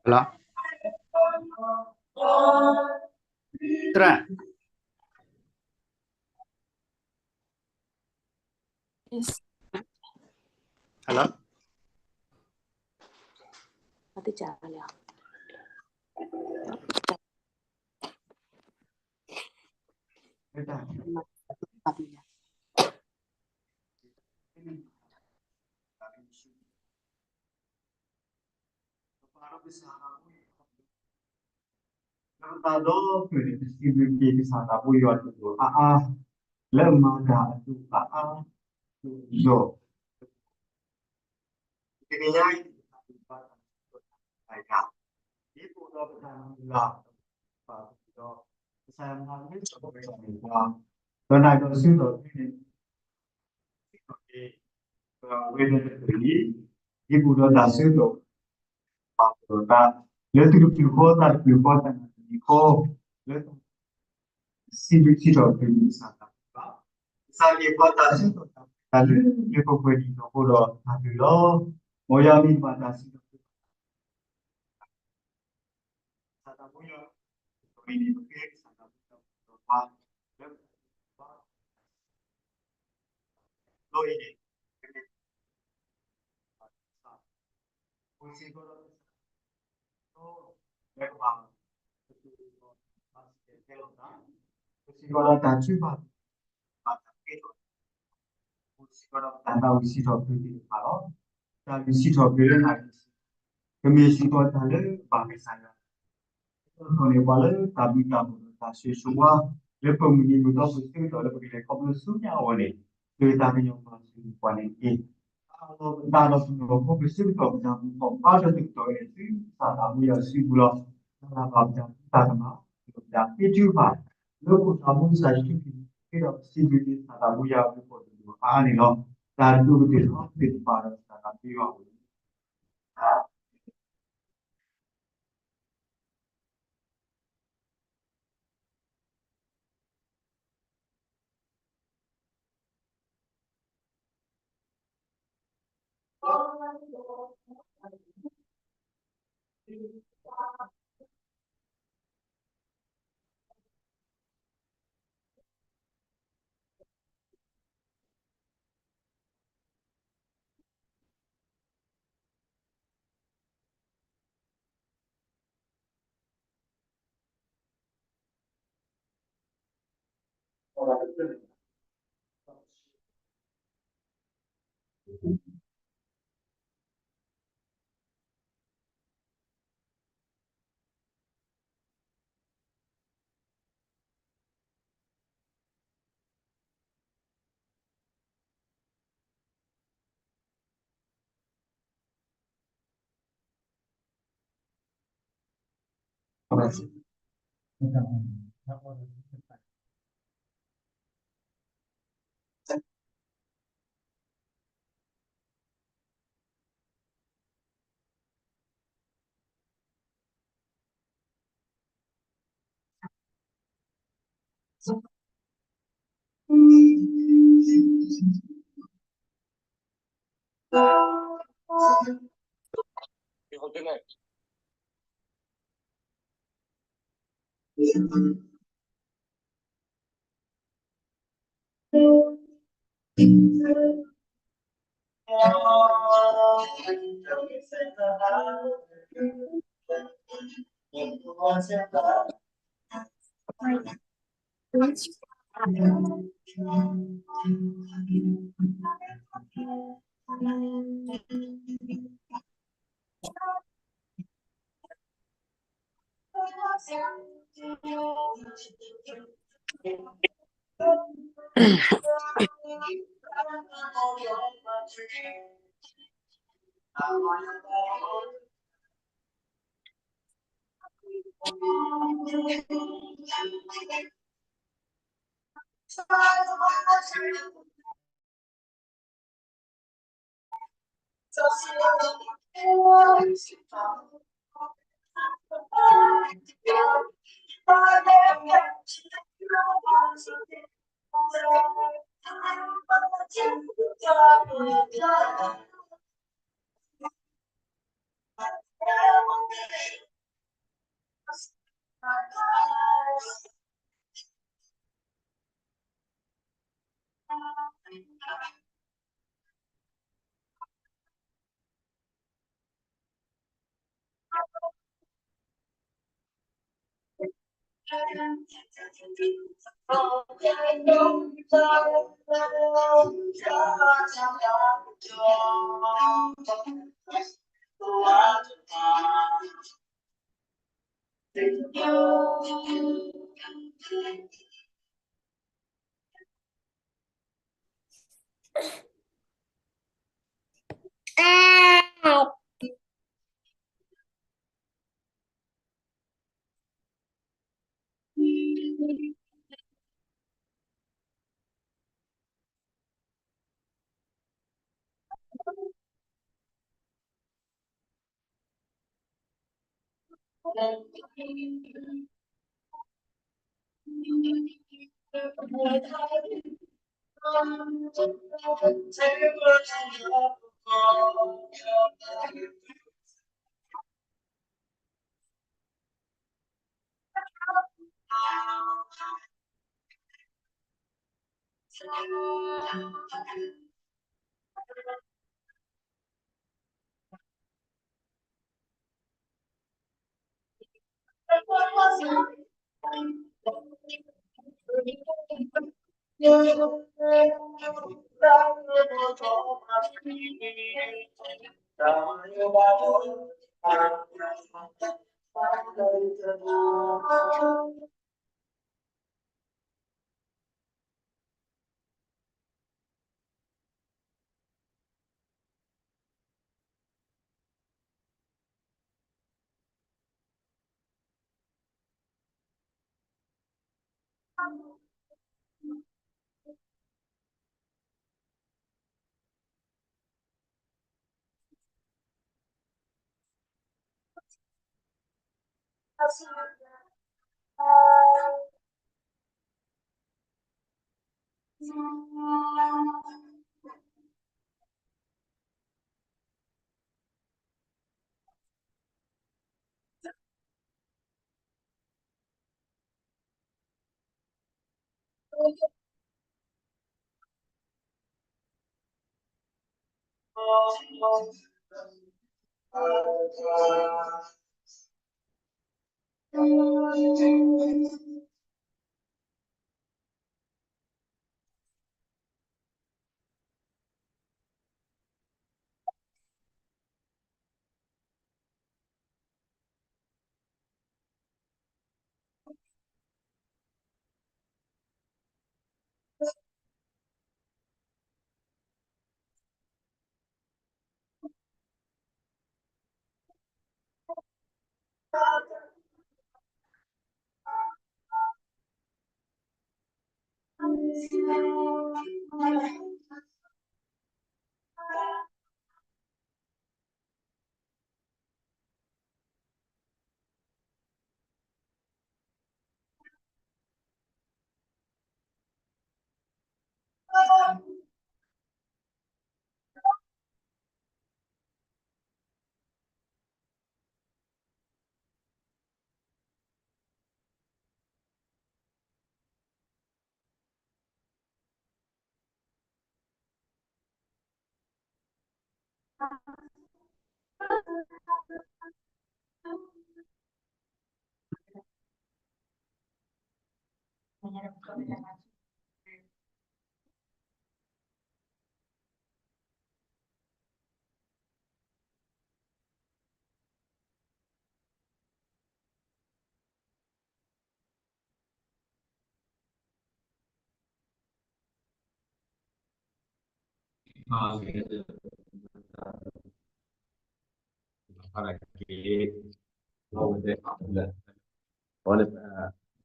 Hello. Tra. Yes. Hello. Lၢပသးဒီဖျၢၣ်န့ၣ် ပစံးဘျုးက့ၤကစၢ်သးဘိယွၤအါအါ, လၢအမၤတၢ်အဒိၣ်အါအါ, ဒိၣ်ယီၢ်, တနံၤညါအံၤ ဒ်ပအိၣ်ဒီးပတၢ်မုၢ်လၢ် ပာ်ပဒီး ကစၢ်ယွၤမၤလၢပှၤ ဒီးနၤဒီးဆူဒီး ဝဲဒၣ်တက့ၢ်, ဒ်ပအိၣ်ဒီးတၢ်ဆၢကတီၢ် ပာ်ဖှိၣ်ဒီးတၢ် လၢသုတပျုာ်ဃီသးတပျုာ်ဃီ တၢ်နာ်တမံၤဃီ လၢတၢ်စံးဘျုးစံးထီၣ်ပတြၢၤကစၢ်သးဘိဘၣ်. ကစၢ်က့ၤပှၤတၢ်စံးထီၣ်ပတြၢၤတၢ်လၢလၢပှဲၤပှဲၤဒ်သိးအဃိဒီးတၢ်ဘျုးလီၤ. မ်ယွၤမ့ၢ်ဘၣ်တၢ်စံးထီၣ်ပတြၢၤ ကစၢ်သးဘိယွၤ, ပမ့ၢ်န့ၣ် ပဃ့ကစၢ်သးဘိယွၤ ပှၤ လၢ လီၤအံၤန့ၣ် ပစံးကဒီး လၢကဘၣ် ပစံးကဒီး ပစံးကဒီးတၢ်ထုကဖၣ် ဘၣ်တၢ်ကဲထီၣ် ပစံးကဒီးတၢ်သးဝံၣ်စံးထီၣ်ပတြၢၤသ့ၣ်တဖၣ်လီၤ. တၢ်ဝံၣ်စံးထီၣ်ပတြၢၤလၢနၤ ကမ့ၢ်စ့ၢ်ကီးတၢ်လၢဘၣ်ကစၢ်ယွၤ တၢ်န့ၣ် ပှၤလၢတၢ်ဘျုးတၢ်ဖှိၣ်ဒီးတၢ်ဆိၣ်ဂ့ၤဆိၣ်ဝါ လၢပမုၢ်နံၤမုၢ်သီပူၤဆၢကတီၢ်လၢပကလဲၤခီဖျိဆူညါအဂီၢ်န့ၣ် ဒုးတၢ်ကညီၤပှၤစူၢ်ပှၤန့ၣ်တက့ၢ်. အလီၢ်ပသးဒီးပနီၢ်ခိပဆၢကတီၢ် ပတၢ်မူကီၢ်ဘါဒီးတကတီၢ်အံၤ ဆူကစၢ်သးဘိယွၤစုပူၤလီၤ. တၢ်လၢဘၣ်ပတၢ်ဖံးတၢ်မၤ ပတၢ်ဃ့ထုကဖၣ် လၢခိၣ်သးဘိကစၢ်ယ့ၣ်ၡူးခရံာ် ဃ့ဒီးပစံးဘျုးက့ၤကစၢ်သးဘိယွၤအဘျုးဖှိၣ်တကတီၢ်အါအါန့ၣ်လီၤ. တၢ်ဒိၣ်ကတၢၢ်ထီကတၢၢ်တဖၣ်ဒီးကစၢ်သးဘိယွၤ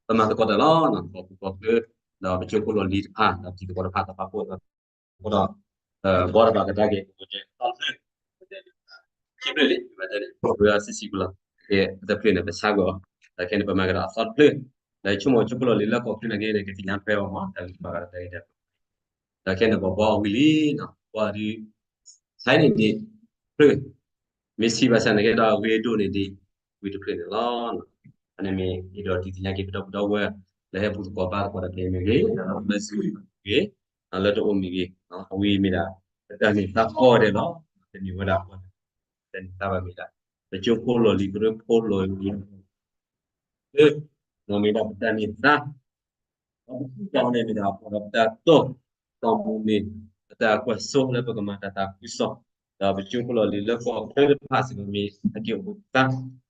ပမၤသကိးတၢ်လီၤ ကီၢ်ပူၤကီၢ်ချၢ ဒီးပကၠိဖိလီၢ်လံၤတဖၣ် ဒီးပတံၤသကိးတဖၣ် တၢ်ပာ်ဖှိၣ်အဃိဒီး ဘီတဘၣ်ကဒါက့ၤ အသီတဖျၢၣ် ခံဖျၢၣ်လံ ပတဲန့ၣ် ပှၤဆံးဆံးကလီၤ ကဲ ပတဖျၢၣ်န့ၣ် ပဆါကွံာ်အီၤ ဒီးခဲန့ၣ် ပမၤကဒီးအသီတဖျၢၣ် ဒီးဆိကမိၣ်ကၠိဖိလီၢ်လံၤလၢကီၢ်ချၢန့ၣ်က့န့ၣ် ကသ့ၣ်ညါထွဲအီၤမး တၢ်ဂ့ၢ်ဘၣ်ကဒီးတၢ်ဂ့ၢ်တၢ် ဒီးခဲန့ၣ် ပဘီအဝံၤလံ ပဘီဒုး ဆါန့ၣ်ဒ် ဖျၢၣ် မ့ၢ်ဆံးဘၣ်ဆၣ်န့ၣ်က့ဒီး အဂ့ၤဒိၣ်န့ၣ်ဒ် ဝံၤတဖျၢၣ်န့ၣ်လီၤ. အန့ၣ်မ့ၢ် ယအဲၣ်ဒိးဒုးသ့ၣ်ညါက့ၤပဒီပုၢ်ဒီဝဲၢ် လၢဟဲပူၤသကိးဘါသကိးတၢ်ဖဲမ့ၢ်ဂ့ၤ လၢစုမ့ၢ်ဂ့ၤ လၢတအိၣ်မ့ၢ်ဂ့ၤ အဝံၤမ့ၢ်ဒၣ် ပတၢ်န့ၢ်သါကီဒဲးလီၤ. တမ့ၢ်ဝဲဒၣ် ပတၢ်န့ၢ်သါဘၣ်မ့ၢ်ဒၣ် ပကၠိဖိလီၢ်လံၤ ကရၢဖိလီၢ်လံၤ လၢ မ့ၢ်ဒၣ်ပတၢ်န့ၢ်သါ ဒီးပထံၣ်တၢ်န့ၣ်မ့ၢ်ဒၣ် ပဒီးပတၢ်တိာ် သီမူန့ၣ် ပတၢ်ကွၢ်စိလၢပကမၤတၢ်သးခုကစီၣ် ဒီးပကၠိဖိလီၢ်လံၤလၢကီၢ်ချၢတဖၣ်စ့ၢ်ကီးမ့ၢ် ဟဲက့ၤအိၣ်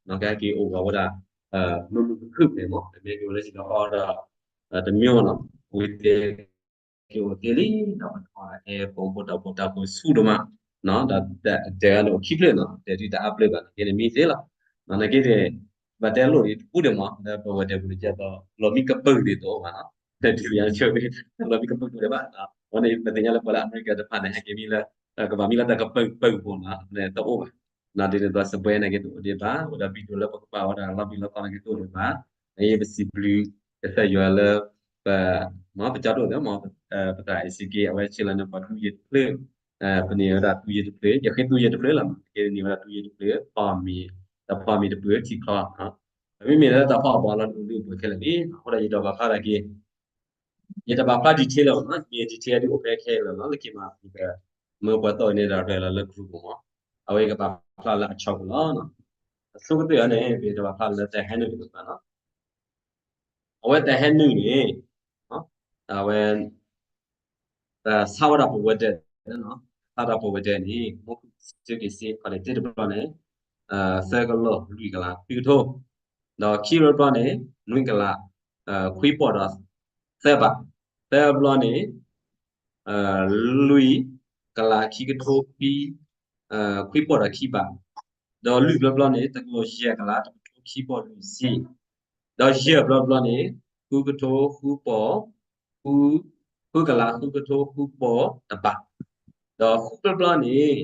သါ ကဟဲက့ၤအိၣ်ဂၤဝဲဒၣ် မုာ်မုာ်ခုၣ်ခုၣ်န့ၣ်မ့ၢ် မ့ၢ်က့ၤအိၣ်လၢစ့ၢ်ကီးအီၤဒီး တမံၤနီၤ ဝံၤတဲ က့ၤအိၣ်သ့လံ ဒီးပတၢ်အဲၣ်ပအိၣ်ဖှိၣ်တၢ်အိၣ်ဖှိၣ်တၢ်အိၣ်ဖှိၣ်ဆူၣ်ဒိၣ်မး ဒီးတဲအဒိးခံဖျၢၣ်နီၤ တဲဒုးတအါဖျၢၣ်ဘၣ် နက့န့ၣ်မ့ၢ်သ့လီၤ နက့န့ၣ် ဘၣ်တဲလိၣ်ဒံးတပူၤဒံးမး လၢပဝဲၢ်တဲပူၤန့ၣ် ကဲသိး လီၤမံကပၢၢ်ဒ်သိးဘၣ်နီၤ ဒုးယၤဆိ လီၤမံကပၢၢ်ဒံးဘၣ် အဃိန့ၣ် ပသ့ၣ်ညါလၢပှၤလၢအမဲရကၤတဖၣ်န့ၣ် ဟဲက့ၤမံလၢ ကဘၣ်မံလၢတၢ်ကပၢၢ်ကပၢၢ်ကပူၤနီၤ တအိၣ်ဘၣ် ဒ်န့ၣ်သိးစပွဲန့ၣ်က့တအိၣ်ဒံးဘၣ် ဝဲဒၣ် video လၢပကပာ်ဝဲဒၣ်လီၤဘံၣ်လီၤတီၤန့ၣ်က့တအိၣ်ဒံးဘၣ် အအံၤပစံးဘျုးကစၢ်ယွၤလၢ ပ မ်ပကၠီဒိၣ်န့ၣ် မ် ပတၢ်အဲၣ်စ့က့ အဝဲဆ့လၢန့ၣ် ပှၤသူယ့ၢ်တဖျၢၣ် ပန့ၢ်ဝဲဒၣ်သူယ့ၢ်တဖျၢၣ် ယဃ့သူယ့ၢ်တဖျၢၣ်လီၤ က့န့ၢ်ဝဲဒၣ်သူယ့ၢ်တဖျၢၣ် ဖီမ့ၤ တၢ်ဖီမ့ၤတဖျၢၣ်ထံချီ မ့မ့ၢ်လၢတၢ်ဖီအဘီလီၤ ဒုးအိၣ်ဘှံးခဲလၢာ်လံ အဃိဒီးယတဘၣ်ဖျါဒၣ်က့ၤ ယတဘၣ်ဖျါ detail လၢၤဘၣ်နီၤ မ့ၢ် detail ဒုးအိၣ်ဖဲခဲလၢာ်လီၤ လၢခံမး မ့ၢ်ပှၤသီၣ်န့ၣ်ဒီးရဲၣ်လီၤလၢ group ပူၤမး အဝဲကဘၣ်ဖျါလၢအဆီပူၤလီၤ အဆိကတၢၢ်န့ၣ် ပတဘၣ်ဖျါလၢ တၢ်ဟဲနုာ်န့ၣ် အဝဲတၢ်ဟဲနုာ်န့ၣ် အဝဲ ဆါဝဲဒၣ်ပဝဲဒၢး ဆါဒၣ်ပဝဲဒၢးန့ၣ် မူခိၣ်စ့က့ၤစ့ ခီန့ၣ် တ့တဘျီန့ၣ် သၢကလီၢ်လွံၢ်ကလးခွံကထိ ဒီးခံဘျီန့ၣ် နွံကလး ခွံပီၢ်ဒီးသၢဘး သၢဘျီန့ၣ် လွံၢ်ကလးခံကထိခွံ ခွံပီၢ်ဒီးခံဘး ဒီးလွံၢ်ဘျီဘျီန့ၣ် တကလီၢ်ယဲၢ်ကလး တကထိခံပီၢ်လွံၢ်ဆံ ဒီးယဲၢ်ဘျီဘျီန့ၣ် ဃုကထိဃုပီၢ် ဃု ဃုကလးဃုကထိဃုပီၢ်တဘး ဒီးဃုဘျီဘျီန့ၣ်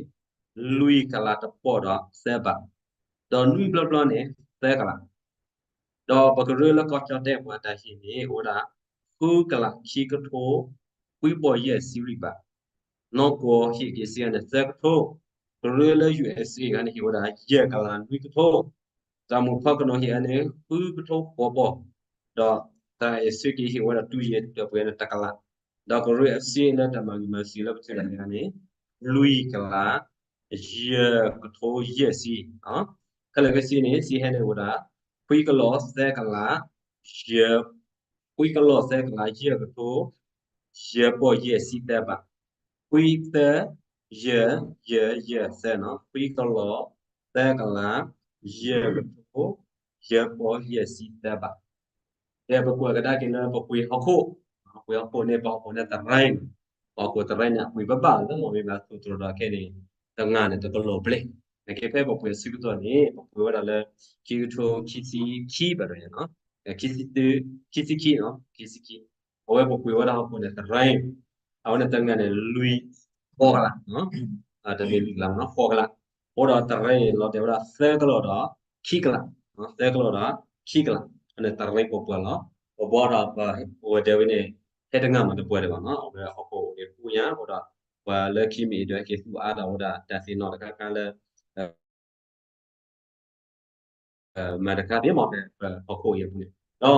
လွံၢ်ကလးတပီၢ်ဒီးသၢဘး ဒီးနွံဘျီဘျီန့ၣ် သၢကလး ဒီးပကရၢလၢကီၢ်ကၠီၣ်တဲၣ်ပှၤတၢ်ဟ့ၣ်န့ၣ် အိၣ်ဝဲဒၣ် ဃုကလးခံကထိ ခွံပီၢ်ယဲၢ်ဆံလွံၢ်ဘး နီၢ်ကီၢ်ဟ့ၣ်က့ၤစ့န့ၣ် သၢကထိ ကရၢလၢ ယူၣ်အ့ၣ်စ့ၣ် ဂၤန့ၣ် ဟ့ၣ်ဝဲဒၣ် ယဲၢ်ကလးနွံကထိ တၢ်မုၢ်ဖီကနီၤဟ့ၣ်အန့ၣ် ဃုကထိဃိးပီၢ် ဒီးတၢ်အဲၣ်စ့က့ၤဟ့ၣ်ဝဲဒၣ် တူၢ်ယဲၢ်တပှဲၤန့ၣ် တကလး ဒီးကရၢအစ့လၢတၢ်မၤဂံၢ်မၤစၢၤလၢပထံၣ်န့ၣ် လွံၢ်ကလး ယဲၢ်ကထိယဲၢ်ဆံ ခဲလၢာ်ခဲဆ့န့ၣ် စ့ဟဲန့ၣ်အိၣ်ဝဲဒၣ် ခွံကလီၢ်သၢကလး ယဲၢ် ခွံကလီၢ်သၢကလး ယဲၢ်ကထိ ယဲၢ်ပီၢ်ယဲၢ်ဆံသၢဘး ခွံသၢ ယဲၢ် ယဲၢ် ယဲၢ်သၢနီၤ ခွံကလီၢ်သၢကလး ယဲၢ်ကထိ ယဲၢ်ပီၢ်ယဲၢ်ဆံသၢဘး ဒီးပကွၢ်ကဒါက့ၤလၢပပှ့ၤဟီၣ်ခိၣ်, ပပှ့ၤဟီၣ်ခိၣ်န့ၣ် ပဟီၣ်ခိၣ်န့ၣ်သရၣ်, ပဟီၣ်ခိၣ်သရၣ်န့ၣ် အပှ့ၤဘၣ်ဘၣ်လၢမ့ၢ်ဝံၤဘၣ်သိးတြီၤဒီးခဲန့ၣ် တဂၤန့ၣ် တကလီၢ်ဘျဲၣ်, နကဲဖဲပပှ့ၤအဆၢကတီၢ်န့ၣ် ပပှ့ၤဝဲဒၣ်လၢ ခံကထိခံဆံခံဘၣ်ဒီးန့ၣ်, ခံဆံခံ, ခံဆံခံ, ခံဆံခံ အဝဲပပှ့ၤဝဲဒၣ်ဟီၣ်ခိၣ်န့ၣ် တရၢအံၤ အဝဲန့ၣ်တနံၤန့ၣ် လွံၢ် ဃိးကလး, တမ့ၢ်လွံၢ်ကလးမ့ၢ်နီၤ ဃိးကလး, အိၣ်ဒီးတရၢအံၤလီၤတဲာ်ဝဲဒၣ်သၢကလီၢ်ဒီး ခံကလး, သၢကလီၢ်ဒီး ခံကလး, အန့ၣ်တရၢပှဲၤပှဲၤလီၤ, ပဘှီထီၣ်ပဝဲၤဒၢးဝဲန့ၣ် ဟဲတနံၤမးတပှဲၤဒံးဘၣ်နီၤ အဝဲဟီၣ်ခိၣ်အိၣ်ဒံးပူညါ အိၣ်ဒီး ပှၤလၢခံမံၤအံၤဒၢးဟဲက့ၤသူၣ်အါထီၣ်ဝဲဒၣ်တၢ်သ့ၣ်နီၣ်တခါခါလၢ မၤတခါသ့မ့ၢ်ဖဲပဟီၣ်ခိၣ်အံၤ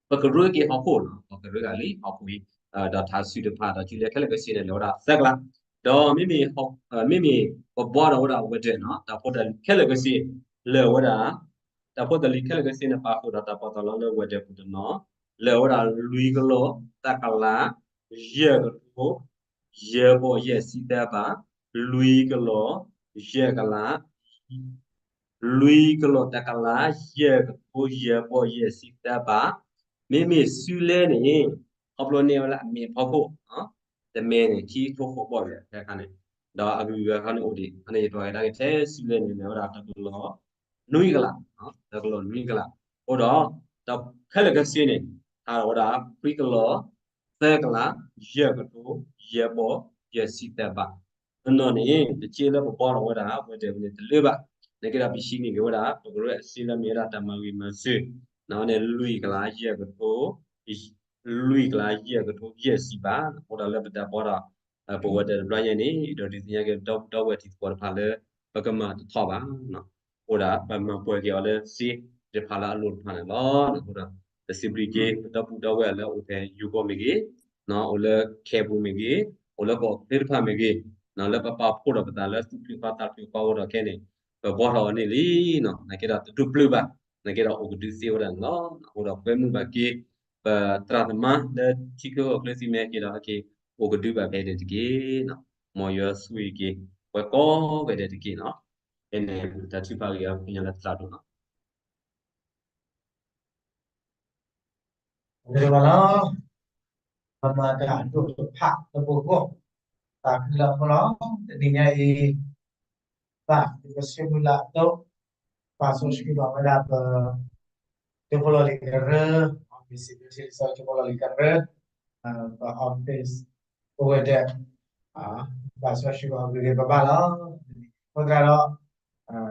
အပူၤန့ၣ်, ဒီးပကရၢက့ၤဟီၣ်ခိၣ်နီၤ ပကရၢက့ၤလံဟီၣ်ခိၣ်အံၤ, ဒီးထးစုတဖၣ်ဒီး စုလဲခဲလၢာ်ခဲဆ့န့ၣ် လဲၤဝဲဒၣ်သၢကလး, ဒီးမ့မ့ၢ် မ့မ့ၢ်ပဘှီထီၣ်ဝဲဒၣ်အဝဲၤဒၢးနီၤ တၢ်ဖိတၢ်လံၤခဲလၢာ်ခဲဆ့ လၢာ်ဝဲဒၣ်, တၢ်ဖိတၢ်လံၤခဲလၢာ်ခဲဆ့န့ၣ် ပာ်ဃုာ်ဒီးတၢ်ပီၣ်တၢ်လီလၢဝဲၤဒၢးပူၤတနီၤ, လၢာ်ဝဲဒၣ်လွံၢ်ကလီၢ်သၢကလး ယဲၢ်ကထိ ယဲၢ်ဘီၣ်ယဲၢ်ဆံသၢဘး, လွံၢ်ကလီၢ် ယဲၢ်ကလး, လွံၢ်ကလီၢ်တကလး ယဲၢ်ကထိ ယဲၢ်ဘီၣ်ယဲၢ်ဆံသၢဘး, မ့မ့ၢ်စုလဲန့ၣ် ခီဖျိန့ၢ်ဝဲလၢအမဲာ်ဖီခိၣ်, တမဲာ်န့ၣ် ခံကထိဃိးဘီၣ်ဝဲဖဲခါန့ၣ်, ဒီးအဂုၤအဂၤခါန့ၣ်အိၣ်ဒံး အန့ၣ်ယပှၤကဒါက့ၤထဲစုလဲန့ၣ် လဲၤဝဲဒၣ်တကလီၢ် နွံကလး, တကလီၢ်နွံကလး, အိၣ်ဒီး တၢ်ခဲလၢာ်ခဲဆ့န့ၣ် ဟးထီၣ်ဝဲဒၣ် ခွံကလီၢ် သၢကလး ယဲၢ်ကထိ ယဲၢ်ဘီၣ် ယဲၢ်ဆံသၢဘး, တနီၤန့ၣ် တက့လၢပဘှီထီၣ်ဝဲဒၣ် ဝဲၤဒၢးန့ၣ်တလၢဘၣ်, နက့ဒီးပဟံးန့ၢ်က့ၤဝဲဒၣ် ပကရၢအစ့လၢမ့ၢ်ဝဲဒၣ်တၢ်မၤဂ့ၤမၤစၢၤ, န့ၣ်လွံၢ်ကလး ယဲၢ်ကထိ လွံၢ်ကလး ယဲၢ်ကထိ ယဲၢ်ဆံဘး, အိၣ်ဒီးလၢပတၢ်ဘှီထီၣ် ပဝဲၤဒၢးတဘျီညါန့ၣ် ဒီးဒုးသ့ၣ်ညါက့ၤဒီပုၢ်ဒီဝဲၢ်တံၤသကိးတဖၣ်လၢ ပကမၤတထီၣ်ဘၣ်, အိၣ်ဒၣ်ပမၤပှဲၤက့ၤအီၤလၢစ့တဖၣ်လၢအလိၤတဖၣ်န့ၣ်လီၤ. အဃိဒီး ပစံးဘျုးက့ၤ ပဒီပုၢ်ဒီဝဲၢ်လၢအအိၣ်ဖဲယိၤကီၢ်မ့ၢ်ဂ့ၤ, အိၣ်လၢခဲပူၤမ့ၢ်ဂ့ၤ, အိၣ်လၢကီၢ်ချၢတဖၣ်မ့ၢ်ဂ့ၤ, လၢပပာ်ဖှိၣ်ဒီးပသးလၢသူၣ်ဖျုးသးဖျုးအဃိဒီးခဲန့ၣ် ပဘှီထီၣ်အီၤန့ၣ်လံ, နက့ဒီးတဒိးပျၢ်ဘၣ်, နက့ဒီးအိၣ်ကဒုးသ့ဝဲဒၣ်န့ၣ်လီၤ. အဃိဒီးကွဲမုာ်ဘၣ်က့ၤ ပသရၣ်သမါလၢထံချၢကီၢ်ချၢသ့ၣ်မ့ၢ်က့ၤဒီး အက့ၤအိၣ်ကဒုဘၣ်ဖဲဒၣ်တက့ၢ်, မ်ယွၤဆိၣ်ဂ့ၤက့ၤ ပှၤကိးဂၤဒဲးတက့ၢ်နီၤ, ဖဲန့ၣ်တၢ်ထုကဖၣ်ဂ့ၤအီၤ ပှၤကညီလၢသရၣ်ဒိၣ်နီၤ လီၤ, ပမၤတၢ်ဒိၣ်တဖၣ်လၢပဂီၢ်, သးခုလၢအဃိလီၤ. တနံၤညါအံၤ ဘၣ်ပကဆၢမုၢ်လၢ်အသိး, ပာ်စီဆှံဘၣ်ဝဲဒၣ်ပ ကၠိဖိလီၢ်လံၤကရၢ, ကၠိဖိလီၢ်လံၤကရၢ, ပ office, ပဝဲၤဒၢး, ပာ်စီဆှံဘၣ်ဂ့ၤဂ့ၤဘၣ်ဘၣ်လီၤ. အဃိသတး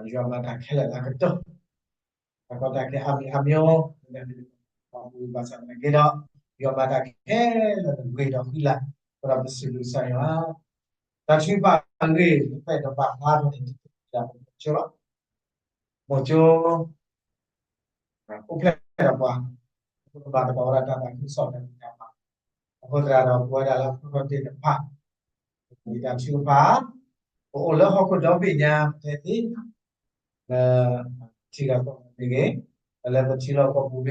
ဒီး ယွၤမၤတၢ်ခဲလၢာ်လၢအကတၢၢ် တၢ်ကီတၢ်ခဲအါမံၤအါမံၤ, ဘၣ်ဆၣ်သနာ်က့ဒီး ယွၤမၤတၢ်ခဲလၢာ်ဂ့ၤဒီးဃံလၤ, အဃိဒီးပစံးဘျုးကစၢ်ယွၤ, တၢ်ထုကဖၣ်အဂ့ၢ် ဖဲတဘၣ်ဃးဒီးန့ၣ် တၢ်ကီတၢ်ခဲလီၤ, မိၤကၠိ အိၣ်ဖျဲၣ်ဒီးပှၤ, ပကဘၣ်သကိးဝဲဒၣ်တၢ်သးခုကစီၣ်တၢ်ဖံးတၢ်မၤ, အဃိသတးဒီး ပဝဲဒၣ်လၢအခိၣ်တီသ့ၣ်တဖၣ် ပအိၣ်လၢဟီၣ်ခိၣ်ဒီဘ့ၣ်ညါ ပတဲသ့ လၢထံဂၤကီၢ်ဂၤမ့ၢ်ဂ့ၤ, ဒီးလၢပထံလီၢ်ကီၢ်ပူၤမ့ၢ်ဂ့ၤ,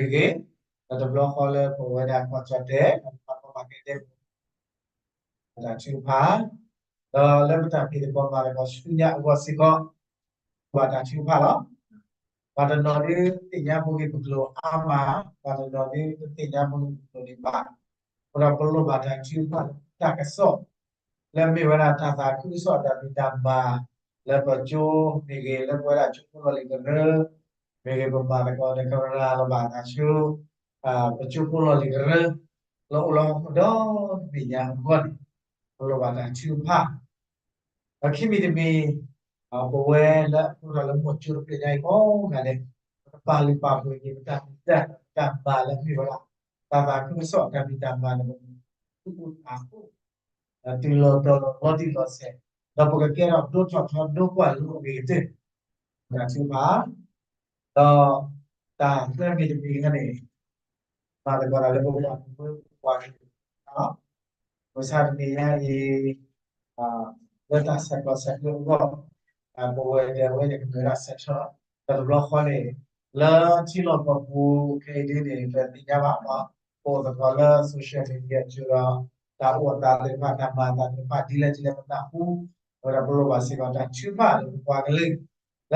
ဒီးတဘျီဃီလၢပဝဲဒၣ်ကီၢ်ကၠီၣ်တဲၣ် ဒီးပှၤကီၢ်ပှၤကဲဒဲး တၢ်ထုကဖၣ်, ဒီးလၢပတၢ်ဖံးသကိးမၤသကိးဆူညါအဂီၢ်စ့ၢ်ကီး ဘၣ်တၢ်ထုကဖၣ်လီၤ. ပှၤတနီၤဒုးသ့ၣ်ညါပဂ့ၢ်ပကျိၤအါမး, ပှၤတနီၤဒုးတသ့ၣ်ညါပဂ့ၢ်ပကျိၤဒံးဘၣ်, အဃိဒီးပလိၣ်ဘၣ်တၢ်ထုကဖၣ်တၢ်ကစီၣ် လၢမ့ၢ်ဝဲဒၣ်တၢ်သးခုကစီၣ်တၢ်ဖံးတၢ်မၤ လၢပကၠိမ့ၢ်ဂ့ၤ, လၢပဝဲဒၣ်ကၠိဖိလီၢ်လံၤကရၢ မ့ၢ်ဂ့ၤ, ပမၤသကိးဒီးကရၤလီၤဘၣ်သးဆူ ပကၠိဖိလီၢ်လံၤကရၢ လၢအိၣ်လၢဟီၣ်ခိၣ်ဒီဘ့ၣ်ညါအဂီၢ်န့ၣ် ပလိၣ်ဘၣ်တၢ်ထုကဖၣ်, ဒီးခံမံၤတမံၤ ပဝဲလၢအအိၣ်ဒီးလၢမိၤကၠိတဖျၢၣ်ညါအံၤကိးဂၤဒဲး ပကပာ်လုၢ်ပာ်ပှ့ၤက့ၤ ပတၢ်ဖံးတၢ်မၤလၢမ့ၢ်ဝဲဒၣ် တၢ်သးခုကစီၣ်တၢ်ဖံးတၢ်မၤန့ၣ် ပကသူၣ်အုးသးအုး တုၤလီၤတီၤလီၤလီၤတံၢ်လီၤဆဲး, ဒီးပကကဲထီၣ်ဒိၣ်ထီၣ်ထီဒိၣ်ကွၢ်လိအဂ့ၤကတၢၢ်, တၢ်ထုကဖၣ်, ဒီးတၢ်သၢမံၤတမံၤခါန့ၣ် မၤသကိးတၢ်လၢပပှၤကလုာ်ပှၤကလုာ်လီၤ. မုၢ်ဆါတနံၤညါအံၤ လၢတၢ်ဆဲးကျိးဆဲးကျၢအဂီၢ် ပဝဲဒၣ်ဝဲန့ၣ် ကမ့ၢ်ဝဲဒၣ် central ဒီးတဘျီဃီန့ၣ် လၢထံလီၢ်ကီၢ်ပူၤခဲအံၤဒ်န့ၣ် ပသ့ၣ်ညါဘၣ် ပအိၣ်သကိးလၢ social media ကၠိဒီး တၢ်အိၣ်အသးသ့ၣ်တဖၣ် တၢ်မၤအသးသ့ၣ်တဖၣ် ဒ်လဲၣ်ဒ်လဲၣ်ပသးဟူ, အဝဲဒၣ်ပလိၣ်ဘၣ်စ့ၢ်ကီးတၢ်ထုကဖၣ်လၢပပှၤက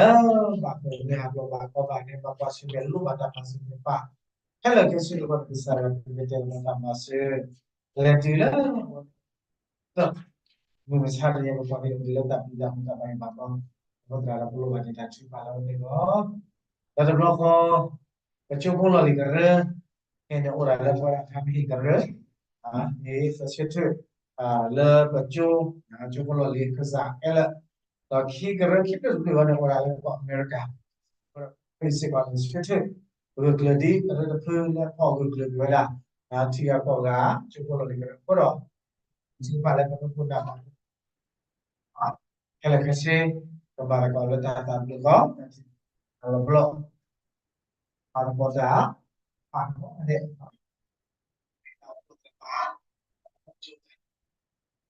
လုာ် လၢဘၣ်ပဝဲဟးပှၤဘၣ်ကီဘၣ်ခဲ ဘၣ်ကွၢ်ဆၢၣ်မဲာ်လိၣ်ဘၣ်တၢ်မၤစၢၤသ့ၣ်တဖၣ် ခဲလၢာ်ခဲဆ့အဂီၢ်န့ၣ် ကစၢ်ယွၤကတဲာ်ကတီၤတၢ်မၤစၢၤ လဲၤတုၤလၢ မုၢ်မဆါတနံၤ ပပှၤကလုာ်အိၣ်ဒံးလၢတၢ်ဖံးတၢ်မၤတၢ်ဘၣ်ယိၣ်ဘၣ်ဘီ အဃိသတးဒီးပလိၣ်ဘၣ်န့ၣ်တၢ်ထုကဖၣ်လၢအဝဲန့ၣ်လီၤ. ဒီးတဘျီဃီ ပကၠိဖိလီၢ်လံၤကရၢ ခဲအံၤန့ၣ်အိၣ်ဒၣ်လၢပဝဲဒၣ်ခါမဟ့ၣ်ကရၢ န့ၣ် ပဆၢထၢၣ် လၢပကၠိ ကၠိဖိလီၢ်လံၤ ကစၢ်အဲၣ်လၢ ဒီးခံကရၢခံဖျၢၣ်တဖျၢၣ်အံၤန့ၣ် အိၣ်ဒၣ်လၢကီၢ်အမဲရကၤ စ့ၢ်ကီးန့ၣ် ဆၢထၢၣ်ဂၢၢ်ကျၢၤဒ်အရ့တဖုလၢဖီၣ်ဂၢၢ်ကျၢၤက့ၤဝဲဒၣ် ထံဂၤကီၢ်ဂၤ ကၠိဖိလီၢ်လံၤကရၢအဃိဒီး စံးဘၣ်လၢပကဖိနၢ်ဘၣ် ခဲလၢာ်ခဲဆ့ ကဘၣ်တၢ်ကီလၢတၢ်သးဘျုးဃီ တၢ်လီၤပျီ ပာ်သကိးတၢ် ပာ်သကိးတၢ် လၢလၢပဒိၣ်ဒီးဝဲ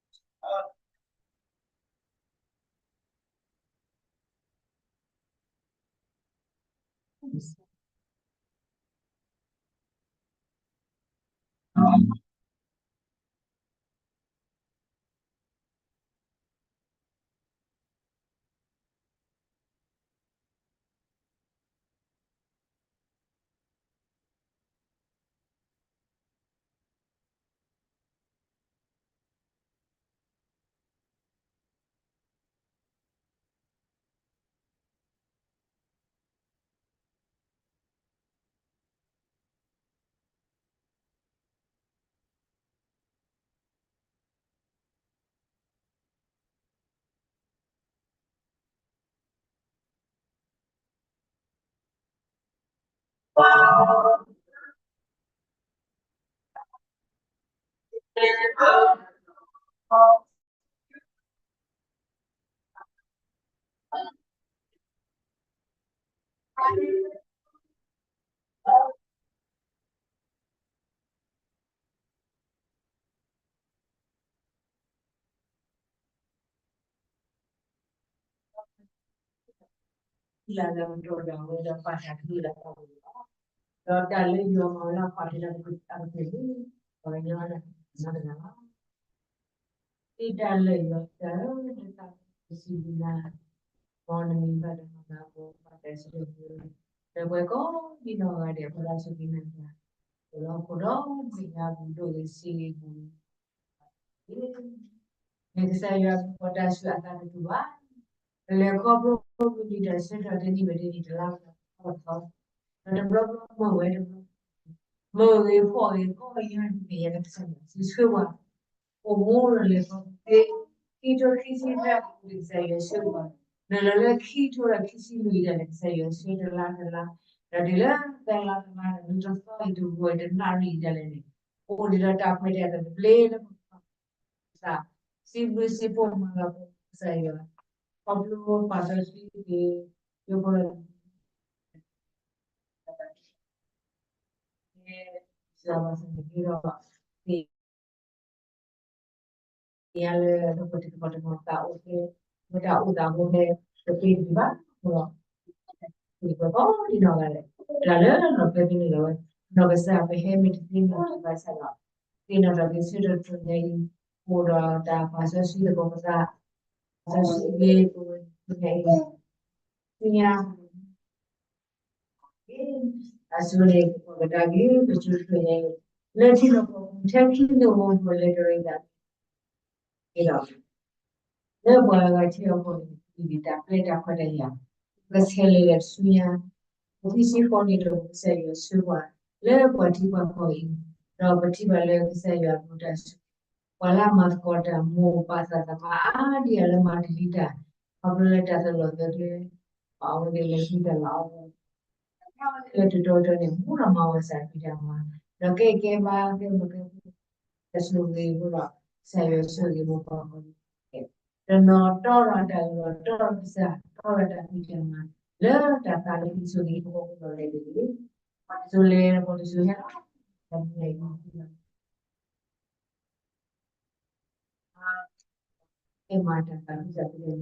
ဒီးပာ်တၢ်ကလုၢ်လၢပှၤကလုာ်လီၤ. ဒီးတၢ်လၢယွၤမၤဝဲလၢပှၤကလုာ်လၢအပကလုာ်န့ၣ် ပှၤကညီလၢနီတဂၤလီၤ. ဒ်တၢ်လၢယွၤတၢ်ဧၢ, တၢ်စံးဘျုးနၤ, မ်နမံၤဘၣ်တၢ်မၤဘၣ်အီၤ ပှၤတၢ်စံးဘျုး, ဒီးပှၤကိးဒံနီၢ်ဂၤဒဲး ပှၤလၢအစူၢ်က့ၤနာ်က့ၤ အိၣ်လၢဟီၣ်ခိၣ်ဒီဘ့ၣ်ညါပူၤ ဒိၣ်ဂ့ၤဆံးဂ့ၤပူၤ မ့ၢ်ကစၢ်ယွၤကပီၤတၢ်ဆူအသးတတူၢ်ဘၣ်. ပလဲၤခီဖျိမုၢ်နံၤတၢ်ဆၢကတီၢ်တနံၣ်ဝဲတနံၣ် တလါဝဲတလါ, ဒီးတဘျီဘျီမုာ်ဝဲတဘျီ, မုာ်ဂ့ၤဖှီၣ်ဂ့ၤ ကိးဂၤဒဲးကစၢ်ယွၤဆှၢပှၤ, အိၣ်မူဒီးလဲၤခီဖျိ ခံထိခံဆံသၢအပူၤန့ၣ် ကစၢ်ယွၤဆှၢပှၤ, နုာ်လီၤလၢခံထိဒီးခံဆံလွံၢ်အံၤဒၣ်လဲာ် ကစၢ်ယွၤဆှၢတလါတလါ, ဒီးတုၤလၢသၢလါတလါဒီး နုာ်တသီအံၤတဂီၤအံၤ တနၣ်ရံၣ်အံၤဒၣ်လဲာ်န့ၣ် အိၣ်ဒံးဒီးတၢ်ခွဲးတၢ်ယာ်တဘျ့လၢပက သး, စံးဘျုးစံးဖှိၣ်မၤလၤကပီၤကစၢ်ယွၤ, ခီဖျိပာ်စီဆှံက့ၤ ယိဖိလၢ စၢဘၣ်စၢ်န့ၣ်ဒီး သ့ၣ်ညါလၢပတံၤသကိးတနီၤသးအိၣ်ဖဲ မ့ၢ်တၢ်အိၣ်သးအိၣ်ဖဲ တသ့ဒံးဘၣ်အဃိဒီး သ့ၣ်ညါကိးဒံနီၢ်ဂၤဒဲး, တၢ်လၢနီၢ်ဖဲဖဲန့ၣ်လီၤဝဲ, နီၢ်ကစၢ်ပဟဲမ့ၢ်တသ့နီၢ်တၢ်ဘၣ်ဆၣ်ဒီး သ့ၣ်နီၣ်ထီၣ်က့ၤဆၢထၢၣ်တြိၤညါအံၤ အိၣ်ဒီးတၢ်ပာ်စီဆှံသကိးပသး, စီဆှံက့ၤပဝဲညါအံၤ ဆူညါ အဆိန့ၣ် ပကကွၢ်ကဒါက့ၤ ပကၠိတြိၤညါအံၤ လၢထံလီၢ်ကီၢ်ပူၤ ထဲခံနံၣ်အိၣ်မူပူၤ လဲၤတရံးသးန့ၣ်ဒီး လၢပှၤဂၤထံအဃိန့ၣ် ဒ်တၢ်ပျဲတၢ်ခွဲးတၢ်ယာ် ကဆဲးလဲၤဒီးဆူညါ ပထံၣ်ဆံဃိးနံၣ်ဒီး ကစၢ်ယွၤဆှၢပှၤ လၢပှၤထံပှၤကီၢ်အံၤ ဒီးပထံၣ်ဘၣ်လၢကစၢ်ယွၤအဘျုးတၢ်ဆိၣ်ဂ့ၤ ပှၤလၢအမၤသကိးတၢ် မိၢ်ပၢ်သးသမါအါဒံအါလၢမၤတ့ၢ်လံတၢ် ခီဖျိလၢတၢ်သိၣ်လိသးကျဲ အဝဲသ့ၣ်လဲၤဃံတၢ်လၢအဝဲ လၢတတီတတီန့ၣ် မူဒီးမၤဝဲစၢ်ဖံးတၢ်မၤ ဒီးကဲကဲဘၣ်ကဲဘျီကဲ တၢ်ဆိၣ်ဂ့ၤအဃိဒီး ကစၢ်ယွၤဆိၣ်ဂ့ၤမိၢ်ပၢ်အဃိ တနီၤတီဒီးတၢ်အၢၣ်လီၤ တီဒီးကစၢ် တီဒီးတၢ်ဖံးတၢ်မၤ လၢတၢ်သးလၢခံဆိၣ်ဂ့ၤအဃိဒီးလဲၤတဂ့ၤ ပှၤတစိၤလဲၤ ပှၤတစိၤဟဲလီၤ တၢ်မၤအံၤ အဲၣ်မၤတၢ်သးခုစၢ် တမ့ၢ်လၢ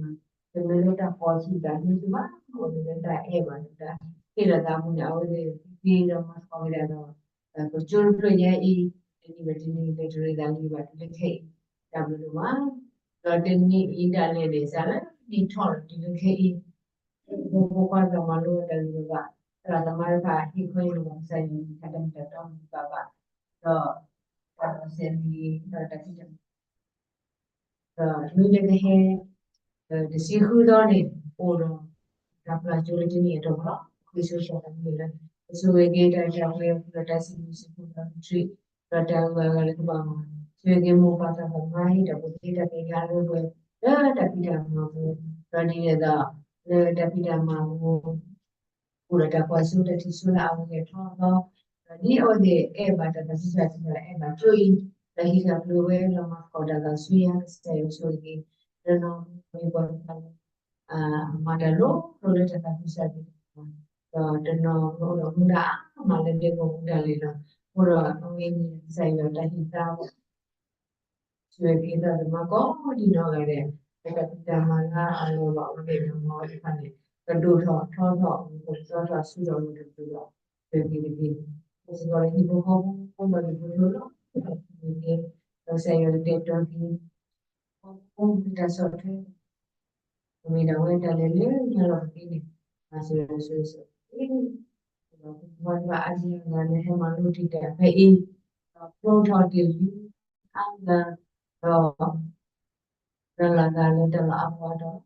တၢ်ဖီၣ်ဆူၣ်တၢ်ဟ့ဆူၣ်ဘၣ် အိၣ်ဒၣ်လၢတၢ်အဲၣ်ဘၣ်ဒီးတၢ်ဟ့ၣ်လီၤသးအပူၤန့ၣ် အဝဲသ့ၣ်သ့ဒီးမၤသကိးက့ၤဒီး ပကၠိတဖျၢၣ်ညါအံၤ တနံၣ်ဘၣ်တနံၣ် လဲၤတရံးသးလံဘၣ်တုၤလၢခဲအံၤ တၢ်ဘျုးဒိၣ်မး ဒီးတနံၣ်အံၤဒၣ်လဲာ်န့ၣ် စးလၢနံၣ်ထီၣ်ဒီးတုၤလၢခဲအံၤ ဖိဖိခွါသးမၤလိတၢ်ဂ့ၢ်ဘၣ် သရၣ်သမါတဖၣ်ဟ့ၣ်ခွဲးလိာ်ဘၣ်ကစၢ်ယွၤ တၢ်တမုာ်တၢ်တီမုာ်ဘၣ်ဘၣ် ဒီး တၢ်စဲးမံၤ ဒီးတၢ်ဖံးတၢ်မၤ ဒီးမ့ၢ်လၢကဟဲ တဆံဃုသီန့ၣ် အိၣ်ဒီး တၢ်ပျၢ်ကၠိလၢတနံၣ်အတီၢ်ပူၤလီၤ. ဃ့ဆိစၢ်တၢ်မ့ၢ်လၢ ကဆိၣ်ဂ့ၤက့ၤတၢ်တၢ်ပှဲၤအဃိဒီးတၢ်စံးဘျုးစံးဖှိၣ်ဒီး ထံ ဒီးတၢ်ဂုၤအဂၤလၢကဘၣ်မၤ ဆိၣ်ဂ့ၤက့ၤမိၢ်ပၢ်သးပှၢ်မါဟ့ၣ်ဒီး ပှၤသ့တၢ်ကယၤလၢပှဲၤ လၢတၢ်ဖံးတၢ်မၤအပူၤ, ဒီးဒ်န့ၣ်ဒီး လၢတၢ်ဖံးတၢ်မၤအပူၤ အိၣ်ဒီးတၢ်ကွၢ်စိတၢ်ထံၣ်စိလၢအဂ့ၤအထီအသီ, ဒီးဒ်အဝဲသ့ၣ်အဲၣ်ဘၣ်တၢ်သးခုကစီၣ်စံးဒီး အဲၣ်ဘၣ်ကၠိအံၤ, ဒီးဟံးဃာ်ကျိၤဝဲဒီးမၤသကိးတၢ်ဒီးဆူညါ ကစၢ်ယွၤဆိၣ်ဂ့ၤက့ၤ, တနီၤမ့ၢ်ပှၤတဖၣ်လၢ မၤတၢ်လိၤလိၤလၢတၢ်သးခုကစီၣ်စံးဒီး, ဒီးတနီၤမ့ၢ်အိၣ်ဒီးမူဒါအါမးလၢဒဲကဝီၤမူဒါလံဒီး, အဃိဒီးအဝဲန့ၣ်ကစၢ်ယွၤတၢ်ဟ့ၣ်သါ ဆိၣ်ဂ့ၤက့ၤသးသမါကိးဒံနီၢ်ဂၤဒဲး, လၢတၢ်ဖံးတၢ်မၤလၢအလီၤဘၣ်အဝဲသ့ၣ်ဒီးမၤဝဲတဖၣ်န့ၣ် ကဒိၣ်ထီၣ်ထီထီၣ် ကသီထီၣ်ဆူထီၣ်မုၢ်တပူၤဒီး ဆိၣ်ဂ့ၤက့ၤတက့ၢ်. ပစ့ၢ်ကီးလၢဟံၣ်ဖိဃီဖိ ပှၤလၢပလိၤလီၤ ဆိၣ်ဂ့ၤက့ၤ, ဒီးကစၢ်ယွၤကတဲာ်ကတီၤက့ၤ ပမ့ၢ်တၢ်ဆီၣ်ထွဲ ပမ့ၢ်ဒၣ်ဝဲတၢ်လဲၤလၢညါလီၤတက့ၢ်န့ၣ်, မၤစၢၤဆိၣ်ဂ့ၤဆိၣ်ဂ့ၤ, ဒီးပှၤတဖၣ်အါဒံအါဂၤလၢဟဲမၤလိတံာ်တာ်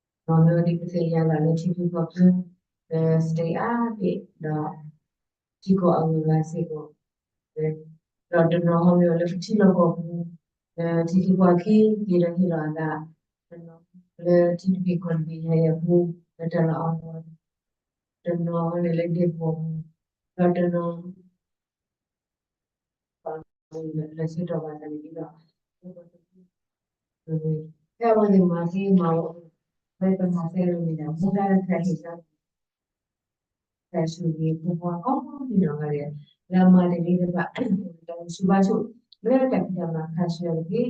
ဖဲအံၤ, ဒီးဖျိထီၣ်တ့ၢ်လံအါဂၤ, ဒီး ဒီးလီၤသးလၢတၢ်လီၢ်အါပူၤဒီး, ဒီးမ့ၢ်ဝဲဒၣ်ကသ့ၣ်ညါလီၤလၢထံဖိကီၢ်ဖိ လၢ state အါဘ့ၣ် ဒီး ထံကီၢ်အဂုၤအဂၤစ့ၢ်ကီး, ဒီးတနီၤဟီမ့ၢ်ဝဲလၢပထံလီၢ်ကီၢ်ပူၤ လၢထံသံကွၢ်ခံက့ၤဒီးဟ့ၣ်လီၤအသး, တနီၤလၢထံတဘ့ၣ်ကီၢ်တဘ့ၣ်ညါယၤပူၤ လၢတၢ်လီၢ်အါပူၤ, တနီၤဟီန့ၣ်လၢဒဲကဝီၤပူၤ, ဒီးတနီၤ လၢဆၢကတီၢ်ဘၣ်သးန့ၣ်ဒီး, ဖဲအဝဲသ့ၣ်မၤသ့မၤဝီ, ဖဲပမၤသ့လၢမ့ၢ်ဒၣ် မူဒါလၢတၢ်ဟ့ၣ်သါ တၢ်ဆိၣ်ဂ့ၤဖိခွါကိးဒံနီၢ်ဂၤဒဲး, လၢအမၤတ့ၢ်လံတဖၣ် တၢ်ဆိၣ်ဘါဆိၣ် လၢတၢ်ဖံးတၢ်မၤခါဆူညါတက့ၢ်.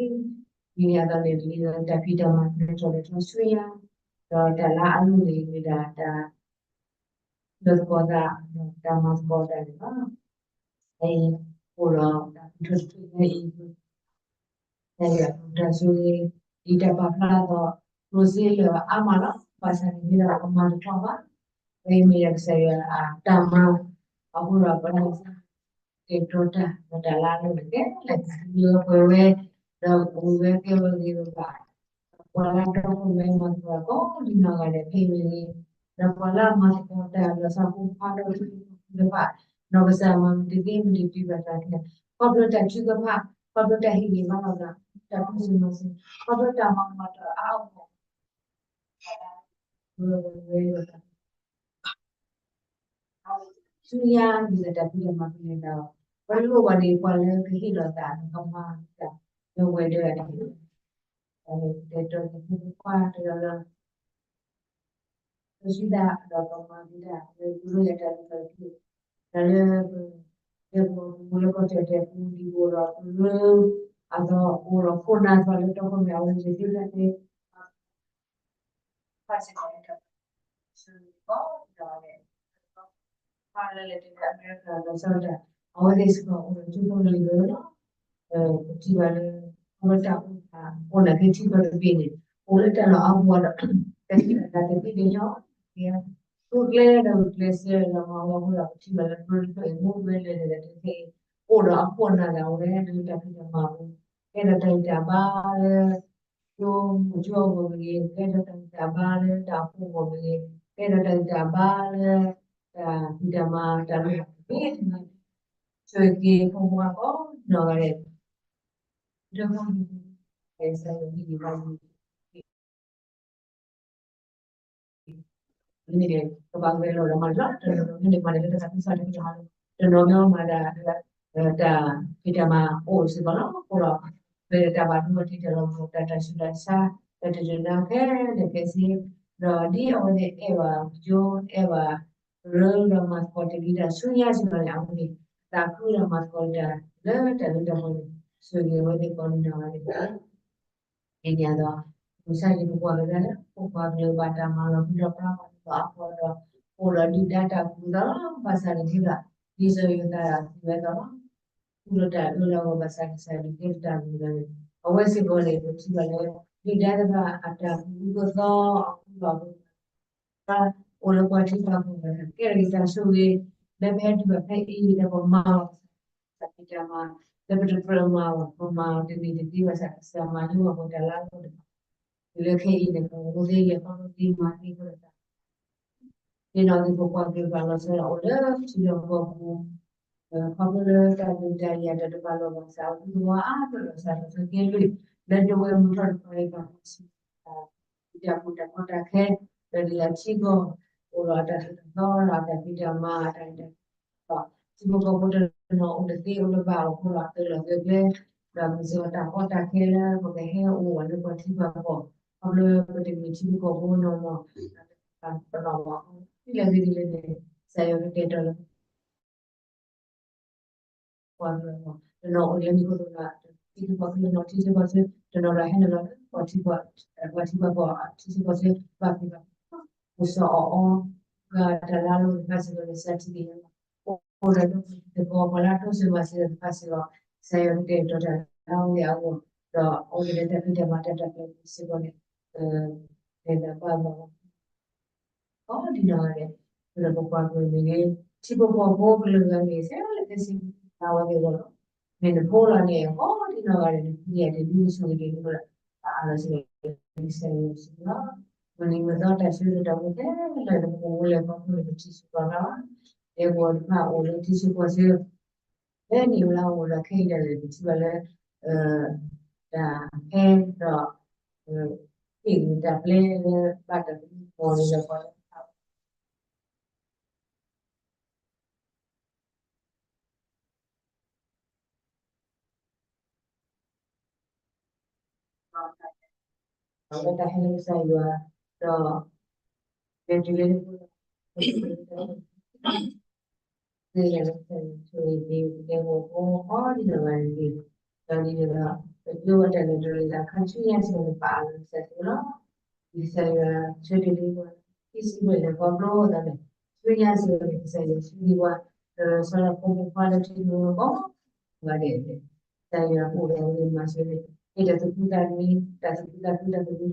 ဒ်န့ၣ်အသိးန့ၣ် ဒ်သိးတၢ်ဖံးတၢ်မၤ တၢ်ထီၣ်လဲၤထီၣ်ဆူညါ, ဒီးတၢ်လၢအလိၣ်န့ၣ် မ့ၢ်ဒၣ်တၢ် လၢသကိးသး တၢ်မၤသကိးတၢ်န့ၣ်လီၤ. အံၤအိၣ်ဒီးတၢ်ကထၢတထူၣ်ညါအံၤ, တၢ်ဆိၣ်ဂ့ၤ ဒ်တၢ်ပာ်ဖျါအသိး ကျိၣ်စ့လၢာ်အါမးလီၤ. ဘၣ်ဆၣ်န့ၣ်မ့ၢ်ဒီးပမၤတထီၣ်ဘၣ်. အဝဲမ့ၢ်ဒၣ်ကစၢ်ယွၤအတၢ်မၤ, အဃိဒီးပနီၢ်ကစၢ် ကဲထီၣ်တၢ် ဒီးတၢ်လၢအလိၣ်န့ၣ် ကဲလၢာ်လၢပှဲၤဝဲ, ဒီးအိၣ်ဝဲကဲဝဲဂ့ၤဝဲဘၣ်. ပှၤလၢအတီခိၣ်ရိၣ်မဲမၤသကိးကိးဒံနီၢ်ဂၤဒဲးဖဲအံၤမ့ၢ်ဂ့ၤ, ဒီးပှၤလၢအမၤသကိးတၢ်လီၤဆီဖိဖးဒိၣ်တဖၣ်, နီၢ်ကစၢ်မၤမုာ်တသ့မုာ်တသ့ဘၣ်သးန့ၣ်, ခီဖျိတၢ်ထုကဖၣ်, ခီဖျိတၢ်ဟ့ၣ်ဂံၢ်ဘါလိာ်သး, တၢ်ကူၣ်သ့မၤစၢၤ, ခီဖျိတၢ်မၤမၤတၢ်အါအါဂီၢ်ဂီၢ် ဆူညါဒ်သိးတၢ်ဖံးတၢ်မၤကလဲၤသးလီၤ. ပလိၣ်ဘၣ်န့ၣ် ပှၤလၢကဟ့ၣ်လီၤသး ကမၤတၢ်လၢဝဲၤဒၢးအတၢ်ဟ့ၣ်, တၢ်လဲၤတဲာ်ကတီၤက့ၤဖိခွါတဂၤလၢ ပစံးဒၣ်ဒီးကမၤက့ၤတၢ်လၢပလိၣ်ယၤတၢ်လၢတၢ်လၢ တၢ်လၢ လၢပှၤလၢကီၢ်ကၠီၣ်တဲာ်ပူၤဒ်အိၣ်ဒီးပလၢ အသိးအိၣ်ဒီးခိၣ်နၢ်သီလၢတီခိၣ်မဲာ်အဝဲသ့ၣ်သ့ၣ်တဖၣ်န့ၣ် ပှၤစ့ၢ်ကီးလၢတၢ်ဆိၣ်ဂ့ၤကိးဒံနီၢ်ဂၤဒဲး, ပှၤလၢလဲၤတုၤလၢအမဲရကၤလီၤဆီဒၣ်တၢ် အဝဲသ့ၣ်စ့ၢ်ကီးအိၣ်ဒီးကၠိဖိလၢလၢာ်လီၤ. ပထံၣ်ဘၣ်လၢ အဝဲတၢ်အိၣ်ဖှိၣ်အိၣ်နာ်က့ထံကီၢ်တဘ့ၣ်န့ၣ် အိၣ်လၢတၢ်လီၢ်အါပူၤဒီး တၢ်ဟ့ၣ်လီၤသးတသ့တညီ, ကျိၤကျဲဒီးကျဲးစၢးဒီးမၤဝဲအဃိဒီး ပထံၣ်ဘၣ်လၢကျိၤတဖျၢၣ်အံၤ မ့ၢ်ဝဲလဲၤဒီးတသ့ အိၣ်ဒီးအခိၣ်အနၢ်လၢအဝဲလၢတၢ်ဖံးတၢ်မၤအပူၤ, ကဲဒီးတၢ်ဂံၢ်တၢ်ဘါလၢ ကၠိမုၢ်ကၠိအဂီၢ်မ့ၢ်ဂ့ၤ, ကဲဒီးတၢ်ဂံၢ်တၢ်ဘါလၢတၢ်အိၣ်ဖှိၣ်အဂီၢ်မ့ၢ်ဂ့ၤ, ကဲဒီးတၢ်ဂံၢ်တၢ်ဘါလၢ တၢ်ဖံးတၢ်မၤတၢ်လိၣ်မ့ၢ်ဂ့ၤ, ဆိၣ်ဂ့ၤဖိခွါကိးဒံနီၢ်ဂၤဒဲး ဒီး မ့ၢ်န့ၣ် ကဘၣ်ဝဲလီၤဒီးမၤလီၤ တနီၤမ့ၢ်န့ၣ်မၤဒၣ်လၢတၢ်သးခုကစီၣ်တမံၤဟါလီၤ, တနီၤမ့ၢ်မၤဒၣ် တၢ်ဖံးတၢ်မၤအိၣ်စ့ၢ်ကီးလီၤ. အဃိဒီး ပတၢ်ဘၣ်ဒိဘၣ်ထံးတၢ်လီၤမုၢ် တၢ်တၢ်ဆူးတၢ်ဆါ တၢ်တဒုးနၢ်ခဲလၢာ်ခဲဆ့, ဒီးဒ်အဝဲသ့ၣ်အဲၣ်ဘၣ်ကၠိ အဲၣ်ဘၣ် ရၢဒီးမၤသကိးတ့ၢ်လံတၢ်ဆူညါစ့ၢ်ကီးန့ၣ် အဝဲန့ၣ် သးခုဒီးမၤသကိးတၢ်လၢတၢ်လၢတၢ်ပှဲၤန့ၣ် ဆိၣ်ဂ့ၤအဝဲသ့ၣ်ကိးဒံနီၢ်ဂၤဒဲး ဒ်န့ၣ်အသိး မုၢ်ဆါတနံၤပကွၢ်ကဒါလၢ ပပှၤကလုာ်ဘၣ်တၢ်မၤလီၤ ပဒီးပြၢ်ပှၤဒီးအဃိဒီး အိၣ်ဒီးဒုၣ်ဒါတၢ်ကူၣ်သးလီၤ ဘၣ်ဆၣ်န့ၣ်ဒ်သိး ဒ်စီၤယိၤသးစံးဝဲအသိးလီၤ. ဃုာ်ဒီးတၢ်အၢလၢအဂီၢ်ဘၣ်ဆၣ်ကစၢ်ယွၤကဲထီၣ်တၢ်မုၢ်လီၤန့ၣ် အဝဲစ့ၢ်ကီးန့ၣ် ပထံၣ်ဘၣ်လၢ ဒုၣ်ဒါတဖၣ်အတၢ်ကူၣ်အုကသီအဃိဒီး အိၣ်လၢပှၤထံပှၤကီၢ်ဘၣ်ဆၣ် ကဲထီၣ်က့ၤတၢ်ဆိၣ်ဂ့ၤ လၢပဟဲတုၤဘၣ်ဖဲအံၤဒီးပမၤအီၤ တၢ်ဖံးတၢ်မၤ လၢပတကြၢးမၤအီၤ ပမၤအီၤတနံၤတသ့ဘၣ်ဆၣ် ကစၢ်မၤလၢပှၤတၢ်လၢအဂီၢ်တဖၣ် တုၤလၢခဲအံၤန့ၣ် ပအိၣ်သ့လဲၤခီဖျိသ့မၤသ့အဃိဒီး သ့ၣ်နီၣ်က့ၤပပှၤကလုာ်ဘၣ်လီၤဆီဒၣ်အိၣ်လၢထံလီၢ်ကီၢ်ပူၤ ခီဖျိလၢတၢ်ဒုးတၢ်ယၤတၢ်တပာ်လီၤဘၣ်ဆၣ် အီၤသူၣ်ဝါအါဖျၢၣ်လီၤစၢ်လီၤ သကဲလွံၢ် လၢဒဝဲၢ်မုၢ်ထီၣ်တပၤအံၤ ပှၤဖီၣ်ဆူ တၢ်ပူၤတၢ်ကီတၢ်ခဲ ဒီးဒ်လၢထံကီၢ် အိၣ်ဒီးအတၢ်သိၣ်တၢ်သီဒီးအတၢ်ဖံးတၢ်မၤအတၢ် ထံဖိကီၢ်ဖိတနီၤအိၣ်တသ့အိၣ်တဘၣ်အဃိဒီး အသုးလီၢ်သုးကျဲ ဒီးမုၢ်စ့ၢ်ကီးတၢ်ကီတၢ်ခဲလၢပကဟဲအိၣ်ဝဲလၢပှၤထံပှၤကီၢ် ခီဖျိပတမ့ၢ်ထံဖိကီၢ်ဖိနီၢ်နီၢ် ပနီၢ်ဘၣ် ဒ်လဲၣ်ဂ့ၤဒ်လဲၣ်န့ၣ် ကစၢ်ယွၤကတဲာ်ကတီၤလၢ ပှၤကညီ တနီၤအိၣ်လၢမူခိၣ်သလုး ထံဆၢကီၢ်ဆၢ တနီၤထံဆၢကီၢ်ဆၢ တနီၤဒီးဟဲနုာ်လီၤလၢ ပှၤထံပှၤကီၢ် ထံဆၢကီၢ်ဆၢ ဘၣ်ဖံးဘၣ် အိၣ်စီၤအီၣ်အီ ဂၤတၢ်လၢအလိၤတဖၣ်စ့ၢ်ကီးန့ၣ် စးထံၣ်က့ၤ အိၣ်ဒီးတကီၢ်ပှၤလၢအတိစၢၤမၤစၢၤတဖၣ်စ့ၢ်ကီး ကစၢ်ယွၤကတဲာ်ကတီၤတၢ်လၢအဝဲအဂီၢ် ဒီးအဝဲလၢတၢ်ဖံးတၢ်မၤတၢ်တၢ်ပျဲစ့ၢ်ကီးန့ၣ် လဲၤသးပှၢ်ဘၣ် ကိးဒံနီၢ်ဂၤဒဲး လၢပပှၤကလုာ်မ့ၢ်ဂ့ၤ ထံဖိကီၢ်ဖိကလုာ်ဂၤမ့ၢ်ဂ့ၤ ဆဲးလၢကစံးဘျုးအဝဲသ့ၣ်အဂီၢ်လီၤ. မ့ၢ်နဖိလီၤန့ၣ် ကိးဒံနီၢ်ဂၤဒဲး နဖံးယၤဒ်မုၢ်ဆူၣ်ဂ့ၤဒ်မုၢ်လၢ် အအါလီၤစ့ၢ်ကီး ကစၢ်ယွၤစံးဘျုးလီၤ. မုၢ်နံၤမုၢ်သီတၢ်ဆၢကတီၢ်မ့ၢ်ထဲလဲၣ် နပူၤဝဲလဲၣ် ခီဖျိလၢပထံဆၢကီၢ်လီၤ. ဒဲကဝီၤတဖၣ်အိၣ်လၢထံဆၢကီၢ်ဆၢ ဖဲန့ၣ်ဝဲလၢအအိၣ်ဒီးခဲအံၤဒၣ်လဲာ် ပထံၣ်ဘၣ်လၢ တၢ်ဟဲဒီး ဟ့ၣ်ဂံၢ်တၢ်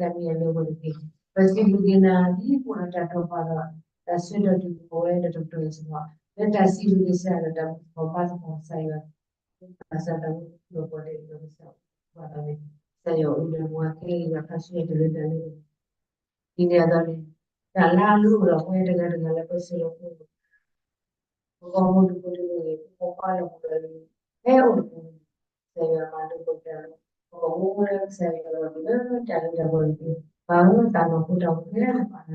ပျဲလၢဘၣ်တၢ်သမူထီၣ်န့ၣ်ဒီးပှၤလၢ အဝဲတၢ်ဟဲလၢကစၢ်ယွၤ ဒီး လဲၤတုၤလၢ သ့ၣ်ညါလၢကစၢ်ယွၤဆိၣ်ဂ့ၤက့ၤ ပကဲဂီၤဖိကိးဒံနီၢ်ဂၤဒဲးန့ၣ် ဒီးဒ်န့ၣ်ဒီး ပကဲဝဲတၢ်လဲၤတရံးသးခါဆူညါစ့ၢ်ကီးန့ၣ် ပအၢၣ်လီၤကစၢ်ယွၤလီၤ. ဒ်ကစၢ်ယွၤဆၢတဲာ်လံပှၤ ဟံးစုဝဲလဲၤခီဖျိသးန့ၣ် ဆူညါစ့ၢ်ကီးန့ၣ် ကစၢ်ယွၤဆှၢလံပှၤ ဒီးလီၤဆီဒၣ်ဖိမုၣ်ဖိခွါလၢထံကျိကိးဂၤဒဲးန့ၣ် ကစၢ်ယွၤအိၣ်ဒီးအဝဲမၤစၢၤန့ၣ် မ့ၢ်တၢ်သူၣ်ခုသးခု တၢ်သူၣ်ခုသးခု တၢ်သူၣ်ခုသးခုအလၢအပှဲၤတက့ၢ်. ပစံးဘျုးက့ၤနၤ ဒ်ပအိၣ်ဒီးတၢ်တိာ်ပာ်ဒီး တၢ်ဆၢကတီၢ်ဒ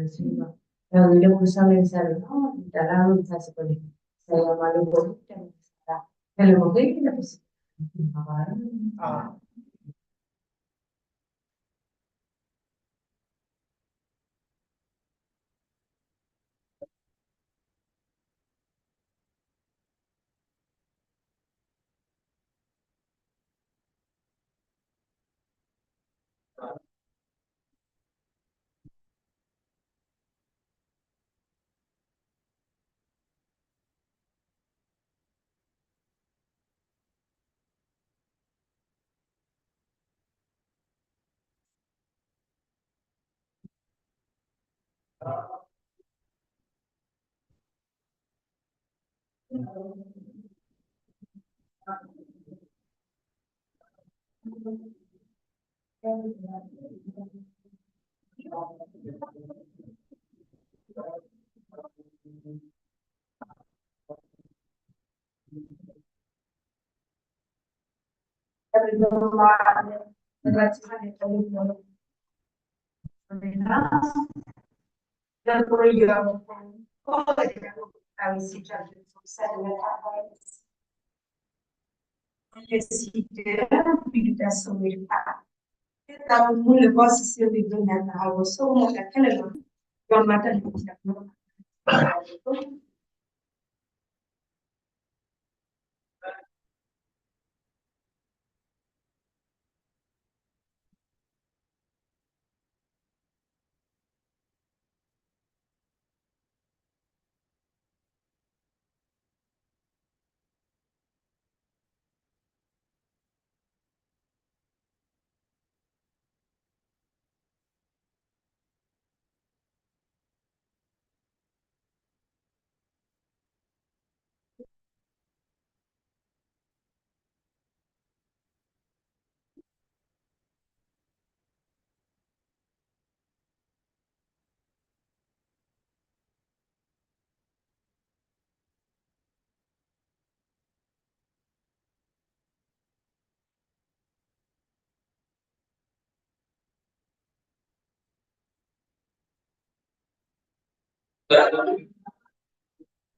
ုးကဝဲဒီးတကတီၢ်အံၤစ့ၢ်ကီး လၢတၢ်စံးဘျုးကစၢ်ယွၤဒီးတၢ်မူထီၣ်ဘါသပှၢ်ကစၢ်ယွၤ ဘၣ်ဆၣ်တၢ်မူထီၣ်ပှၤဒဲးဒီးကစၢ်ယွၤဘၣ်သးန့ၣ် ကစၢ်ယွၤအိၣ်ဒီးပှၤခဲအံၤ ယွၤခါဆူညါတုၤလၢတၢ်လၢ ဒ်န့ၣ်အသိးန့ၣ် တၢ်လၢအလိၣ်ဒီးပဝဲတဂၤတဂၤလၢပဆၢလီၤဖိ ပကီၢ်ဖိဒူဖိတမ့ၢ်ဂ့ၤ ပဖိခွါလၢ်ဖိလၢ်ဂ့ၤ ဖဲအိၣ်တပူၤန့ၣ် ကစၢ်ယွၤမၤလိသကိးတၢ်လၢ ပကအိၣ်လၢကစၢ်ယွၤလီၤလၢတၢ်လၢတၢ်ပှဲၤန့ၣ် ပှၤဧၢ သးနီၢ်ခိတၢ်အိၣ်ဖျဲၣ်လၢပှၤလၢ်ဆူ ဒီးဂ့ၤလၢပကဆှၢလၢကစၢ်ယွၤလီၤ တၢ်လၢအလိၣ်တဖၣ်စ့ၢ်ကီးန့ၣ် ကစၢ်ယွၤမၤလိသကိးတၢ်လၢ ဖဲလၢပဂ့ၤလၢပစံးဘၣ် လၢကစၢ်, လၢကစၢ်, လၢကစၢ်, လၢကစၢ်, လၢကစၢ်, လၢကစၢ်, လၢကစၢ်, လၢကစၢ်, လၢကစၢ်, လ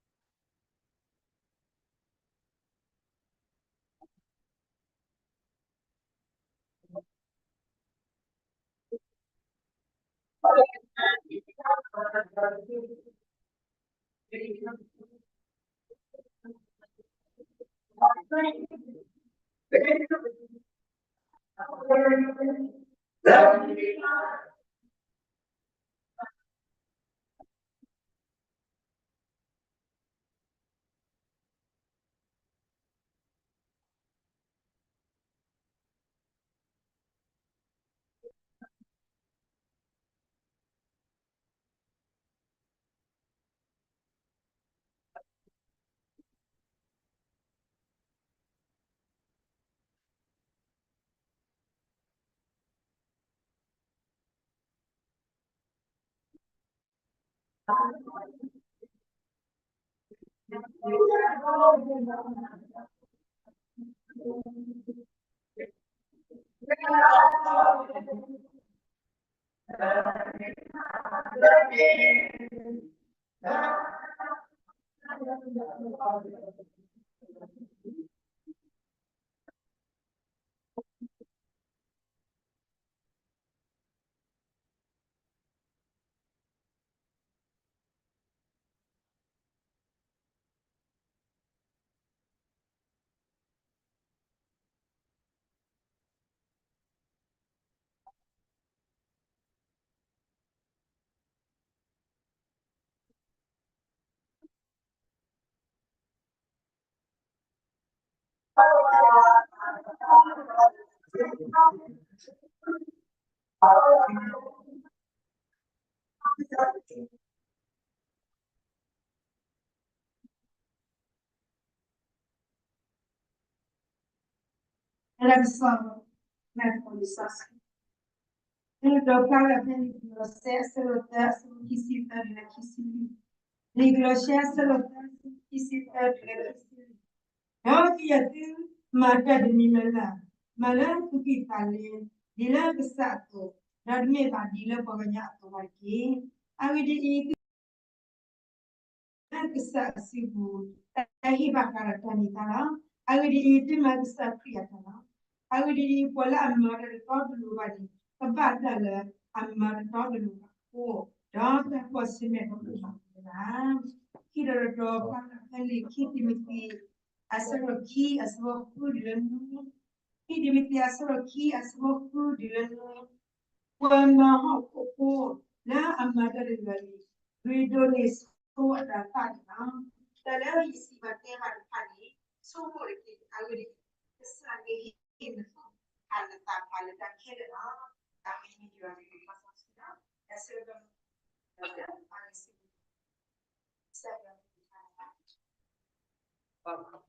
ၢကစၢ်, လၢကစၢ်, လၢကစၢ်, ဒီးသုယသုမၤတၢ်တမံၤလၢ်လၢ်, မၤလၢသူၣ်ကံၢ်သးလဲ, ဒ်လၢကစၢ်အသိး, ဒီးတမ့ၢ်ဘၣ်ဒ်လၢပှၤကညီအသိးဘၣ်တက့ၢ်. အဂ့ၢ်ဒ်အံၤ, သုမၤလၢကစၢ်အစုပူၤ, တၢ်ဟ့ၣ်ဘၣ်ဃးဒီးတၢ်န့ၣ်တၢ်လီၤ. အဂ့ၢ်ဒ်အံၤ, သုမၤကစၢ်ခရံာ်အတၢ်လီၤ. အဂ့ၢ်ဒ်အံၤ, ပှၤလၢအမၤတၢ်တတီတလိၤဘၣ်န့ၣ်, ကဘၣ်တၢ်လၢအမၤတတီတလိၤဘၣ်အဃိ, ဒီးတၢ်ကွၢ်ဆၢၣ်မဲာ်တအိၣ်ဘၣ်န့ၣ်လီၤ. ခံဒီးတတီၤ, ပာ်ဖျါဖဲလံာ်ခံတံၤမသ့း အဆၢဒိၣ်ခံ အဆၢဖိဃုတုၤလၢနွံ, ခံတံၤမသ့း အဆၢဒိၣ်ခံ အဆၢဖိဃုတုၤလၢနွံ, ပှၤမၤဟီၣ်ခိၣ်ဖိလၢအမၤတၢ်တဂၤန့ၣ်, ဂ့ၤဒိးန့ၢ်ဆိအတၤသၣ်န့ၣ်လီၤ. တၢ်လၢယစံးဘၣ်တဲဘၣ်တဖၣ်န့ၣ်, ဆိကမိၣ်တက့ၢ်. အဂ့ၢ်ဒ်အံၤ, ကစၢ်ကဟ့ၣ်နသူၣ်ဖးနသးဖးလၢတၢ်ခဲလၢာ်လီၤ. တၢ်မ့ၢ်န့ၣ်ယွၤကလုၢ်ကထါစီဆှံလီၤ. တၢ်ဆၢကတီၢ်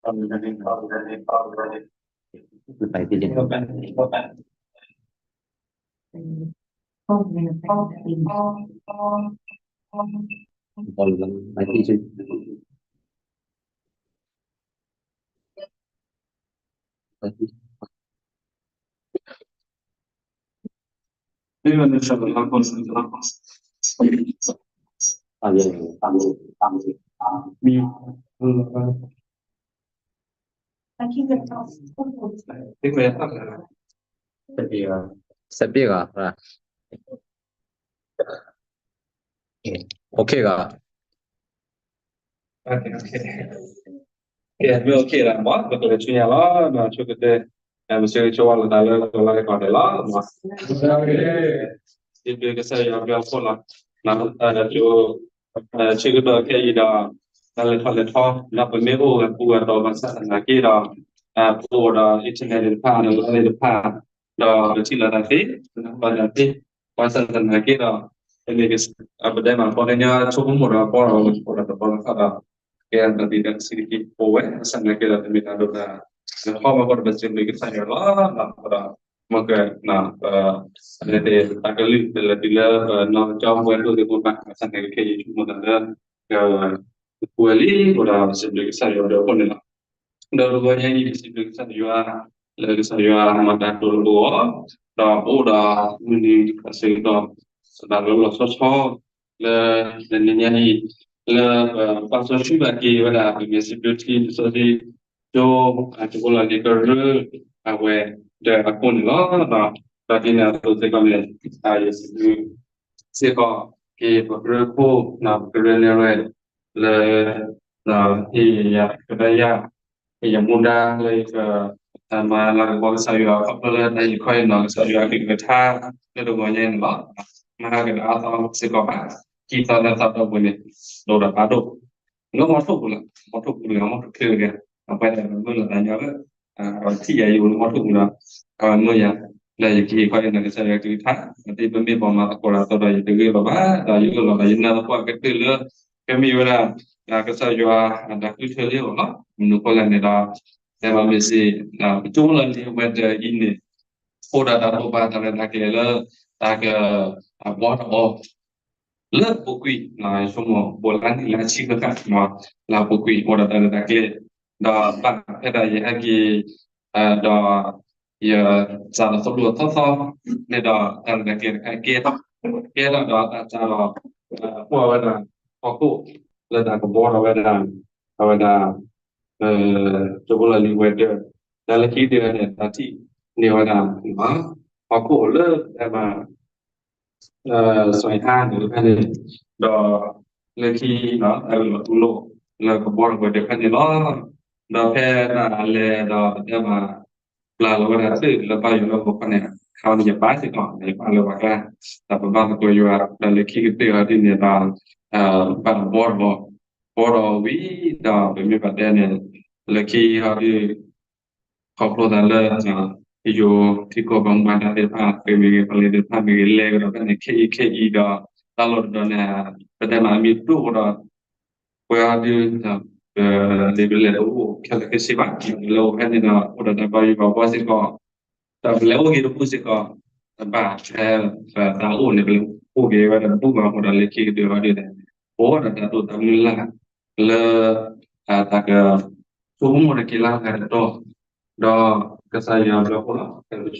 စဲးဘ့ၣ်ဂၤ, အိၣ်ခ့ဂၤ, ကဲ မ့ၢ်အိၣ်ခ့လီၤ မ်ပကလဲၤဆူညါလီၤ. ဆိကတၢၢ် ပဆၢဂ့ၤဆၢဝါလိာ်သးလၢကလီၤကီးဒဲးလီၤ. စံးဘျုးကစၢ်ယွၤဘျုးအဖှိၣ်လီၤ. ဆၢကတီၢ်ခဲအံၤဒီး တၢ်လဲၤထီၣ်လဲၤထီ ဒီးပမ့ၢ်အိၣ်ဝဲပူၤဝဲဒီးဘၣ်ဆၣ်သနာ်က့ဒီး ပအိၣ်ဒီး internet သ့ၣ်တဖၣ် ဒီးလီသ့ၣ်တဖၣ် ဒီးပထံၣ်လိာ်သးသ့ ပနၢ်ပၢၢ်သးသ့ ဘၣ်ဆၣ်သနာ်က့ဒီး ပတဲမး ပှၤကညီဆိကမိၣ်ဒီးဘီဒီး အိၣ်ဒီးတဘီလၢ်ဃီဒီး ကဲဒီးဒ်တၢ်ကစံးတက့ၢ် ပအိၣ်ဝဲ ဘၣ်ဆၣ်သနာ်က့ဒီး တမ့ၢ်တၢ်ဒိၣ်တၢ်ထီဘၣ်ဃိဒီး ပစံးဘျုးကစၢ်ယွၤလီၤ. ဒီး မ့ၢ်က ပ တၢ်ကလုၢ် ပလဲၤတုၤလၢပနီၢ်ကစၢ်ပဝဲဒိၣ်သ့ၣ်တဖၣ် ဘၣ်ဆၣ်သနာ်က့ ခဲအံၤဆိကမိၣ်သးလၢ က ပဝဲလံ အဃိဒီး ပစံးဘျုးကစၢ်ယွၤဒီးအဃိန့ၣ်လီၤ. ဒီးတဂီၤညါအံၤ ပစံးဘျုးကစၢ်ယွၤ လၢကစၢ်ယွၤမၤတၢ်တိာ်လၢပဂီၢ် ဒီးပအိၣ်ဒီးမုၢ်နံၤအဆၢကတီၢ် စးထီၣ်လၢလီၤဆီဆီ လၢတနံၤညါအံၤ လၢပဘၣ်စီဆှံဘၣ်က့ၤဝဲဒၣ် ပမ့ၢ်စံးဘျုးထံ ပစီဆှံ ကၠိ ကၠိဖိလီၢ်လံၤကရၢ အဝဲဒီးအဃိန့ၣ်လီၤ. ဒီးဒ်န့ၣ်အသိးစ့ၢ်ကီးန့ၣ် ယစံးဘျုးစ့ၢ်ကီး က့ၤပကရၢခိၣ် ပကရၢနဲၣ်ရွဲၣ် လၢ ဟ့ၣ်ယၤကဒါယၤ ဟ့ၣ်ယၤမူဒါလၢယက မၤလၤကပီၤကစၢ်ယွၤ ခီဖျိလၢတၢ်အံၤခီအံၤနီၤ ကစၢ်ယွၤကလုၢ်ကထါ လၢတဂီၤညါအံၤန့ၣ်လီၤ. မၤဟးကဒါအသီစ့ၢ်ကီးဘၣ် ခံသီသၢသီအတီၢ်ပူၤန့ၣ် ဒိၣ်ဒီးဖးဒိၣ် လၢမီထိၣ်ပူၤလီၤ မီထိၣ်ပူၤန့ၣ် မီထိၣ်ချ့တဂ့ၤ အပှဲၤဒီးမုၢ်လီၤသးညီလၢ အထံၣ်ယၤယအိၣ်လၢမီထိၣ်ပူၤဒီး အဝဲမၢယၤ လၢယကဟ့ၣ်ခီအံၤန့ၣ် ကစၢ်ယွၤကလုၢ်ကထါ ဒ်ပမ့ၢ်ပှၤမၤသကိးတၢ်အသိးဒီး ယတဂ့ၢ်လီၤဘၣ် ဒီးယအၢၣ်လီၤဒီး ယနာ်သပှၢ်ကတၢၢ်လၢ ကမ့ၢ်ဝဲဒၣ် ကစၢ်ယွၤအတၢ်ဃုထၢလၢအီၤလီၤ. မနုၤအဃိလဲၣ်န့ၣ်ဒီး တဲဘၣ်မ့ၢ်စ့ၢ် ပကၠိဖိလီၢ်လံၤအဝဲဒၣ်အံၤန့ၣ် အိၣ်ဒီးတၢ်တိာ်ပာ်တၢ်ရဲၣ်တၢ်ကျဲၤလၢ တၢ်က အဘီတအီ လၢအပူၤကွံာ် ဆိကမိၣ် ဘိးလါနံၣ်လါဆံဃၣ်ဃၣ် လၢအပူၤကွံာ် အိၣ်ဒီးတၢ်ရဲၣ်တၢ်ကျဲၤ ဒီးဘၣ်ဖဲဒၣ်ယဟဲက့ၤ ဒီး ယစးထီၣ်သိၣ်လိအသီသီန့ၣ်ဒီး တၢ်ရဲၣ်တၢ်ကျဲၤတခါကဲထီၣ် ကဲထီၣ်ဒီးတၢ်စးထီၣ် ကွၢ်ဝဲဒၣ် ဟီၣ်ခိၣ် လၢတၢ်ကဘီထီၣ်ဝဲဒၣ် အဝဲဒၣ် ကၠိဖိလီၢ်လံၤဝဲၤဒၢး တၢ်လၢခံကတၢၢ်န့ၣ် တၢ်ထံၣ်န့ၢ်ဝဲဒၣ် ဟီၣ်ခိၣ်လၢ အဲမး စွဲဟါန့ၣ်ဖဲန့ၣ် ဒီး လၢခံ အဲလီၤတူၢ်လိာ် လၢကဘီထီၣ်ဝဲဒၣ်ဖဲန့ၣ်လီၤ. ဒီးဖဲဒၣ်အလဲၤဒီး အဲမး ပျၢ်လီၤဝဲဒၣ်သုးလၢဘါယွၤလၢဂီၤခီန့ၣ် ခါန့ၣ်ယပၢ်စ့ၢ်ကီး ယပၢ်လၢပှၤကျါ ဒီးပဘၣ်သကိးယွၤ ဒီးလၢခံကတၢၢ်အီၤဒ်န့ၣ်ဒီး ဘၣ်ဘီထီၣ် ဘီထီၣ်ဝံၤ ဒီးပမ့ၢ်ဘၣ်တဲန့ၣ် လၢခံအီၤဒ် ခီဖျိသးလၢ ယိၤထံကီၢ်ပှၤမူဘၣ်ဒါသ့ၣ်တဖၣ် မ့ၢ်ဂ့ၤ ပှၤလၢသ့ၣ်တဖၣ်မ့ၢ်ဂ့ၤ လဲၤကဒီးဖဲန့ၣ် ခဲအံၤခဲအံၤဒီး တၢ်လီၢ်တတီၤန့ၣ် ပတဲမးအမံၤဒိၣ်ဒီး ပှၤဒုး လံာ်ပလဲၢ်တအိၣ်ခဲလၢာ်ခဲဆ့ဘၣ် လၢအိၣ်ဖဲန့ၣ်ဒီး အိၣ်ဒီးတၢ်ဘၣ်ယိၣ်ဘၣ်ဘှီစ့ၢ်ကီး ဒီးပလဲၤအိၣ်က့ၤတဘူၣ်စ့ၢ်ကီး တဘၣ်ဖဲ ပတၢ်အိၣ်န့ၣ် ပလဲၤအိၣ်က့ၤဝဲဒၣ်တဘူၣ်ဘၣ်အဃိဒီး လၢခံကတၢၢ်အီၤဒ်န့ၣ် အိၣ်ဒီးတၢ်တိာ်တၢ်မုၢ်လၢ် လၢ တၢ်က ဆိကမိၣ်တက့ၤလၢအဂၤတတီၤ ဒီးကစၢ်ယွၤဘျုးအဃိလီၤ.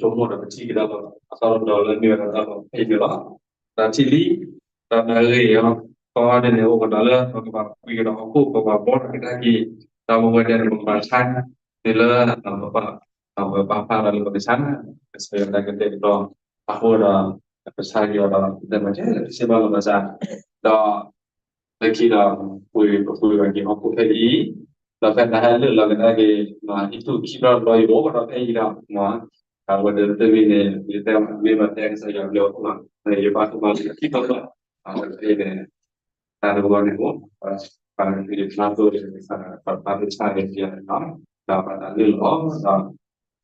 ပဆိကမိၣ်ဒီးပထံၣ်ကဒါလီၤ အသီတတီၤလၢမ့ၢ်ဝဲဒၣ်တၢ်လီၢ်ဖဲအံၤန့ၣ်လီၤ. တၢ်ထံၣ်လံ ဒီးတၢ်ဂ့ၢ်အီၤ ကီဒ်န့ၣ် အိၣ်ကဒီးလၢ ပကဘၣ်ပှ့ၤကဒီးဟီၣ်ခိၣ် ပကဘၣ်ဘီထီၣ်ကဒါက့ၤ ဒီးပဝဲဒၣ်န့ၣ် ပကဘၣ်ဆါန့ၣ်လၢ ပဘၣ် ပဘၣ်ဖးဒီးလၢပကဆါ ကစၢ်ယွၤတၢ်ကတဲာ်ကတီၤ အဃိဒီး ပဆါက့ၤအီၤဒီး ပတဲမ့ၢ်ထဲလၢပစံးဘၣ်လီၤဘၣ်စး ဒီး လၢခံဒီး ပှ့ၤ ပပှ့ၤဘၣ်က့ၤဟီၣ်ခိၣ်ဖဲအံၤ ဒီးဖဲတၢ်ဟဲလၢာ်လီၤကဒါက့ၤ ဟံၣ်ထူၣ်ခံဘျီတဘျီ ယအိၣ်ကဒီးဖဲအံၤဒီး အဝဲဒၣ်တမံၤန့ၣ် ယတဲမ့ၢ်ဘၣ်တဲကစၢ်ယွၤဘျုးအဃိလီၤ ယဘၣ်ကမၤလၢခံဘျီဘျီ အဝဲသ့ၣ်န့ၣ် တၢ်တဘျီန့ၣ်အိၣ် ပှၤကဖျါသိ ပှၤဖျါသိဆါက့ၤယၤ ဒီးဘၣ်တၢ်လၢာ်လီၤ ဒီး လၢ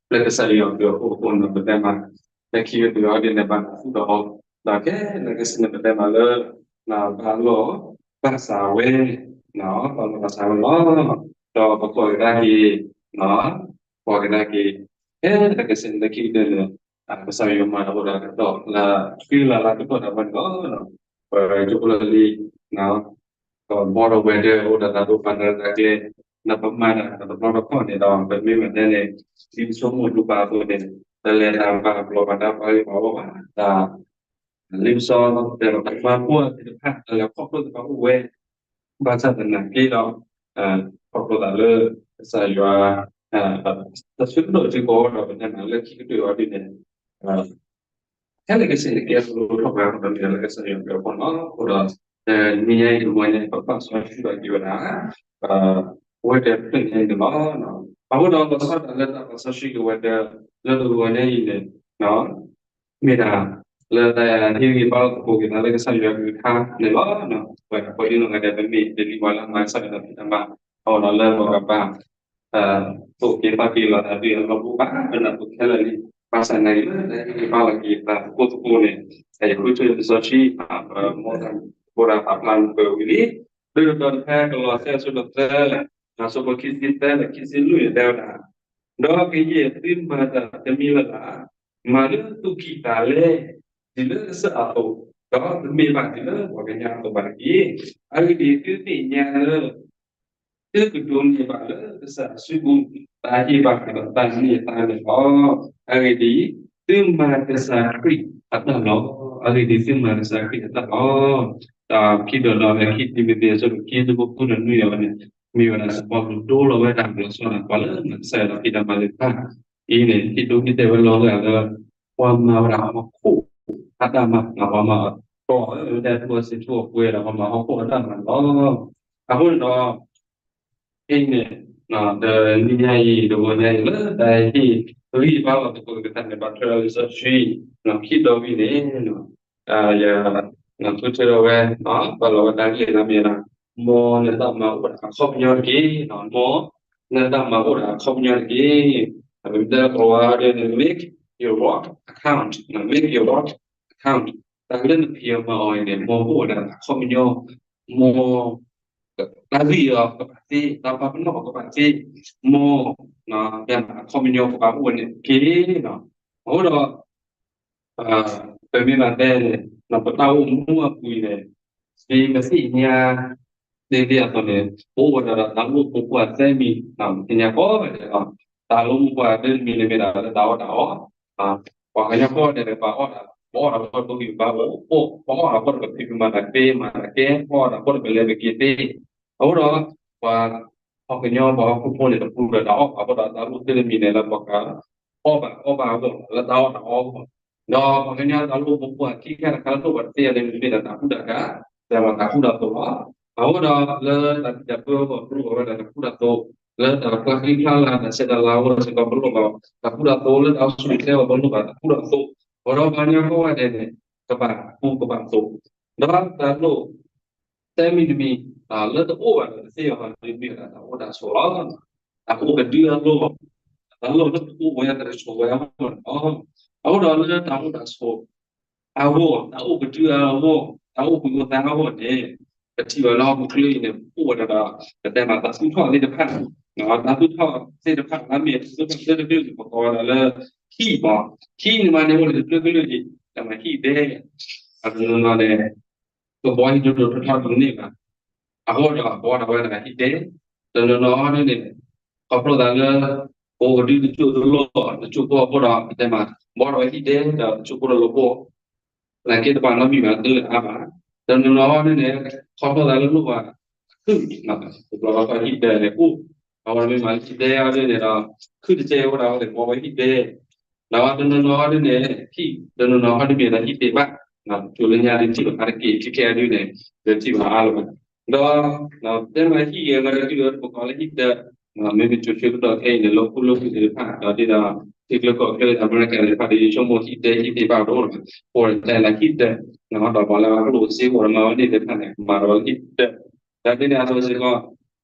ကစၢ်ယွၤဘျုးအဃိအဃိန့ၣ် ပတဲမး လၢခံကတၢၢ်အီၤဒ်န့ၣ် ဘၣ်တၢ်သူၣ်ဒီးအီၤ ဒီးခဲလၢာ်ခဲဆ့န့ၣ် ပတဲမးလၢ ဘၣ်လီၢ်ဘၣ်စးဝဲ ဘၣ်လီၢ်ဘၣ်စးဝဲလီၤ ဒီးပကွၢ်ကဒါက့ၤ, ကွၢ်ကဒါက့ၤ, ဖဲလၢကစၢ်ယွၤလၢခံကတၢၢ်န့ၣ်, ကစၢ်ယွၤမၤတၢ်အိၣ်ဒီးကတီၢ်လၢ ဃံလၤလၢကတီၢ်ဒၣ်ဝဲန့ၣ်လီၤ. ပကၠိဖိလၢလံ, ကဘီဒီးဝဲၤဒၢးအိၣ်ဒီးတၢ်ဒိးပာ်တၢ်ရဲၣ်တၢ်ကျဲၤ, ဒီးပမၤတၢ်တဘျီတခီၣ်န့ၣ်ဒီး ပမ့ၢ်မၤဒ်န့ၣ် ဒ်ပဆိကမိၣ်ဒိၣ်ပာ်အသိးန့ၣ်, တလဲၤတၢ်ဘၣ် ပလီၢ်ဘၣ်ဒါ ပှၤဂ့ၢ်ပှၤဝီဘၣ်, တၢ် လံာ်စီဆှံတဲဒီး ပှၤမၤဖိသ့ၣ်တဖၣ် တၢ်လဲၤခီဖျိသ့ၣ်တဖၣ်အိၣ်ဝဲ, ဘၣ်ဆၣ်သနာ်က့ဒီး ခီဖျိသးလၢ ကစၢ်ယွၤ တၢ်ဆၢကတီၢ်စ့ၢ်ကီးဒီး ပတဲမးလၢခံကတၢၢ်အီၤဒ်န့ၣ်, ဖဲလၢကစၢ်ယွၤကဲထီၣ်ပှၤ ပမ့ၢ်လၢကစၢ်ယွၤကဲအဖီခိၣ်န့ၣ်လီၤ. အဃိဒီး တနံၤညါအံၤတဂီၤညါအံၤ ပဘၣ်စီဆှံဘၣ်က့ၤဝဲဒၣ် ပဝဲဒၣ်ဖျၢၣ်ညါအံၤန့ၣ်လီၤ. အဃိဒီးလီၤဆီဒၣ်တၢ်လၢတၢ်ဘၣ်စီဆှံက့ၤဝဲဒၣ် လၢတဂီၤညါအံၤန့ၣ် မ့ၢ်ဒၣ် လၢတၢ်ဟ့ၣ်ဂံၢ်ဟ့ၣ်ဘါသကိးက့ၤသးလၢကစၢ်ယွၤအကလုၢ်ကထါန့ၣ်လီၤ. ပဝဲဒၣ်ပှၤဒ်နီၢ်ဂၤဒဲး ပမ့ၢ်တလံၤဝဲလၢမၤကစၢ်ယွၤအတၢ်ဖံးတၢ်မၤ အဃိဒီးလၢပကဘၣ် သိၣ်က့ၤသီက့ၤလီၤသးဒ်အလီၢ်ပူၤဘၣ် ပနၢ်ပူၤခဲလၢာ်လံ. ဘၣ်ဆၣ်သနာ်က့လၢတၢ်ဟ့ၣ်ဂံၢ်ဟ့ၣ်ဘါလီၤက့ၤသးသကိးသကိးန့ၣ် တၢ်ယဃုထၢလံာ်စီဆှံ ပမိၢ်တၢ်ဖိဒၣ်ပာ်ဖျါန့ၣ်ပဝံၤလံ. ဒ်သိးဒီးဖဲကလီးစဲအဆၢဒိၣ်သၢ အဆၢဖိခံဆံသၢဒီးခံဆံလွံၢ်န့ၣ် တဲဝဲဒၣ်, ဒီးကယဲၢ်သုမၤတၢ်တမံၤလၢ်လၢ် မၤလၢသုခံးသးလဲ, ဒ်လၢကစၢ်အသိး, ဒီးတမ့ၢ်ဘၣ်ဒ်လၢပှၤကညီအသိးဘၣ်တက့ၢ်. အဂ့ၢ်ဒ်အံၤ, သုသ့ၣ်ညါလၢ သုကဒိးန့ၢ်ဘၣ်လၢကစၢ်အစုပူၤ တၢ်ဟ့ၣ်ဘၣ်ကဒီးတၢ်န့ၢ်သါန့ၣ်လီၤ. အဂ့ၢ်ဒ်အံၤ, သုမၤကစၢ်ခရံာ်အတၢ်လီၤ. အဂ့ၢ်ဒ်အံၤ, သုမၤကစၢ်ခရံာ်အတၢ်လီၤ. ဒီးခံဒီးဒီးလၢခံတံၤမသ့း အဆၢဒိၣ်ခံ အဆၢဖိဃုဒီးနွံအဝဲန့ၣ် မ့ၢ်ဝဲဒၣ်စီၤပီလူးဒိလီၤဝဲဒၣ် လီၤဆီဒၣ်တၢ် ပှၤလၢမၤကစၢ်ယွၤအတၢ်ဖံးတၢ်မၤသ့ၣ်တဖၣ် အံၤန့ၣ် ဟ့ၣ်ဒိးဟ့ၣ်တဲာ်ဝဲလီၤဂာ်လၢ ပှၤမၤဝဲဒၣ်ဟီၣ်ခိၣ်အတၢ်မၤ ပှၤမၤအီၤတီၢ်ဝဲဒၣ်ထူၣ်အစ့ထူၣ်အပှဲၤဒီး ပှၤမၤဟီၣ်ခိၣ်အတၢ်မၤန့ၣ်လီၤ. အဃိန့ၣ်ဒီး အံၤန့ၣ် တနံၤညါအံၤ တဂီၤညါအံၤ လၢတၢ်ဟ့ၣ်ဂံၢ်ဟ့ၣ်ဘါလီၤသကိးက့ၤသးန့ၣ် ဘၣ်ထွဲဒီးလံာ်စီဆှံ ခံတီၤဝံၤန့ၣ် ယ ဃုထၢထီၣ်ဝဲ ဘၣ်လီၤဝဲတၢ်ဂ့ၢ်လၢမ့ၢ်ဒၣ် မ်နတၢ်မၤအိၣ်ဒီးအခီပညီတက့ၢ်. မ်နတၢ်မၤအိၣ်ဒီးအခီပညီတက့ၢ်. ပမ့ၢ်တဲလၢကီၢ်ဝါဒ်န့ၣ် make your work account, make your work account. တၢ်လၢနဖံးအီၤမၤအီၤအံၤန့ၣ် မ်ကအိၣ်ဝဲဒၣ်အခီပညီ, မ် တၢ်ဂ့ၢ်အီၤကဘၣ်သ့, တၢ်ပာ်ပနီၣ်ကဘၣ်သ့, မ် အခီပညီကဘၣ်အိၣ်ဝဲန့ၣ်တက့ၢ်. အဃိဒီး ပမ့ၢ်ဘၣ်တဲန့ၣ် ပတၢ်အိၣ်မူအပူၤအံၤန့ၣ် ဒ်ပသ့ၣ်ညါ ဒ်ဒ်အသိးန့ၣ် ပအိၣ်ဝဲဒၣ်ဒီးတၢ်အိၣ်မူပူၤအသၢမံၤ ပသ့ၣ်ညါကိးဂၤဒဲးလီၤ. တၢ်အိၣ်မူပူၤအတၢ်တမံၤန့ၣ်မ့ၢ်ဒၣ်လၢတၢ်အီၣ်တၢ်အီ, ပှၤကညီကိးဂၤဒဲး ပှၤအီၣ်တၢ် ပအီၣ်တၢ်ဖိတဘိယူၢ်ဘၣ်အိၣ်, ပအီၣ်တၢ်ဖိတဘိ ပမၤတၢ်သ့ မၤတၢ်ကဲ, ပအီၣ်တၢ်ဖိတဘိ ပလဲၤပက့ၤသ့. အဃိဒီး ပှၤဟီၣ်ကညီ ပှၤဟီၣ်ခိၣ်ဖိန့ၣ် တပူၤဒီးတၢ်အီၣ်ဘၣ်အဃိဒီး တၢ်အိၣ်တၢ်တမံၤန့ၣ် လၢပှၤကအီၣ်ဘၣ်အီဘၣ်အဂီၢ် လၢတၢ်အီၣ်တၢ်အီအဂီၢ်, ဒီးပှၤကညီတၢ်အိၣ်မူပူၤအခံခါတခါလၢတအိၣ်ဘၣ်တသ့အီၤန့ၣ် မ့မ့ၢ်ဒၣ်တၢ်ကူတၢ်ကၤ, ဒီးတၢ်ကူတၢ်သိးလီၤ. အဃိဒီးလၢတၢ်သံတၢ်ပှၢ်အဂီၢ် ပလိၣ်ဘၣ်ဝဲဒၣ်တၢ်ကူတၢ်သိး, လၢတၢ်ပျၢ်ဃံဖျါလၤ တၢ်ဆဲးတၢ်လၤအဂီၢ်စ့ၢ်ကီး ပလိၣ်ဘၣ်တၢ်ကူတၢ်သိး, လၢတၢ်အိၣ်ဆူၣ်အိၣ်ချ့အဂီၢ် ပလိၣ်ဘၣ်တၢ်ကူတၢ်သိး, အဃိဒီးပှၤကညီကိးဂၤဒဲးန့ၣ် ကဘၣ်ကူကဘၣ်သိး, ဒီးတၢ်လိၣ် တၢ်မံၤတမံၤ လၢတအိၣ်ဘၣ်ဒီးတသ့အီၤ မ့မ့ၢ်ဒၣ်တၢ်အိၣ်တၢ်ဆိးလီၤ. တၢ်အိၣ်ကဒုအလိၣ်, တၢ်လိၣ်လၢတအိၣ်ဝဲတၢ်ဆိးဝဲအဂီၢ်န့ၣ်လီၤ. အဃိဒီးလၢတၢ်အိၣ်တၢ်ဆိးအဂီၢ်, တၢ်အိၣ်ကဒုအဂီၢ်, တၢ်အိၣ်ကယိသးအဂီၢ်န့ၣ် ပထံၣ်ဘၣ်လၢဟီၣ်ခိၣ်ချၢအံၤန့ၣ် အိၣ်ဝဲဒၣ်ဒီး ပတဲမးတၢ်သူၣ်ထီၣ်သ့ၣ်တဖၣ်, တၢ်သူၣ်ထီၣ်သ့ၣ်တဖၣ် လၢမ့ၢ်သူၣ်ထီၣ်သ့ၣ်တဖၣ်န့ၣ် ပကိးဝဲဒၣ်လၢ ဟံၣ်မး, ဟံၣ်န့ၣ်မးန့ၣ် အိၣ်လၢတဖျၢၣ်ကလုာ်အံၤ တဲမးဟံၣ်ဒဲး, အတနီၤနီၤန့ၣ် ကဘီဟံၣ်ဒိၣ်ဒိၣ်ထီထီၣ်တန့ၢ်ဘၣ်. အဃိဒီး ဘီဒီးဝဲဒၣ်ဟံၣ်ဒဲး, တနီၤနီၤဟီဒ်န့ၣ် ခီဖျိသးလၢ ပအိၣ်ကဒုတစိၢ်တလိၣ် တစိၢ်ဖိအဃိဒီး ပတဲမး ဘီဒီးဝဲဟံၣ်ဒဲး ဒီးတစိၢ်ဖိဒီးလိၣ်ဘိ သနာ်က့တဘၣ်နီတမံၤဘၣ် တလၢအါဘၣ်. တနီၤနီၤဟီဒ်န့ၣ် ခီဖျိသးလၢလိၣ်ဘၣ် ခုၣ်, တဘျီဃီဟံၣ်ဒဲးန့ၣ်အိၣ်, အဝဲမ့ၢ်မးဟံၣ်ဒဲးအီၤဒ်န့ၣ်ဒီး ခုၣ်တကဲဝဲဒၣ်ဝဲန့ၣ် ဘီဝဲဟံၣ်ဒဲး, ဒီးတနီၤနီၤဟီဒ်န့ၣ် ဟံၣ်တနီၤနီၤဟီဒ်မ့ၢ်ဒီးဟံၣ်ဒဲးဘၣ်, ကၠိလၢညါဒ်ထံၣ်ဘၣ်အါတက့ၢ် ခဲခဲအဒ်န့ၣ် ဒီးထံၣ်ဘၣ်အါလီၤဘၣ်. ဒီး တဲမးဟံၣ်ဂ့ၤဂ့ၤဒ်အံၤ ပကိးလၢဟံၣ်ဒဲး, မ့မ့ၢ်ကၠိဆၢကတီၢ်ခဲအံၤန့ၣ် လၢခူလၢဝ့ၢ်သ့ၣ်တဖၣ် ဒီးဒ်ဒီး ထံချၢကီၢ်ချၢ အမဲရကၤသ့ၣ်တဖၣ် ဒ်ယဆိကမိၣ်ဟံၣ်ဒဲး ဟံၣ်ဒဲးဘၣ်ဒိၣ်လီၤ, အိၣ်ဒီးတဲလၢဟံၣ်ဒဲး, ဒီးပှၤလၢအလိၣ်စ့အိၣ်ဒီးမၤဝဲန့ၣ်သ့ၣ်တဖၣ်န့ၣ် မၤဒီးဝဲဟံၣ်ဒဲး, ဒီးဒ်န့ၣ်အသိးစ့ၢ်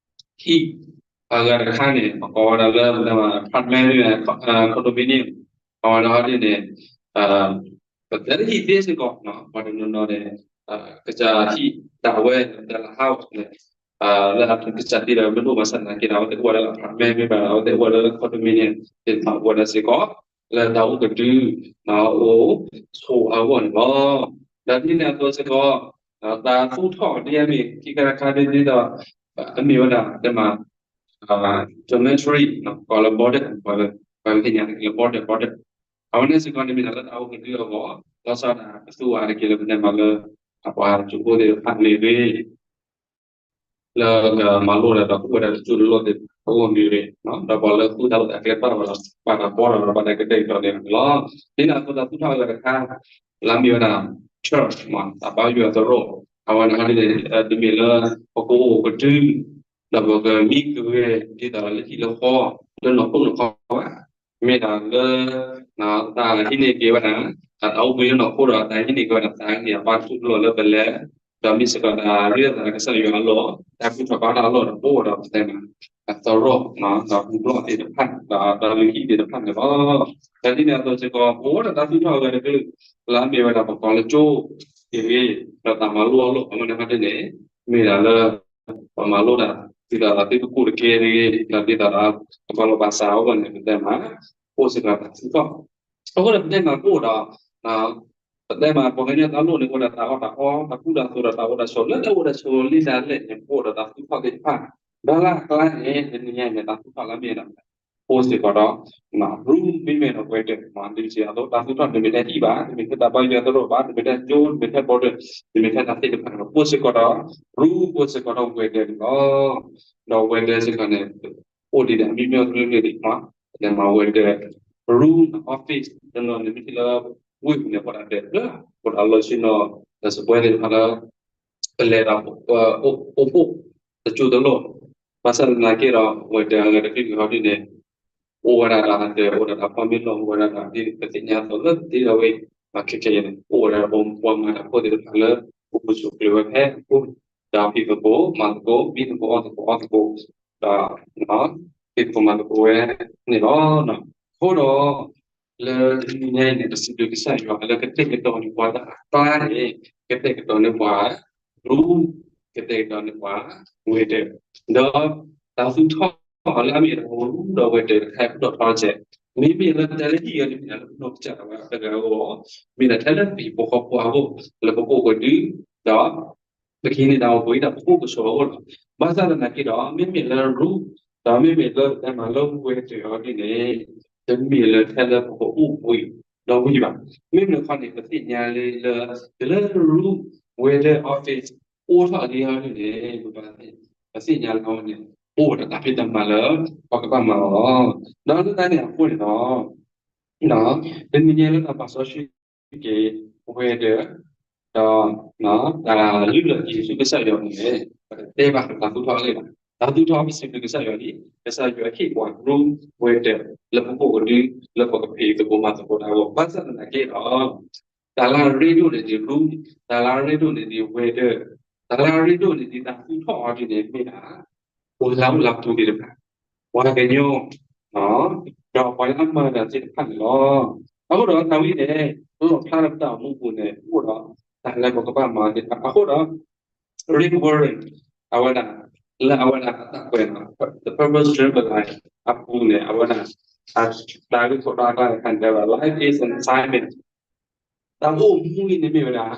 ကီး ဟံၣ်အဂၤတခါန့ၣ် ပကိးဝဲဒၣ်လၢ apartment, condominium, အဝဲဒၣ်ဒ်န့ၣ် ပတဲလၢဟံၣ်သ့စ့ၢ်ကီး ပှၤတနီၤနီၤန့ၣ် ကစၢ်ဟံၣ်ဒၣ်ဝဲ တဲလၢ house န့ၣ် လၢအကစၢ်သံဒီးမ့ၢ်ဒိၣ်ဘၣ်ဆၣ်သနာ်က့ဒီး အဝဲသ့ၣ်အိၣ်ဝဲဒၣ်လၢ apartment မ့ၢ်ဘၣ်ဒီး အဝဲသ့ၣ်အိၣ်ဝဲဒၣ်လၢ condominium သ့ၣ်တဖၣ်အိၣ်ဝဲဒၣ်စ့ၢ်ကီး လၢတၢ်အိၣ်ကဒု အိၣ်ဆိးအါဂီၢ်န့ၣ်လီၤ. ဒီးဒ်န့ၣ်အသိးစ့ၢ်ကီး တၢ်သူၣ်ထီၣ်ဒ်အမ့ၢ်ခံခါတခါဒ်သိး အမ့ၢ်ဝဲဒၣ်တဲမး dormitory ကိးလၢ boarder ပှၤလၢသ့ၣ်ညါတက့ၢ်လၢ boarder boarder အဝဲန့ၣ်စ့ၢ်ကီးန့ၣ်မ့ၢ်ဒၣ်လၢတၢ်အိၣ်ကဒုအဂီၢ် လီၤဆီဒၣ်တၢ်ကသူဝဲတက့ၢ်လၢပတဲမးလၢ အပှၤကၠိဖိသ့ၣ်တဖၣ်မ့ၢ်ဂ့ၤ လၢကမၤလိဒီးဒီးအိၣ်ဝဲဒၣ်တကၠိတလီၢ်သ့ၣ်တဖၣ်အဂီၢ်မ့ၢ်ဂ့ၤ ဒီးပှၤလၢသူတၢ်အိၣ်သးကျဲဘၣ်ဒီး ဘၣ်တၢ်ကီဒီးဘၣ်တၢ်ကတဲာ်ကတီၤန့ၣ်လီၤ. ဒ်န့ၣ်အသိးတၢ်သူၣ်ထီၣ်အဂၤတခါ လၢမ့ၢ်ဝဲဒၣ် church မး တၢ်ဘါယွၤသရိာ် အဝဲန့ၣ်ဟီဒ်န့ၣ် တမ့ၢ်လၢပကအိၣ်ကဒု ဒီးပကမံကဂဲၤဒ်သိးဒီးလၢဟံၣ်လၢဃီ လၢနီၢ်ခိနီၢ်ခီဘၣ် မ့ၢ်ဒၣ်လၢ တၢ်ဟံးန့ၢ်က့ၤဝဲဒၣ် တၢ်အိၣ်ဘှံးလၢနီၢ်ခိဒီး တၢ်ဟံးန့ၢ်က့ၤဝဲဒၣ် တၢ်ဂံၢ်အဘါတဖုလီၢ်လၢပလဲၤ ဒီးမ့ၢ်စ့ၢ်ကီးတၢ်ရ့လိာ်သးဒီးကစၢ်ယွၤအလီၢ် တၢ်ကူၣ်ထီၣ်ဘါထီၣ်အလီၢ်ဒီး ပအိၣ်ဒီးပတဲမး အသရိာ် ဒီးဟူဘျီၣ်သ့ၣ်တဖၣ် ဒီးတၢ်လုၢ်ဟံၣ်သ့ၣ်တဖၣ်န့ၣ်လီၤ. ဒီးဒ်န့ၣ်အသိးစ့ၢ်ကီး ပအိၣ်ဒီးတၢ်သူၣ်ထီၣ်အဂၤတကလုာ် လၢအမ့ၢ်ဝဲဒၣ်ပကိးလၢကၠိ တဂ့ၤ ဒီးတၢ်မၤလိအလီၢ် အဝဲန့ၣ်ဟီဒ်န့ၣ် မ့ၢ်ဒၣ်လၢ ပမၤလိတၢ် ဒ်သိးဒီးသုတကူၣ်တကဲတဂ့ၤ ဒီးဒ်သိးဒီး ပကီၤလီၤဘၣ်စးအဂီၢ်န့ၣ် ပတဲမး အိၣ်စ့ၢ်ကီးတၢ်သူၣ်ထီၣ် အဃိဒီးပတဲမးကအိၣ်ဒီး ပတဲမး ပှၤကညီတၢ်လိၣ်န့ၣ် အိၣ်ဒီးတၢ်အီၣ်တၢ်အီ တၢ်ကူတၢ်သိးဒီးတၢ်အိၣ်တၢ်ဆိး လၢတၢ်အိၣ်တၢ်ဆိးလံတၢ်လဲၣ်န့ၣ် ပအိၣ်ဒီးတၢ်သူၣ်ထီၣ်သ့ၣ်တဖၣ် ဒီးလၢအကျါန့ၣ် တနံၤညါန့ၣ် တၢ်သူၣ်ထီၣ်လၢမ့ၢ်ဒီး အိၣ်စ့ၢ်ကီးဒီး ရူမ့မ့ၢ်ဒီးဝဲၤဒၢး မ့ၢ်ဒ်စ့ၢ်အသိး တၢ်သူၣ်ထီၣ်တမ့ၢ်ထဲဟံၣ်ဘၣ် တမ့ၢ်ထဲတၢ်ဘါယွၤသရိာ်ဘၣ် တမ့ၢ်ထဲကၠိ တမ့ၢ်ထဲ border တမ့ၢ်ထဲတၢ်သ့ၣ်တဖၣ်န့ၣ်ဒီး အိၣ်စ့ၢ်ကီးဒီး ရူ အိၣ်စ့ၢ်ကီးဒီးဝဲၤဒၢးန့ၣ်လီၤ. ဒီးဝဲၤဒၢးစ့ၢ်ကီးန့ၣ် အိၣ်ဒံးဒၣ်မံမံကျိၤကျိၤဒံးမး ပတဲမးဝဲၤဒၢး ရူ office တနီၤန့ၣ်မ့ၢ်ထံၣ်လၢ ဝ့ၢ်ပူၤန့ၣ် ပှၤဒၢးလၢ ပှၤဒၢးလီၢ်ဆ့ၣ်နီၤ ဒီးစပွဲသ့ၣ်တဖၣ်လၢ ပလဲၤဒီး အိၣ်ဖှိၣ် တကၠိတလီၢ် ဘၣ်ဆၣ်သနာ်က့ဒီး ဝဲၤဒၢးအဂၤတဖုန့ၣ်ဟီဒ်န့ၣ် အိၣ်ဝဲဒၣ်ဒီးအဒၢး အိၣ်ဝဲဒၣ်ဒီးအဖီမ့ၢ်လီၢ် အိၣ်ဝဲဒၣ်ဒီးဒ်ပသ့ၣ်ညါအသိးလၢသ့ဒီးဝဲ မၤခဲခဲအံၤန့ၣ် အိၣ်ဝဲဒၣ်ဒီးပှၤမၤတၢ်ဖိသ့ၣ်တဖၣ်လၢ ပပူၤစူးကျၢၤဝဲဖဲအပူၤ ဒီးဖံးသကိး မၤသကိး မံသကိး အီၣ်သကိး အီသကိး ဒီး ဖံးသကိးမၤသကိးဝဲန့ၣ်လီၤ. အဃိဒီး လၢတနံၤညါအံၤန့ၣ် ပစံးဘျုးကစၢ်ယွၤလၢကတဲာ်ကတီၤန့ၢ်ပှၤတၢ်အကျါန့ၣ် ကတဲာ်ကတီၤန့ၢ်ပှၤ ရူ ကတဲာ်ကတီၤန့ၢ်ပှၤ ဝဲၤဒၢး ဒီးတၢ်သူၣ်ထီၣ်လၢအမ့ၢ်ဒၣ်ရူဒီးဝဲၤဒၢးတခါအံၤ ပဒိၣ်ထီၣ်စဲး မ့မ့ၢ်လၢတၢ်လၢဟံၣ်အံၤန့ၣ် မ့ၢ်ဒၣ်လၢပနီၢ်ကစၢ်ဒၣ်ဝဲအတဂၤအဂီၢ် မ့ၢ်ဒၣ်ထဲလၢပဟံၣ်ဖိဃီဖိအဂီၢ် လၢပကအိၣ်ကဒု ဒီး ပကဟံးန့ၢ်တၢ်အိၣ်ဘှံးဒီးပအိၣ်ကဆိးအဂီၢ်လီၤ. ဘၣ်ဆၣ်သနာ်က့ဒီး မ့မ့ၢ်လၢရူ ဒီးမ့မ့ၢ်လၢပတဲမးလၢဝဲၤဒၢးအီၤဒ်န့ၣ် တမ့ၢ်လၢထဲလၢပကအိၣ်ဘှံးဒီးဝံၤဘၣ်. မ့မ့ၢ်တခီန့ၣ် ပသ့ၣ်ညါလၢ လၢရူ ဝဲၤဒၢး office အိၣ်ထီၣ်ဒ်အီၤဒ်န့ၣ် ပဘၣ်သ့ၣ် ပသ့ၣ်ညါလၢအဝဲန့ၣ် အိၣ်ဒီးတၢ်ဖံးတၢ်မၤလၢ ပကဘၣ်မၤအီၤလီၤ. ဒီးလၢတၢ်န့ၣ်အဃိန့ၣ်ဒီး တနံၤညါလၢတၢ်ပာ်စီဆှံက့ၤ ဝဲၤဒၢး ဒီး တၢ်လုၢ်လၢ်ယ့ၣ်ၡူးကစၢ်ယွၤအပူၤန့ၣ် ပတတဲဘၣ်တၢ်သူၣ်ထီၣ်အဂ့ၢ်ဘၣ်. တၢ်သူၣ်ထီၣ်ပစံးဘျုးကစၢ်ယွၤလံ, ကစၢ်ယွၤဟ့ၣ်ပှၤရူ ဝဲၤဒၢး လၢပကအိၣ်ကဒု လၢပကဖံးသကိးမၤသကိးတၢ်အဂီၢ် ဘၣ်ဆၣ်သနာ်က့ဒီး တၢ်လၢအရ့ဒိၣ်န့ၣ်ဒ်ရူ, တၢ်လၢအရ့ဒိၣ်န့ၣ်ဒ်ဝဲၤဒၢး, တၢ်လၢအရ့ဒိၣ်န့ၣ်ဒ်တၢ်သူၣ်ထီၣ်အီၤဒ်န့ၣ်မ့ၢ်ဒၣ် ပှၤလၢအအိၣ်လၢအပူၤသ့ၣ်တဖၣ်, ပှၤကညီ, ဒီးပှၤလၢအမၤတၢ်သ့ၣ်တဖၣ်န့ၣ်လီၤ. အဃိဒီးတၢ်ဝဲန့ၣ် လီၣ်ဖျါလၢပတၢ်အိၣ်မူပူၤန့ၣ် အိၣ်ဒီးတၢ်လၢပကဘၣ်မၤသ့ၣ်တဖၣ်. အဃိဒီး Rick Warren အဝဲဒၣ် လၢအဝဲဒၣ်အတၢ်ကွဲးနီၤ The Purpose Driven Life အပူၤန့ၣ် အဝဲဒၣ် အတၢ်ဂ့ၢ်ခိၣ်တီအကျါန့ၣ် တဲဝဲဒၣ် Life is an assignment တၢ်အိၣ်မူအံၤန့ၣ်မ့ၢ်ဝဲဒၣ်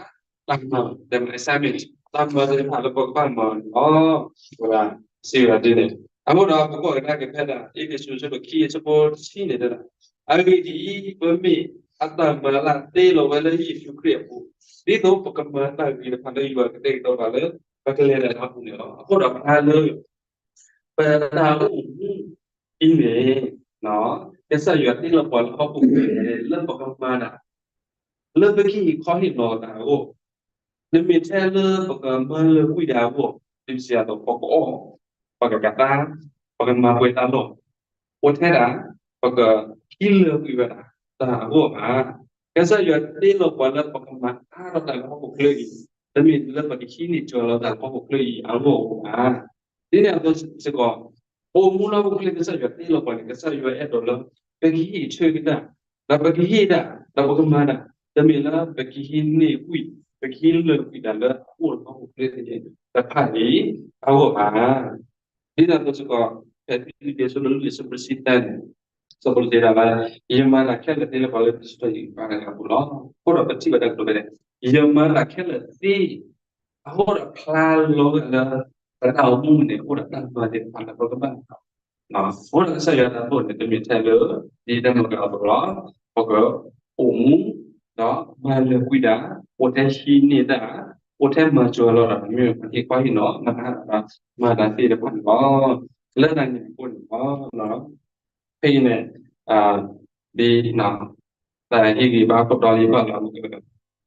တၢ်မၤ တၢ်မၤ assignment တၢ်မၤသ့ၣ်တဖၣ်လၢပကဘၣ်မၤန့ၣ်လီၤ. ဝဲဒၣ် စံးဝဲဒၣ်ဒ်န့ၣ် အဃိဒီးပကွၢ်ကဒါက့ၤဖဲဒၣ် အ့းဖ့းစူး အဆၢဒိၣ်ခံ အဆၢဖိတဆံန့ၣ်တဲဒၣ် အဂ့ၢ်ဒ်အံၤ, ပမ့ၢ်အတၢ်မၤလၢအတ့လီၤဝဲလၢယ့ၣ်ၡူးခရံာ်အပူၤ, ဒ်သိးပကမၤတၢ်ဂ့ၤတဖၣ်လၢယွၤကတဲာ်ကတီၤပှၤလၢ ပကလဲၤတၢ်အပူၤန့ၣ်လီၤ. အဃိဒီးဖျါလၢ ပတၢ်အိၣ်မူအံၤန့ၣ် ကစၢ်ယွၤတ့လီၤပှၤလၢဟီၣ်ခိၣ်ချၢန့ၣ် လၢပကမၤတၢ် လၢပကဟ့ၣ်ခီဟ့ၣ်နီၤတၢ်အဂီၢ်, တမ့ၢ်ထဲလၢပကမၤလၢာ်ကွံာ်တၢ်အဂီၢ်, ဒ်ပစံးအသိး ပကအီၣ်, ပကကသါ, ပကမၤပှဲၤတၢ်လီၢ်, အိၣ်ထဲဒၣ် ပကဟံးလၢာ်ကွံာ်ဝဲဒၣ်တၢ်အဂီၢ်ဘၣ်. ကစၢ်ယွၤတ့လီၤပှၤလၢပကမၤအါထီၣ်တၢ်လၢဟီၣ်ခိၣ်ချၢအံၤ, တမ့ၢ်လၢပကဟံးန့ၢ်ကၠီၤလီၤတၢ်လၢဟီၣ်ခိၣ်ချၢအံၤအဂီၢ်ဘၣ်. ဒ်န့ၣ်အသိးစ့ၢ်ကီး ပအိၣ်မူလၢဟီၣ်ခိၣ်ချၢကစၢ်ယွၤတ့လီၤပှၤန့ၣ် ကစၢ်ယွၤအဲၣ်ဒိးလၢ ပကဟ့ၣ်ဆၢက့ၤတၢ်, ဒီးပကဟ့ၣ်တၢ်, ဒီးပကမၤတၢ်, တမ့ၢ်လၢပကဟံးန့ၢ်ကွံာ်, ပကဟံးလၢာ်ကွံာ်တၢ်လၢအအိၣ်လၢဟီၣ်ခိၣ်ချၢန့ၣ် တဖၣ်အံၤအဂီၢ်ဘၣ်. ဒ်န့ၣ်အသိးစ့ၢ်ကီး ဖဲဖံလံးပံးအဆၢဒိၣ်လွံၢ်အဆၢဖိတဆံသၢန့ၣ် စီၤပီလူးတဲဒၣ်လၢ ယမၤတၢ်ခဲလၢာ်သ့လၢပှၤလၢပတဆှၢယံၤဘၣ်တဂၤအပူၤလီၤ. အဃိဒီးပထံၣ်ဘၣ်တၢ်ကတိၤဖဲန့ၣ် ယမၤတၢ်ခဲလၢာ်သ့ အဃိဒီးဖျါလီၤဝဲဒၣ်လၢ ပတၢ်အိၣ်မူန့ၣ် အိၣ်ဒီးတၢ်မၤသ့ၣ်တဖၣ်လၢပကဘၣ် အဃိဒီးကစၢ်ယွၤတၢ်အသိးန့ၣ် တမ့ၢ်ထဲလၢ ဒ်တၢ်မုၢ်ကလၤအသိးလီၤ. ပကအိၣ်မူ ဒီးမၤလၢာ်ကွံာ်ဒၣ် အိၣ်ထဲဟံးန့ၢ်တၢ် အိၣ်ထဲမၤစၢၤလီၤဒီး မ့ၢ်ပှၤဟ့ၣ်ခီဟ့ၣ်နီၤ မၤတၢ် မၤတၢ်သ့ၣ်တဖၣ်န့ၣ်လီၤ. လၢတၢ်န့ၣ်အဃိန့ၣ်လီၤ. ဖဲအံၤန့ၣ် ဒ် တၢ်ဟ့ၣ်ဂံၢ်ဘါကဒီးလံဘၣ်လီၤ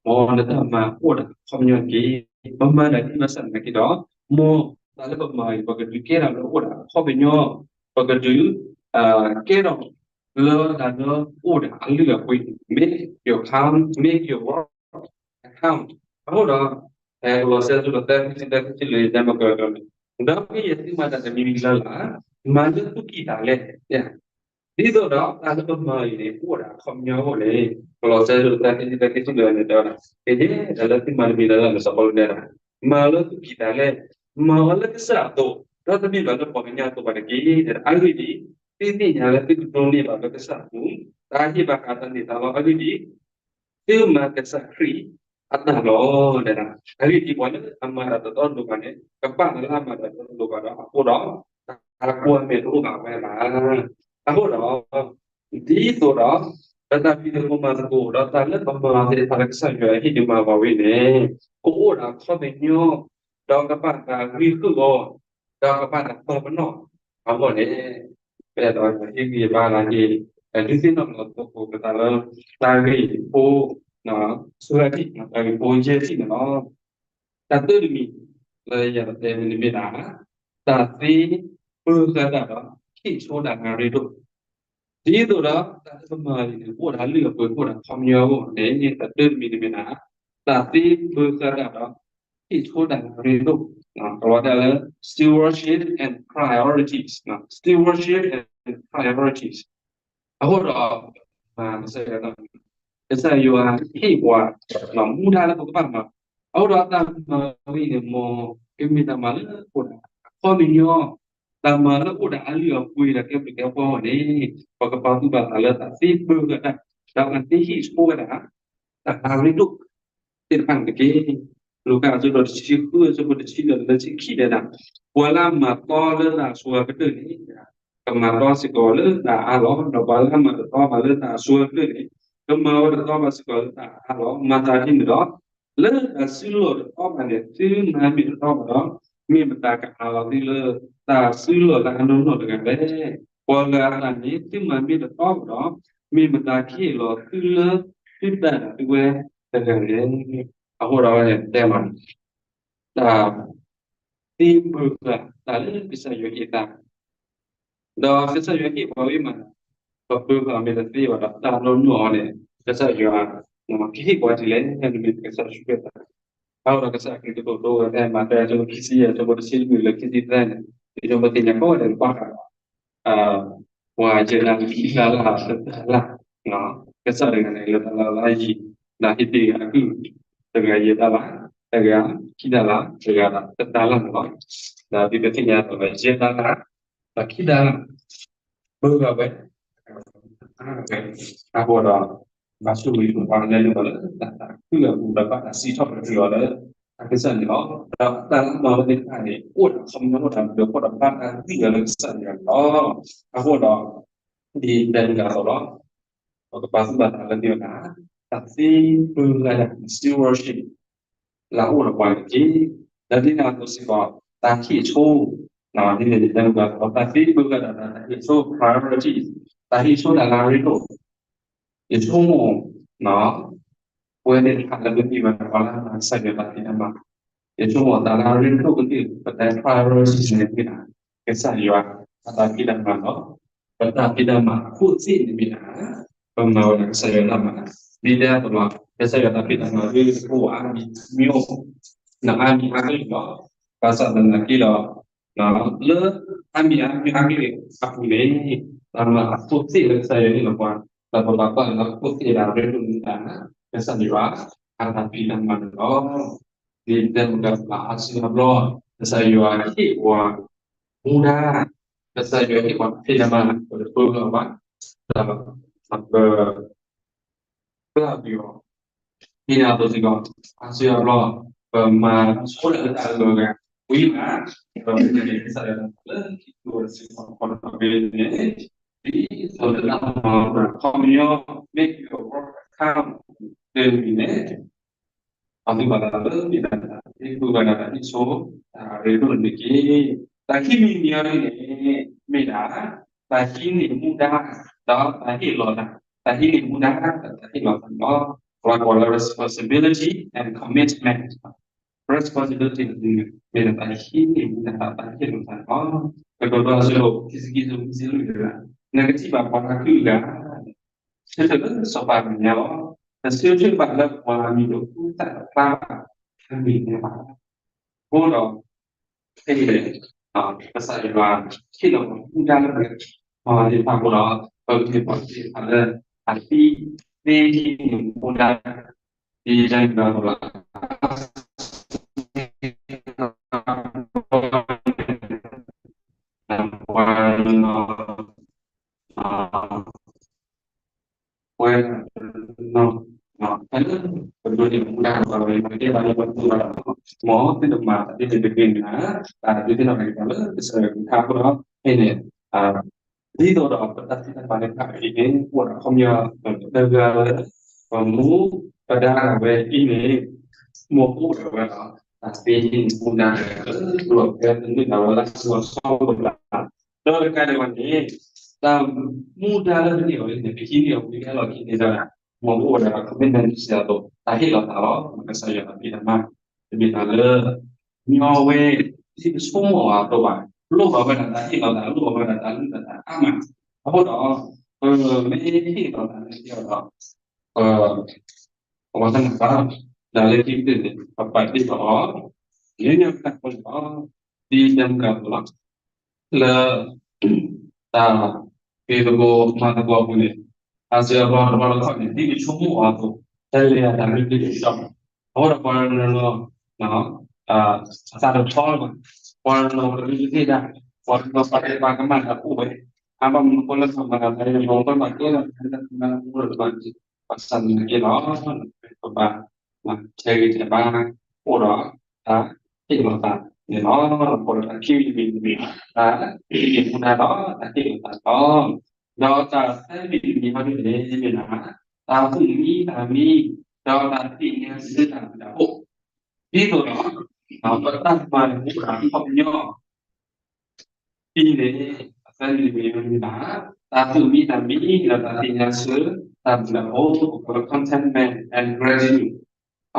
မ်နတၢ်မၤအိၣ်ဒၣ်အခီပညီတက့ၢ်. ပမၤတၢ်ဒ်ဘၣ်ဆၣ်သနာ်က့ဒီး မ်တၢ်လၢပမၤအံၤ ပကဒုးကဲထီၣ်လၢအိၣ်ဒၣ်အခီပညီ, ပကဒုး ကဲထီၣ်လၢတၢ်လၢအိၣ်ဒၣ်အလုၢ်အပှ့ၤ make your account, make your work account. အဃိဒီး ကလီးစဲ အဆၢဒိၣ်သၢ ခံဆံသၢ ခံဆံလွံၢ် တဲမ့ၢ်ကဒီးန့ၣ်, ဒီးမ့ၢ်ယသုမၤတၢ်တမံၤမံၤလၢ်လၢ်, မၤလၢသူၣ်ကံၢ်သးလဲ, ဒ်သိးဒီးတၢ်လၢပမၤအံၤန့ၣ် အိၣ်ဒၣ်အခီပညီအဂီၢ်န့ၣ်, ကလီးစဲ အဆၢဒိၣ်သၢ ခံဆံသၢ ခံဆံလွံၢ်န့ၣ် တဲဝဲဒၣ်, ကယဲၢ်တၢ်လၢသုမၤတမံၤလၢ်လၢ်န့ၣ် စီၤပီလူးတဲဒၣ်, မၤလၢသူၣ်ကံၢ်သးလဲ, မၤအီၤလၢကစၢ်အသိး, ဒီးတမ့ၢ်ဘၣ်လၢပှၤကညီအသိးဘၣ်တက့ၢ်. အဂ့ၢ်ဒ်အံၤ, သုသ့ၣ်ညါလၢသုကဒိးန့ၢ်ဘၣ်လၢကစၢ်အပူၤ တၢ်ဟ့ၣ်ဘၣ်ဃးတၢ်န့ၢ်သါလီၤ. အဂ့ၢ်ဒ်အံၤ, သုမၤကစၢ်ခရံာ်အတၢ်လီၤ. အဂ့ၢ်ဒ်အံၤပှၤလၢအမၤတၢ်တတီတလိၤဘၣ်န့ၣ် ကဘၣ်လၢအမၤတၢ်တတီတလိၤဘၣ်ဒီးအဃိဒီး တၢ်ကွၢ်မဲာ်တအိၣ်ဘၣ်ဝဲဘၣ်. အဃိဒီး ဒ်သိးဒီး ပတၢ်ဖံးသကိးမၤသကိး ဒီးတၢ်လၢပမၤသ့ၣ်တဖၣ်လၢကစၢ်ယွၤဟ့ၣ်ဒုးမၤဘၣ်ဝဲန့ၣ် ကအိၣ်ဒီးအခီပညီ ဒီးကဘၣ်တၢ်ဂံၢ်ဃုာ်အီၤ ဒီးကဘၣ်တၢ်ပာ်ပနီၣ်အဂီၢ်န့ၣ် ပအဲၣ်ဒိးဟ့ၣ်ဂံၢ်ဘါလၢက့ၤ ဒုးသ့ၣ်နီၣ်လီၤသကိးပသးလၢ တၢ်ဂ့ၢ်ဖိ ဆူဂၤထံၣ် တၢ်ဂ့ၢ်ဖိယဲၢ်ထံၣ်န့ၣ်လီၤ. တၢ်တၢတမံၤ လၢယအဲၣ်ဒိးတဲမ့ၢ်န့ၣ်မ့ၢ်ဒၣ် တၢ်သ့ပၢၤဃာ်တၢ်ဒီး ဟ့ၣ်ဆိတၢ်လၢအရ့ဒိၣ် ဒ်သိးဒီးတၢ်လၢပမၤအံၤန့ၣ် အိၣ်ဒီးလုၢ်အပှ့ၤအိၣ်ဒီးခီပညီအဂီၢ်န့ၣ် တၢ်တၢတမံၤန့ၣ်မ့ၢ်ဒၣ် တၢ်သ့ပၢၤဃာ်တၢ်ဒီး ဟ့ၣ်ဆိတၢ်လၢအရ့ဒိၣ်, ကလီးတဲလၢ stewardship and priorities, stewardship and priorities. အဃိဒီး ကစၢ်ယွၤ ကစၢ်ယွၤဟ့ၣ်ပှၤ မူဒါလၢပကဘၣ်မၤ, အဃိဒီးတၢ်မၤဝဲန့ၣ် မ်ကမ့ၢ်တၢ်မၤလၢအိၣ်ဒီးအခီပညီ, တၢ်မၤလၢအိၣ်ဒီးအလုၢ်အပှ့ၤဒီးကဲဘျုးကဲဖှိၣ်အဂီၢ်န့ၣ် ပကပာ်သူၣ်ပာ်သးလၢတၢ်သ့ပၢၤဃာ်တၢ် ဒီးတၢ်သ့ဟ့ၣ်ဆိဝဲဒၣ် တၢ်လၢအရ့ဒိၣ်သ့ၣ်တဖၣ်န့ၣ်တက့ၢ်. လူၤကၣ်အဆၢဒိၣ်တဆံဃု အဆၢဖိတဆံဒီးတဆံခံတဲဒၣ်, ပှၤလၢအမၤတီလၢတၢ်အဆိအကတၢၢ်န့ၣ် ကမၤတီစ့ၢ်ကီးလၢတၢ်အါလီၤ. ဒီးပှၤလၢအမၤတတီဘၣ်လၢတၢ်အဆိအကတၢၢ်န့ၣ် ကမၤဝဲတတီဘၣ်စ့ၢ်ကီးလၢတၢ်အါလီၤ. မၤသးဒ်န့ၣ်ဒီး လၢတၢ်စုလီၢ်တတီဘၣ်န့ၣ် သုမၤမ့ၢ်တတီဘၣ်ဒီး မ့ၢ်မတၤကအးလီၤသုလၢတၢ်စုလီၢ်လၢအနီၢ်နီၢ်တဂၤလဲၣ်. ပှၤဂၤအသးန့ၣ် သုမၤမ့ၢ်တတီဘၣ်ဒီး မ့ၢ်မတၤကဟ့ၣ်လီၤသုလၢသုတၢ်ဒၣ်သုဝဲတဂၤလဲၣ်. အဃိဒီးဝဲန့ၣ်တဲမး တၢ်သ့ပၢၤဃာ်တၢ်လၢကစၢ်ယွၤဟ့ၣ်သး ဒီးကစၢ်ယွၤဟ့ၣ်ပှၤဝဲမး ပပၢၤဃာ်မ့ၢ်တသ့ဘၣ်ဒီး တၢ်နီၢ်နီၢ်အီၤန့ၣ် ကစၢ်ယွၤ ကဟ့ၣ်ပှၤဒ်လဲၣ် မ့ၢ်ကစၢ်ယ့ၣ်ၡူးခရံာ်သး. အဃိဒီးကစၢ်ခရံာ်ကတိၤဒိဝဲဖဲ မးသဲအဆၢဖိခံဆံယဲၢ် အဆၢဖိတဆံလွံၢ်လၢခံဆံသၢန့ၣ် ဒ်သိးပသ့ၣ်ညါကိးဂၤဒဲးဘၣ်ဃးဒီး ပှၤယဲၢ်လါခံလါလၢတၢ်လၢ် ကစၢ်တဂၤန့ၣ် လၢတၢ်လၢ်လၢယံၤ ဒီးဟ့ၣ်တ့ၢ်ဂၤအကုၢ် တဂၤယဲၢ်တၢ်လၢ် တဂၤခံတၢ်လၢ် တဂၤဒီးတတၢ်လၢ်န့ၣ်လီၤ. ဒီးဒ်ပသ့ၣ်ညါအသိးလၢယဲၢ်တၢ်လၢ် ဒီးခံတၢ်လၢ် ပၢဝဲ အဃိဒီး ဘၣ်ဆိၣ်ဂ့ၤပှၤလၢနုာ်လီၤလၢတၢ်သးခုအပူၤဒီးဘၣ်တၢ်စံးထီၣ်ပတြၢၤအီၤလၢ အကစၢ်န့ၣ်လီၤ. ဒီးတၢ်လၢမၤဝဲသ့ၣ်တဖၣ်န့ၣ် အိၣ်ဒီးခီပညီအိၣ်ဒီးဘျုးဖှိၣ်ဒီးဘၣ်တၢ်ဂံၢ်အီၤလၢကစၢ်ယွၤန့ၣ်လီၤ. အဃိဒီး ဒ်တဲမုၢ်ဂၤအသိးလီၤ. ပကပာ်သူၣ်ပာ်သးလၢမ့ၢ်ဝဲဒၣ် တၢ်သ့ပၢဝဲဒၣ် stewardship လၢအအိၣ်ဒီးပှၤန့ၣ်တက့ၢ်. ဒီးဒ်န့ၣ်အသိးစ့ၢ်ကီး တၢ်ဟ့ၣ်ဆိ ဒ်န့ၣ်ဒ်တဲမုၢ်ဂၤအသိး တၢ်သ့ပၢဝဲဒၣ် တၢ်ဟ့ၣ်ဆိ priority တၢ်ဟ့ၣ်ဆိတၢ်လၢအရ့ဒိၣ် ယဆိကမိၣ် ပဝဲသ့ၣ်တဖၣ်လၢပမ့ၢ်ဝဲဒၣ်ပှၤလၢအမၤကစၢ်ယွၤတၢ်ဖံးတၢ်မၤ ယဆိကမိၣ်တၢ်လၢအရ့ဒိၣ်ကတၢၢ် ပတၢ် priority န့ၣ်မ့ၢ်ဒၣ် ကစၢ်ယွၤအတၢ်ဖံးတၢ်မၤလီၤ. ပတၢ်ဖံးတၢ်မၤအခိၣ်သ့ၣ်န့ၣ်မ့ၢ်ဒၣ် ပမၤဝဲဒၣ်ကစၢ်ယွၤတၢ်မၤ ဒ်တဲအသိးလီၤ. ကစၢ်ယွၤတၢ်ဖံးတၢ်မၤဒ်ကအိၣ်အါမံၤမံၤအိၣ် နအါမံၤအါကလုာ်လီၤ. ဘၣ်ဆၣ်သနာ်က့ဒီး လၢအါမံၤအါမံၤအါကလုာ်အပူၤန့ၣ် တၢ်မၤအခိၣ်သ့ၣ်လၢကစၢ်ယွၤဟ့ၣ်လီၤပှၤ ဒီးပဘၣ်ကွၢ်လၢအခိၣ်သ့ၣ်ဒၣ်ရ့ဒိၣ်မ့ၢ်တၢ် ကစၢ်ယွၤအတၢ်ဖံးတၢ်မၤန့ၣ်လီၤ. ဒ်တဲမုၢ်ကၢ်လၢအါစုအါဘျီ, ကစၢ်ယွၤဟ့ၣ်ပှၤမူဒါ, ကစၢ်ယွၤဟ့ၣ်ပှၤဖံးတၢ်မၤ ပတပၢလီၤဘၣ်, ဒီးပ ပျၢ်ပျီၤ မ့ၢ်ဒၣ်အသိးစ့ၢ်ကီး အါစုအါဘျီ ပမၤဆိတၢ်လၢတၢ်အဂၤဝံၤမး, ဒီးပမ့ၢ်ကစၢ်ယွၤလၢခံကတၢၢ်စ့ၢ်ကီး ခီဖျိလၢတၢ်မၤလီၤအခီပညီ မ့ၢ်က့ၤအီၤအခါ တမံၤန့ၣ် ပှၤသုးဘၣ်တၢ်လၢမ့ၢ်ဒၣ်တၢ်ဟ့ၣ်ကူၣ်ဘၣ်ဒၣ်တၢ်ဟ့ၣ်ဆိ တၢ်ရ့ဒိၣ်န့ၣ်တက့ၢ်. တၢ်ခံမံၤတမံၤအံၤန့ၣ် မ့ၢ်ဒၣ် တၢ်ဟံးန့ၢ်မူဒါ ဒီးတၢ်ဟ့ၣ်လီၤသး, တၢ်ဟံးန့ၢ်မူဒါ ဒီးတၢ်ဟ့ၣ်လီၤသးန့ၣ်လီၤ. ပှၤကိးလၢ responsibility and commitment. Responsibility န့ၣ် မ့ၢ်ဒၣ်တၢ်ဟံးန့ၢ်မူဒါ တၢ်ဟ့ၣ်လီၤသးန့ၣ်လီၤ. ကတိၤဒိအဆၢဒိၣ်ခံဆံခံ ဆၢဖိခံဆံလွံၢ်န့ၣ် နကထံၣ်ဘၣ်ပှၤတဖုအဂၤ ဆၢထၢၣ်လၢစီၤပၤအမဲာ်ညါလီၤ. နဆၢထၢၣ်ဘၣ်လၢပှၤမံၤဒိးကူသးတဖျါဘၣ် အမဲာ်ညါဘၣ်. အဃိဒီး ဖဲအံၤန့ၣ် ကစၢ်ယွၤဟ့ၣ်လီၤပှၤမူဒါလၢ ပှၤသ့ၣ်တဖၣ်အဃိဒီး ပကမ့ၢ်ပှၤသ့ၣ်တဖၣ်လၢ အသံသ့ဟံးန့ၢ်မူဒါ ဒ်ယတဲန့ၣ်ဒီး ပှၤ ပှၤ ပဒိးန့ၢ်မူဒါ ပှၤဝဲ ပှၤကဲဘၣ်လၢပှၤတူၢ်ဘၣ်ဒီး မ်သုတမၤသ့န့ၣ်တဂ့ၤန့ၣ် တၢ်ဒုးသ့ၣ်နီၣ်က့ၤပှၤလၢကစၢ်ယွၤကလုၢ်ကထါအဃိဒီး ဖဲန့ၣ် ဒ်သိးဒီးပတၢ်သံတၢ်ပှၢ်သ့ၣ်တဖၣ်အံၤန့ၣ် အိၣ်ဒီးအခီပညီ တဂၤလၢ ပမူပဒါဝဲအံၤန့ၣ် မ်ပအိၣ်ဒီးဝဲဒီး တၢ်သ့န့ၣ်မူဒါလၢ ပကဲသနုာ်လၢဝဲလၢစီၤစီၤပၤ ဒီးတကးဒံးဘၣ်န့ၣ် တၢ်မူဒါလၢပန့ၢ်အီၤန့ၣ် ပဟံးန့ၢ်အီၤဝံၤအလီၢ်ခံန့ၣ်ဒီး မ်ပအိၣ်ဒီး commitment စ့ၢ်ကီး တၢ်ဟ့ၣ်လီၤသးလီၤ. ကစၢ်ယွၤတၢ်ဖံးတၢ်မၤ တမ့ၢ်တၢ်လၢ ညီဝဲ ဒ်ပဆိကမိၣ်အသိးဘၣ်, လိၣ်ဘၣ်ဝဲဒၣ်တၢ်ဟ့ၣ်လီၤသး လိၣ်ဘၣ်ဝဲဒၣ်တၢ်လုၢ်သးအါမး. အဃိဒီး ပမ့ၢ်ဟ့ၣ်လီၤသးလၢက့ၤအီၤဒီး ပ ပဝဲသ့ၣ်တဖၣ် ဒ်လၢခံကတၢၢ်န့ၣ် ပပာ်တ့ၢ်လီၤအီၤ လၢညါပတၢ်ဖိန့ၣ်လီၤ. ဒ်တဲမုၢ်ကၢ်အသိးလီၤ လၢ တၢ်ဖံးသကိးမၤသကိးအပူၤန့ၣ် အစၢၤအဘီတဘျီတခီၣ်န့ၣ် ဒ်ပဆိကမိၣ်အီၤအသိး တလဲၤအတၢ်မ့ၢ်တလဲၤကဒီး အဃိဒီးပှၤနီၤနီၤ အသးတထီလၢၤဘၣ်, ပှၤနီၤနီၤကရံကသ့ၣ်ဒၣ်, ပှၤနီၤနီၤပှၤတဲပှၤကမၣ်တၢ်အိၣ်ဝဲ, အါဘၣ်မနုၤဃိလၢပှၤမၤတၢ်ဖဲန့ၣ် ပှၤဘၣ်ကဲလီၤပှၤမၤသကိးဒီး ဘၣ်ဆၣ်သနာ်က့ဒီး ပဘၣ် ထဲးဂံၢ်ထဲးဘါ အိၣ်ဒီး တၢ်ဟ့ၣ်လီၤသးန့ၣ်လီၤ. အဃိဒီးတၢ်ခံမံၤတမံၤန့ၣ် တၢ်ဟ့ၣ်မူဒါဒီး တၢ်ဟ့ၣ်လီၤသးလီၤ. ဒီးတၢ်သၢမံၤတမံၤဟီဒ်န့ၣ်မ့ၢ်ဒၣ် တၢ်သူၣ်မံသးမံ ဒီးတၢ်သ့ၣ်ညါဆၢတၢ်ဘျုးတၢ်ဖှိၣ် ဒ်သိးဒီး ပတၢ်မၤန့ၣ်အိၣ်ဒီးအခီပညီ ဒ်န့ၣ် အသၢမံၤတမံၤမ့ၢ်ဒၣ် တၢ်သူၣ်မံသးမံ ဒီးတၢ်သ့ၣ်ညါဆၢ တၢ်ဘျုးတၢ်ဖှိၣ် ပကိးလၢ contentment and gratitude အ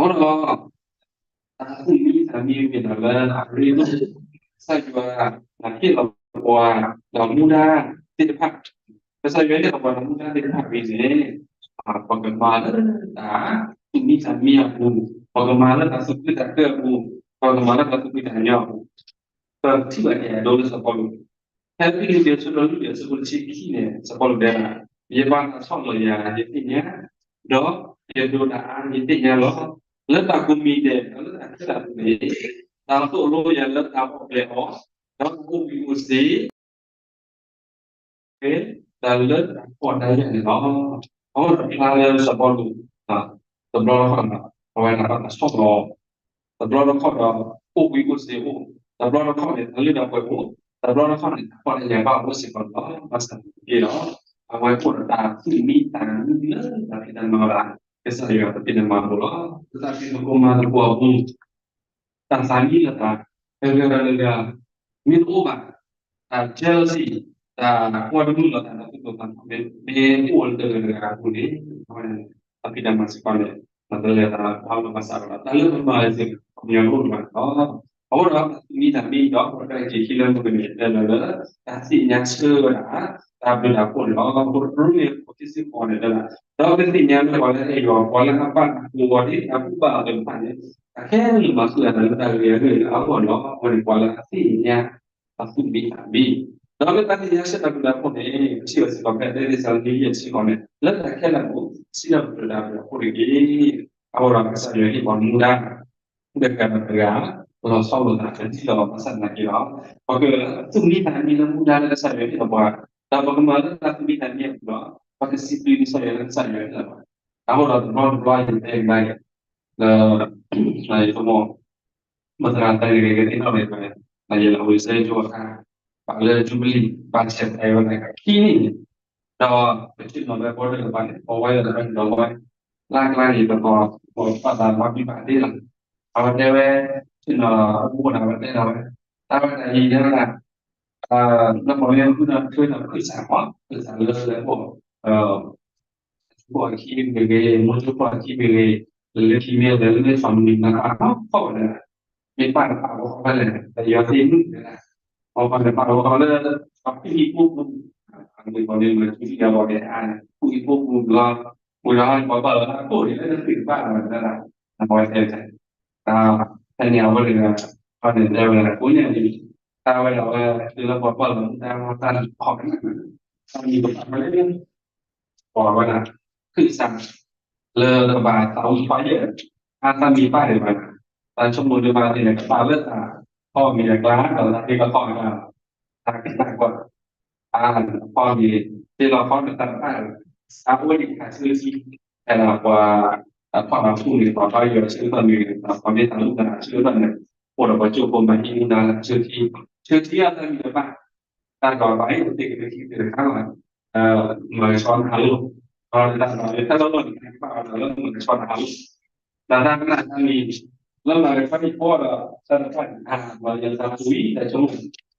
ဃိဒီး တၢ်သူၣ်မံသးမံမ့ၢ်ဒၣ်လၢအရ့ဒိၣ် ကစၢ်ယွၤ ဟ့ၣ်လီၤပှၤ ဒီးမူဒါသ့ၣ်တဖၣ် ကစၢ်ယွၤဟ့ၣ်လီၤပှၤဒီးမူဒါသ့ၣ်တဖၣ်အံၤန့ၣ် ပကမၤလၢတၢ်သူၣ်မံသးမံအပူၤ, ပကမၤလၢတၢ်သူၣ်ခုသးခုအပူၤ, ပကမၤလၢတၢ်သူၣ်ဖှံသးညီအပူၤ, ပထံၣ်ဘၣ်က့ၤအဒိလၢစီၤပီလူး, ဖဲဖံလံးပံးအဆၢဒိၣ်လွံၢ်အဆၢဖိတဆံခံန့ၣ် စီၤပီလူးတဲဒၣ်, ယပာ်သးဆီၣ်လီၤယၤ ယသ့ၣ်ညါ, ဒီးယဒိးတၢ်အါ ယသ့ၣ်ညါလီၤ. လၢတၢ်ကိးမံၤဒဲး ဒီးလၢတၢ်ခဲလၢာ်အပူၤန့ၣ် တၢ်သိၣ်လိယၤလၢတၢ်အီၣ်ဘျဲၣ်အီၤ, ဒီးတၢ်အိၣ်ဘှံးအိၣ်စ့ တၢ်လၢတၢ်ဖှီၣ်တၢ်ယာ်န့ၣ်လီၤ. အဃိဒီးဖျါလၢစီၤပီလူး တဘျီတခီၣ်န့ၣ် အဝဲဒၣ်ဘၣ်တၢ်ဆီၣ်လီၤ, တဘျီတခီၣ်ဒီး အိၣ်ဘှံးအိၣ်စ့အိၣ်, တဘျီတခီၣ်န့ၣ် တၢ်လၢတၢ်ပှဲၤအိၣ်, တဘျီတခီၣ်န့ၣ် တၢ်ဖှီၣ်တၢ်ယာ်ဘၣ်အိၣ်စ့ၢ်ကီးလီၤ. ဘၣ်ဆၣ်သနာ်က့ဒီး အဝဲအိၣ်ဒီးတၢ်သူၣ်မံသးမံလၢတၢ်ဖံးတၢ်မၤဝဲဒၣ် ကစၢ်ယွၤတၢ်ဖံးတၢ်မၤအပူၤလီၤ. လၢတၢ်ဖံးသကိးမၤသကိးအပူၤ တၢ်သးမံလၢတၢ် တဂၤဒီးတဂၤ မ့ၢ်တအိၣ်ဘၣ် တၢ် jealousy တၢ်ကွၢ်တမုာ်လိာ်သး တၢ်သူၣ်ဒိၣ်သးဖျိး မ့ၢ်အိၣ်လၢတဂၤဒီးတဂၤအပူၤန့ၣ် အဝဲန့ၣ် တၢ်ဖံးတၢ်မၤစ့ၢ်ကီးန့ၣ် တၢ်တလဲၤသးဘၣ်လိာ်ဘၣ်စးဘၣ်ဒီး တၢ်လၢပမၤစ့ၢ်ကီး ပှၤကညီတအိၣ်ဘၣ်န့ၣ်လီၤ. အဃိဒီး တၢ်သူၣ်မံသးမံဒီး ပကဲက့ၤခံလၢမုၢ်ကနံၤတဲလၢ တၢ်သ့ၣ်ညါဆၢဝဲဒၣ် တၢ်ဘျုးတၢ်ဖှိၣ်န့ၣ်လီၤ. ရိမ့ၤ ခိၣ်ခံဆံဃိးန့ၣ်တဲဒၣ် ဒီးကသ့ၣ်ညါလၢပှၤလၢအအဲၣ်ယွၤ ပှၤလၢအဘၣ်တၢ်ကိးဂီၤဒ်တၢ်ဘူၣ်ဘၣ်အသိးတဖၣ်န့ၣ် အခဲလၢာ်မၤဆူၣ်အသးလၢတၢ်ဂ့ၤအဂ့ၢ်အဂီၢ်န့ၣ်လီၤ. အဝဲန့ၣ်ပှၤလၢအသ့ၣ်ညါ အသူၣ်မံသးမံ ဒီးလၢတၢ်သ့ၣ်ညါဆၢတၢ်ဘျုးတၢ်ဖှိၣ်န့ၣ် ပထံၣ်ဘၣ်စ့ၢ်ကီးဖဲ သ့းစၤလနံ ယဲၢ်ဆံဃိးန့ၣ် လၢတၢ်ခဲလၢာ်အပူၤ စံးထီၣ်ပတြၢၤတၢ်ဘျုးတၢ်ဖှိၣ်တက့ၢ်. အဃိဒီးကစၢ်ယွၤဟ့ၣ်ပှၤမူဒါ တဂၤဒီးတဂၤ လီၤဆီလိာ်သးတဒ်သိးဘၣ်ဆၣ်သနာ်က့ဒီး ပကသူၣ်မံသးမံလၢမူဒါလၢကစၢ်ယွၤဟ့ၣ်လီၤပှၤ, ဒီးပကမၤလၢတၢ်သူၣ်မံသးမံအပူၤဒီး ပကစံးဘျုးကစၢ်ယွၤလၢကစၢ်ယွၤဟ့ၣ်လီၤပှၤ, အဃိဒီးတဘျီတဘျီယတဲကဒါက့ၤ လၢ ယဖိမုၣ် မသရၣ်တၢ်ဂ့ၢ်ဂ့ၤကသ့ၣ်နီၣ်န့ၣ် ယလဲၤဝံစဲကၠိအခါ ဘၣ်လၢ Jubilee ဘၣ်ဆဲးတၢ်အံၤဝဲဒၣ်ခံနံၣ်န့ၣ်, ဒီးပထံၣ်နီၣ်လၢပဝဲတကပၤန့ၣ် ပဝဲလၢတၢ်ဒီးဝဲ လၢကျါန့ၣ် ပကီၢ်ပှၤသးလီၤဘံၣ်ဘၣ်ဒ့လီၤ. အဝဲတဲဝဲ ထံၣ်နီၣ်အမိၢ်န့ၣ် အဝဲတဲလီၤဝဲ တၢ်ဝဲဒၣ်ယံၤယဲဝဲဒၣ် နပီၢ်မ့ၢ်ဃုဒီးထွဲဒီးခုၣ်စးမး ခုၣ်စးလၢလၢအိၣ် ဖိအခံမ့ၢ်ဂ့ၤ, မိၢ်ဖိအခံမ့ၢ်ဂ့ၤ, လၢခံမ့ၢ်လၢလၢ family နပၢ်နီၢ်ဖီၣ်ဝဲဒၣ်, မ့ၢ်ပၢ်နပၢ်ဝဲဖဲလဲၣ် တယီၤသ့ၣ်မုၣ်ဝဲဒၣ်, အပၢ်နပၢ်ဝဲဖဲလၢ အဖုၣ်ဟံၣ်ဖိပူၤ, အမ့ၢ်ပှၤမ့ၢ်မၤထူၣ်ဖံးအဘီၣ်ကဲအါန့ၣ် ဖုၣ်ဟံၣ်ဖိပူၤလီၤ, ပူၤလီၤပှၤဘၣ်လီၤအခိၣ်န့ၣ်လၢနဖုၣ်နပၢ်လီၤဝဲဒၣ်, အဝဲတဲ ဖဲန့ၣ်အဝဲတဂၤ ဖဲန့ၣ်တဲဝဲဒၣ် ကိးညါလံ, တၢ်ဝဲဒၣ်ဝဲ တုၤလၢပှၤပာ်လီၤမူဒါတၢ်လီၢ်ခီၣ်ကနၣ်, တၢ်မံၤကပာ်ဝဲလၢ ပှၤဝဲဒၣ် ခုၣ်စး လၢကဘၣ်သးဝံၣ်ဖးယံာ်, အါတၢ်မံၤပာ်ဒံးဘၣ်, တၢ်ဆိကမိၣ်ဒံးဘၣ်သ့ၣ်န့ၣ် ကဘၣ်လၢတၢ်ဖီမ့ၢ်အကျါ ဒီးတၢ်သ့ကဖီအကျါ တၢ်ကနၣ်ကွၢ် အဖီမ့ၢ် သ့လီၤဖီတသးတဖၣ် အအိၣ်ဒံးခါဆၢထံ ဖဲဒၣ်ပှၤ အဖီၣ်နၤဖူၣ်န့ၣ် ပှၤဖီယွၤဆၢကတီၢ်န့ၣ် ပှၤမ့ၢ်သးအိၣ်သးဆၢကတီၢ်န့ၣ် အိၣ်ဒီးပှၤကၠိဖိမၤဟံးမူဒါဆၢထံ ဆၢထံအတၢ်မံၤတဖၣ် တၢ်ကဘၣ်အံၤတသ့က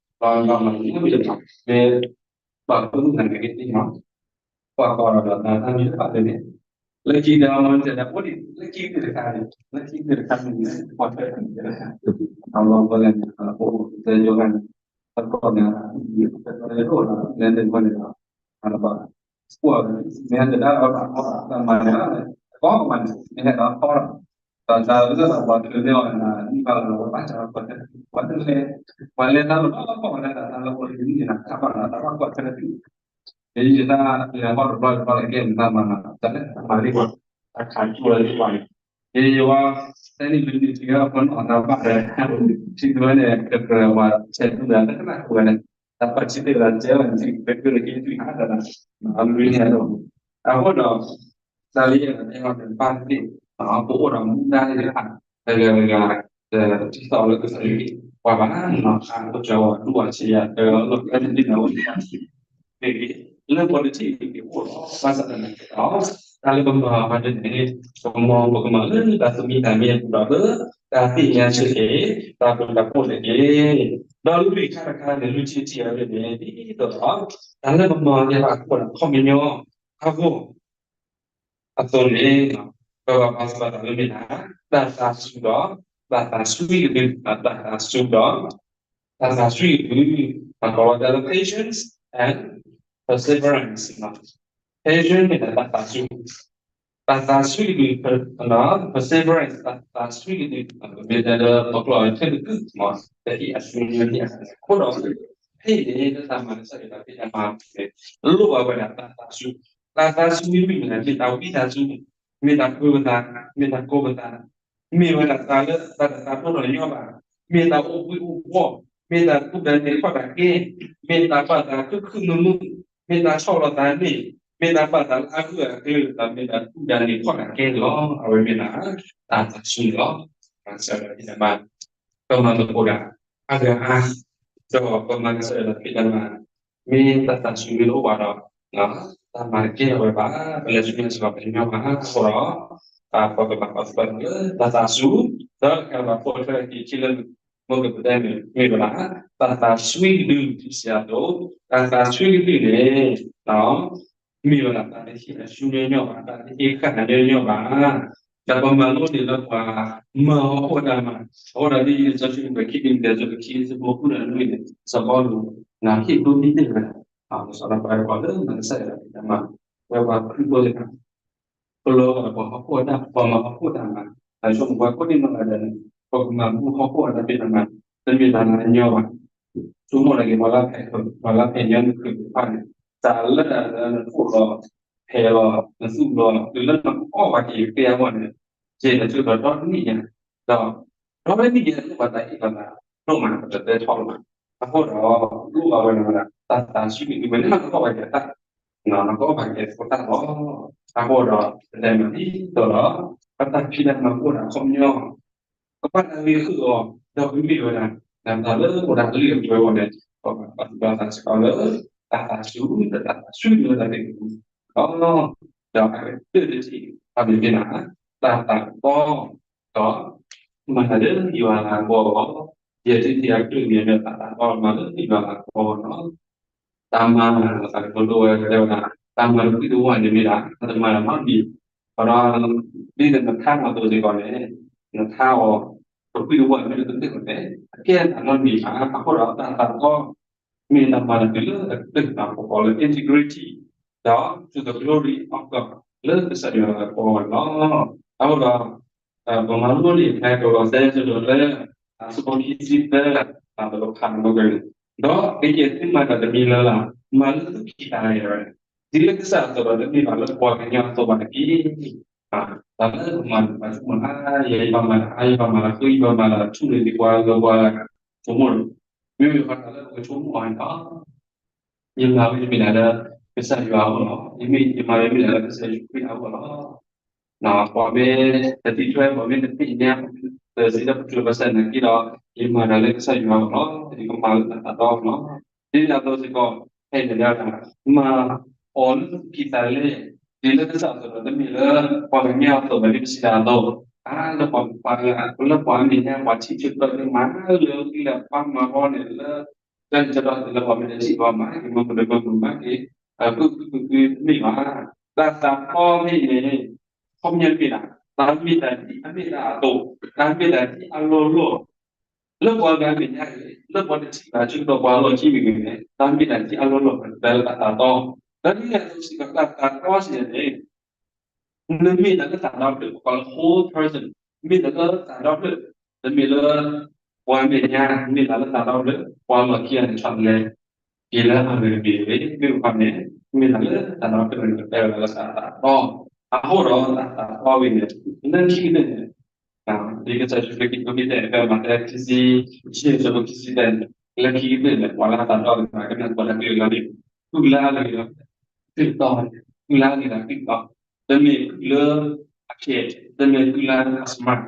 သ့ခံသ့တခါလီၤ မၤကဆှီနၤလိၤ ဒီးတၢ်ကဘၣ်လၢတၢ်လီၢ်လီၢ်န့ၣ် ကဘၣ်အီၤလၢမၤကဆှီနၤလိၤ ဒီးတၢ်ကနၣ်တၢ်မံၤ လၢမၤကဆှီန့ၣ်ဖီဒီး တၢ်တဖၣ်န့ၣ် မၤယသးပူၤအံၤ တၢ်ဆိကမိၣ် ဒီးမၤမၤန့ၣ် မ့ၢ် ဘၣ်ဖုးမုၢ်နၤက့ၤသ့ၣ်နီၣ် ပှၤကီၢ်ဒီးတၢ်တၢ်မံၤတဖၣ်န့ၣ် လၢခံဒီးမၤစၢၤဒၣ်အိၣ်ဒံး လၢခံသ့ၣ်တခါန့ၣ် လၢခံသ့ၣ်တခါန့ၣ် ပှၤဖဲးတၢ်မံၤ အလီၢ်ပှဲၤလၢန့ၣ် အိၣ်သဲယိၤဂၤန့ၣ် အကီၢ်န့ၣ် ပှၤလဲၤဒိၣ်လီၤ လဲၤန့ၣ်ဝဲန့ၣ်ဒီး အဘၣ် ပှၤမ့ၢ်ဟဲတဒါအီၣ်ဘၣ်အီၣ်ဘၣ် တၢ်မၤန့ၣ် ကီမၤန့ၣ် မ့ၢ်ဟဲဒီးဖီဒီး တၢ်တၢ်လၢပှၤချုးန့ၢ်အီၤန့ၣ် နံၣ်ဘၣ်လီၤဝဲဘၣ်တၢ်ပှၤ ပှၤတလဲၤ ပှၤလဲၤတၢ်လီၤဘၣ်လီၤဖီဝဲဒၣ် တၢ်လၢပှၤတနံၣ်န့ၣ် တၢ်ဘၣ်လီၤ တၢ်ဘၣ်ကွၢ်ခဲလၢာ် ယတၢ်လဲၤဟီၣ်တဘျီတဘျီလဲၤကဲမတၤမၤနီၤ တၢ်လဲၤမၤလံကွၢ် တၢ်ခးကၠိလၢလံကွၢ်န့ၣ် ယယဝဲ တနံၣ်လွံၢ်နံၣ်ထံဂၤပနီၣ်တၢ်ဘၣ်ဒီး ထံဒိၣ်န့ၣ် ကကြၢးဝဲဆဲးဒူၣ်ဒီး တကနၣ်ဃိဝဲန့ၣ် တၢ်ပှၤထံသ့ၣ်လၢကဲဝဲန့ၣ် ထံကပၢၤကၢၢ်လၢကံသွံၣ်ဟးဒီး အလွံၢ်န့ၣ်ဒီး အဃိဒီး တၢ်လၢယအဲၣ်ဒိးတဲအီၤန့ၣ် တဘၣ်သ့ၣ်သ့ၣ် ပအိၣ်ဒီးမူဒါသ့ၣ်တဖၣ် တဂၤတဂၤ တထံၣ်သီလၢကစၢ်ယွၤ ပှၤဘၣ်နီၤ အါအိၣ်ကၢဝဲ ဒူၣ်ဝဲဆံးယၤ တဂၤလီၤ တၢ်တထံၣ်န့ၣ် အိၣ်ဒံးဘၣ် မ့ၢ်ဂ့ၤ လၢပှၤတထံၣ်န့ၣ်အိၣ်လီၤ ဘၣ်ဆၣ်သနာ်က့ဒီး တၢ်လၢပမၤအီၤဖဲန့ၣ်န့ၣ် ပမၤပကမၤလၢတၢ်သူၣ်မံသးမံအပူၤဒီးလၢ တၢ်သ့ၣ်ညါဆၢက့ၤ တၢ်ဘျုးတၢ်ဖှိၣ်န့ၣ်တက့ၢ်. ဒီးလွံၢ်ခါတခါန့ၣ် လွံၢ်ထံၣ်တထံၣ်အံၤန့ၣ် ဒ်သိးဒီး တၢ်လၢပမၤအီၤသ့ၣ်တဖၣ်အဃိဒီး ခီပညီ အဂီၢ် အသိးန့ၣ် ပဘၣ်ပာ်သူၣ်ပာ်သးလၢမ့ၢ်ဒၣ် တၢ်သးစူၤဒီး တၢ်သးစွံကဒု, တၢ်သးစူၤဒီး တၢ်သးစွံကဒု, ပကိးလီၤတဲလၢ patience and perseverance န့ၣ်လီၤ. Patience မ့ၢ်ဒၣ်တၢ်သးစူၤ, တၢ်သးစွံကဒု perseverance တၢ်သးစွံကဒု မ့ၢ်တဲလၢပကျိာ်ထဲတကုၢ်မး တဟ့ၣ်အဆူညါန့ၣ်အဃိဒီး ဖဲအံၤန့ၣ် လၢတၢ်မၤကစၢ်ယွၤတၢ်ဖံးတၢ်မၤန့ၣ် လိၣ်ဘၣ်ဝဲဒၣ်တၢ်သးစူၤ တၢ်သးစူၤမ့ၢ်မ့ၢ်န့ၣ် မ့ၢ်တၢ်ဝံသးစူၤ, မ့ၢ်တၢ်ပၢၤပသး, မ့ၢ်တၢ်ကိးပသး, မ့ၢ်ဝဲဒၣ်တၢ်လၢတၢ်တသးဒိၣ်ထီၣ်ညီဘၣ်, မ့ၢ်တၢ်အိၣ်ဘှံးအိၣ်ဘှီၣ်, မ့ၢ်တၢ်ကူၣ်တၢ်န့ၢ်ခီၣ်တၢ်ကဲ, မ့ၢ်တၢ်ဘၣ်သးခုခုမုာ်မုာ်, မ့ၢ်တၢ်ဆီၣ်လီၤသးန့ၢ်, မ့ၢ်တၢ်ဘၣ်သးလၢအဂၢၢ်အကျၢၤ, ဒီးမ့ၢ်တၢ်ကူၣ်တၢ်န့ၢ်ခီၣ်တၢ်ကဲန့ၣ်လီၤ. အဝဲမ့ၢ်ဒၣ် တၢ်သးစူၤန့ၣ်လီၤ. ကစၢ်ယွၤတၢ်ဖံးတၢ်မၤ ကမၤသကိးတၢ် အါဂၤအါ, ဒီးပမၤကစၢ်ယွၤတၢ်ဖံးတၢ်မၤ မ့ၢ်တၢ်သးစူၤမ့ၢ်တအိၣ်ဘၣ်ဒီး တၢ်မၤတကဲထီၣ်ဝဲဘၣ်. ပလဲၤဆူညါစ့ၢ်ကီးပတညီဘၣ်အဃိဒီး ပကဘၣ်ပာ်သူၣ်ပာ်သးလၢတၢ်သးစူၤ, ဒီးတခါဘၣ်ဖှိၣ်ထွဲက့ၤခံလၢ မ့ၢ်ကပတဲမ့ၢ်ဝဲဒၣ် တၢ်သးစွံကဒုဆံးစၢ်အသိး, တၢ်သးစွံကဒုန့ၣ် မ့ၢ်ဝဲဒၣ်တၢ်တဟ့ၣ်အဆူညီညီဘၣ်, တၢ်တဟ့ၣ်ဃၣ်ညီညီဘၣ်. ဒီးပမၤလိန့ၣ်လၢပှၤမၤအီၤဟီၣ်ခိၣ်အတၢ်မၤ, အဃိဒီးဒ်စီၤၡံၣ်ပတြၢၤခံဒု တၢ်စီၤပတြၢၤခံ ဆၢဖိဃုဒီးနွံန့ၣ် စီၤပီလူး ဟ့ၣ်ဒိးသံတ့ၢ်ဝဲဒၣ် ပှၤစီၤပီလူးပှၤလၢမၤကစၢ်ယွၤတၢ်ဖံးတၢ်မၤ, ဝဲပှၤခရံာ်ဖိသ့ၣ်တဖၣ် ပလီၤဂာ်ဒီးပှၤဟီၣ်ခိၣ်အတၢ်, ပှၤမၤဟီၣ်ခိၣ်တၢ်မၤ, တၢ်ဆိကမိၣ်ပှၤကိးဒံနီၢ်ဂၤဒဲးန့ၣ် ပကမၤဘူၣ်ဟီၣ်ခိၣ်အတၢ်ဖံးတၢ်မၤ, တမ့ၢ်တၢ်ညီဘၣ်. ဆိကမိၣ်လၢက့ၤပှၤလၢဖဲး, ပှၤလၢဖဲးညီနုၢ်ခုၣ်တဖၣ်န့ၣ် တၢ်လၢတၢ်လၢနဖှိၣ်လီၤ, ဖဲးလီၤ, နသူၣ်လီၤ, တုၤလၢနကအီၣ်ပှၤက့ၤကဲအဂီၢ်န့ၣ် ယဲၢ်နစုဒီးဒီတနံၣ်ညါ, ဒီး ဒီးလၢနံၣ်ယဲၢ်လိၣ်ဘၣ်တၢ်ဟ့ၣ်လီၤသးဒိၣ်မး ပတတဲထီၣ်လၢၤဘၣ်. အဃိဒီး လိၣ်ဘၣ်ဝဲဒၣ်တၢ်သးဆူၣ်န့ၣ် မ့ၢ်န့ၣ် နကအီၣ်ဘၣ်က့ၤတၢ်, နကအီၣ်ဘၣ်က့ၤဖိတၢ်လီၤ. အဃိဒီး ပတဲမးဒ်သိးဒီး ပတၢ်ဖံးတၢ်မၤအိၣ်ဒၣ်ခီပညီ ကဘၣ်တၢ်ဂ့ၤဃုာ်အီၤ, ဒီးပမ့ၢ်ဝဲဒၣ် နတၢ်လၢအိၣ်ဒၣ်လံအပှဲၤအဂီၢ်န့ၣ် ပဘၣ်သးစ့ၢ်ကီးလၢ တၢ်သးဆူၣ် တၢ်သးဆူၣ်လၢတၢ်သ့ၣ်တဖၣ်လီၤ. ဒီးအကတၢၢ်တထံၣ် အမ့ၢ်ဒၣ် တၢ်သးတီ ဒီး မၤတၢ်လၢယွၤအလၤကပီၤအဂီၢ်, ယဲၢ်ထံၣ်တထံၣ်အကတၢၢ်န့ၣ် မ့ၢ်တၢ်သးတီမၤလၢယွၤအလၤကပီၤအဂီၢ်လီၤ. တၢ်မၤ သးကတိၤဒိဝဲတဲဝဲဒၣ် တၢ်မၤတဖုတဝၢန့ၣ်မ့ၢ်ဒၣ် တၢ်တမၤတၢ်နီတမံၤ, ဒီး ဒ်နထါအသိးစ့ၢ်ကီးန့ၣ် နထါအီၤ တဖုတဝၢမ့ၢ်တကတၢၢ်န့ၣ် အကဲတၢ်နီတမံၤဘၣ်. အဃိဒီးတၢ်သးတီ မ့ၢ်တၢ်မၤတၢ်လၢအကတၢၢ် ပကိးလၢ integrity ဒီး to the glory of God လၢကစၢ်ယွၤအလၤကပီၤအဂီၢ်န့ၣ်လီၤ. အဃိဒီး ပမၤလိန့ၢ်ဖဲ ကလီးစဲ အဆၢဒိၣ်သၢ အဆၢဖိခံဆံသၢ တၢ်တဖၣ်န့ၣ်မ့ၢ်န့ၣ်, ဒီးကယဲၢ်သုမၤတၢ်တမံၤလၢ်လၢ် မၤလၢသုခံသးလဲၣ်, ဒ်လၢကစၢ်အသိးဒီးတမ့ၢ်ဘၣ်လၢပှၤကညီအသိးဘၣ်တက့ၢ်. တၢ်လၢပမၤတၢ်ပှၤဆိကမိၣ် ယဲအံၤဘၣ်မၤတၢ်အါ ယဘၣ်မၤတၢ်ဃု ယဘၣ်မၤတၢ်ထူန့ၣ် ဒ်ပှၤဂၤပှၤဂၤဆိကမိၣ်န့ၣ်, မ့မ့ၢ်ပှၤတၢ်လၢပကဆိကမိၣ်အီၤန့ၣ်ဒီး ယမၤဝဲယမ့ၢ်ဒၣ်လၢ ကစၢ်ယွၤအဂီၢ်လီၤ. ယမ့ၢ်ယမၤဝဲမ့ၢ်ဒၣ်လၢကစၢ်ယ့ၣ်ၡူးခရံာ်အဂီၢ်လီၤ. ပှၤမ့ၢ်တသံထွဲ ပှၤမ့ၢ်တသ့ၣ်ညါ တစံးတၢ်ပတြၢၤဘၣ်ဆၣ်နာ်က့ဒီး ယမၤတၢ်လၢကစၢ်ယွၤအဂီၢ်လီၤ. ယကမၤလၢတၢ်သးတီလီၤ. ဒ်န့ၣ်အသိးစ့ၢ်ကီး ဖဲန့ၣ်ဒီး မၤအီၤလၢသုခံသးလဲၣ်, ဒ်လၢကစၢ်အသိးဒီးတမ့ၢ်လၢ ပှၤကညီအသိးဘၣ်ဒ်ပစံးတၢ်အသိး, အါလၢပှၤ လၢပှၤအမဲာ်ညါ ပှၤထံၣ်ဆၢကတီၢ်မၤလၢသုလဲၤပာ်မၤအီၤန့ၣ်လၢ တၢ်န့ၣ်ကဒီးလၢပှၤမ့ၢ်တထံၣ်ဘၣ်မၤက့ၤ မၤပဒၢးမၤမၤက့ၤ အကုၢ်ကုၢ်ကုၢ်ကုၢ်တမ့ၢ်ဘၣ်. တၢ်သးတီမ့ၢ်န့ၣ် ခီပညီမ့ၢ်ဒၣ် တၢ်မ့ၢ်တၢ်ဒ်အမ့ၢ်တၢ်အသိး, တၢ်မ့ၢ်တၢ်ဒ်အလီၢ်လီၢ် လၢပှၤဂၤမဲာ်ညါဂ့ၤ, လၢပှၤတထံၣ်ဘၣ်ဆၢကတီၢ်ပှၤလီၢ်ခံမ့ၢ်ဂ့ၤန့ၣ် တၢ်မ့ၢ်တၢ်ဒ်အလီၢ်လီၢ် ပတဲလၢတၢ်သးတီ, ဒီးဒ်န့ၣ်အသိးစ့ၢ်ကီး တၢ်သးတီစ့ၢ်န့ၣ် နမ့ၢ်တၢ်လၢသးဒီဖျၢၣ် ပကိးလၢ whole person, မ့ၢ်တၢ်လၢသးဒီဖျၢၣ်, တမ့ၢ်လၢ ပှၤမဲာ်ညါ မ့ၢ်တၢ်လၢသးဒီဖျၢၣ် ပှၤလီၢ်ခံဂၤန့ၣ် ဆီတလဲ က့ၤလၢအဂ့ၤတမံၤတဂ့ၤ, မ့ၢ်ပခီန့ၣ် မ့ၢ်တၢ်လၢသးဒီဖျၢၣ်န့ၣ် ပတဲဝဲဒၣ်လၢတၢ်သးတီ, အဃိဒီးတၢ်သးတီဝဲန့ၣ် လၢခံကတၢၢ်န့ၣ် ဒ်ကစၢ်ယ့ၣ်ၡူးခရံာ်ဟ့ၣ်ခီဟ့ၣ်တဲဖဲမးသဲခံဆံ ဆံဆၢဖိခံဆံသၢန့ၣ် လၢခံကတၢၢ်န့ၣ် ပှၤလၢအသးဒီန့ၣ် ကမ့ၢ်ပှၤလၢအကလုာ်လီၤန့ၣ် ကုၢ်လၢအဂ့ၤဒီး ကုၢ်တီ, ကုၢ်လၢအဂ့ၤဒီးကုၢ်တီ, တမ့ၢ်ကုၢ်လၢအခဲး, တမ့ၢ်ကုၢ်လၢအ smart,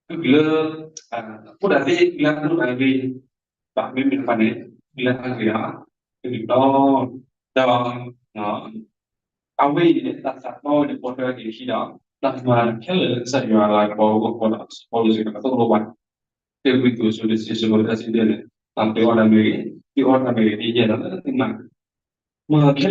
ကုၢ်လၢ အဃိဒၣ်သ့ ကုၢ်လၢအဒိၣ်အဂ့ၤ ဘၣ်မ့မ့ၢ်တဖၣ်န့ၣ် ကုၢ်လၢအဂ့ၤဒီး ကုၢ်တီ, ဒီး အဝဲအံၤန့ၣ် တၢ်သးတီဝဲန့ၣ် ပိာ်ထွဲက့ၤခံဒီး တၢ်မၤခဲလၢာ်လၢကစၢ်ယွၤအလၤကပီၤအဂီၢ်ဒီး စီၤပီလူးစ့ၢ်ကီးသိၣ်လိပှၤ တၢ ကွံသူး အဆၢဒိၣ်တဆံ အဆၢဖိတဆံတၢန့ၣ် တၢ်သုအီၣ်တၢ်မ့ၢ်ဂ့ၤ, သုအီတၢ်မ့ၢ်ဂ့ၤ ဒ်ယဲၢ်ဒီးလၢသုမၤ မၤခဲလၢာ်မၤလၢကစၢ်ယွၤအလၤကပီၤအဂီၢ်, ဒ်န့ၣ်အသိး ကလီးစဲ အဆၢဒိၣ်သၢ အဆၢဖိတဆံနွံန့ၣ်ဒၣ် ကဲန့ၣ် သုမၤတၢ် လၢတၢ်ကတိၤမ့ၢ်ဂ့ၤ, လၢတၢ်မၤမ့ၢ်ဂ့ၤ, မၤတၢ်ခဲလၢာ်လၢကစၢ်ယ့ၣ်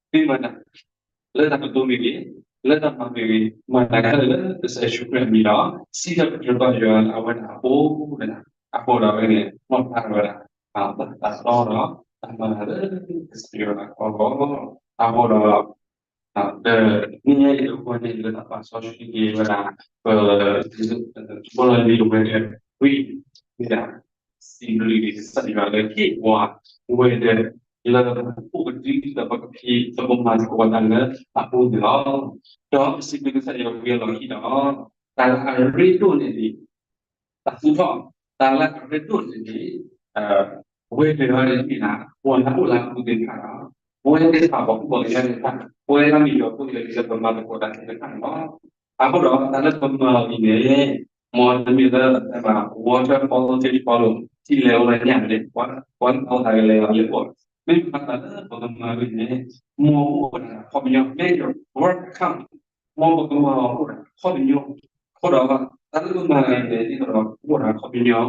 ၡူးခရံာ်အမံၤဒီး စံးထီၣ်ပတြၢၤဘၣ်ယွၤလၢအဝဲဒၣ်အဃိန့ၣ်, အဃိဒီးဝဲန့ၣ် မ့ၢ်ဖျါထီၣ်ဝဲဒၣ် တၢ်သးတီဒီး တၢ်မၤတၢ်လၢကစၢ်ယွၤအလၤကပီၤအဂီၢ်, အဃိဒီး တနံၤညါအံၤအဃိန့ၣ် လၢတၢ်ပာ်စီဆှံက့ၤဝဲဒၣ် ပ စီၤပီလူးအဝဲဒၣ် ဝံၤ မ့ၢ်ဒၣ် စံးဘျုးက့ၤကစၢ်ယွၤလၢဟ့ၣ်ပှၤဝဲဒၣ် လၢပအိၣ်ကဒံကဒါပကဖံး လၢပမၤသကိးတၢ်လၢအဃိန့ၣ်လီၤ. ဒီးပစံးဘျုးကစၢ်ယွၤဝံၤအလီၢ်ခံဒီး တၢ်လၢအရ့ဒိၣ်န့ၣ်န့ၣ် တၢ်သူၣ်ထီၣ် တၢ်လၢအရ့ဒိၣ်န့ၣ်န့ၣ် အဝဲတဂၤန့ၣ်မ့ၢ်ဒၣ် ပှၤလၢအအိၣ်လၢအပူၤသ့ၣ်တဖၣ်ဒီး ပဝဲသ့ၣ်တဖၣ်ပှၤကူၣ်ဘၣ်ကညီသ့ၣ်တဖၣ် ပဝဲလၢမ့ၢ်ယွၤဖိယွၤလံၤလၢပမၤသကိးတၢ်သ့ၣ်တဖၣ်န့ၣ်လီၤ. အဃိဒီး တၢ်လၢပမၤအီၤအံၤန့ၣ် မ်တမ့ၢ်လၢ water politics ဖီလိာ် ထံလဲၤအိၣ်လၢညၣ်န့ၣ် ပှၤလၢအအိၣ်သးကလဲၤအီၤလၢပှၤ မ့မ့ၢ်တၢ်လၢပကမၤအီၤန့ၣ် မ်အအိၣ်ဝဲဒၣ်အခီပညီ make your work count မ်ပကမၤအီၤအိၣ်ဒၣ်အခီပညီ, အဃိဒီး တၢ်လၢပမၤအီၤအံၤန့ၣ် ဒ်သိးဒီးအိၣ်ဒၣ်အခီပညီ အိၣ်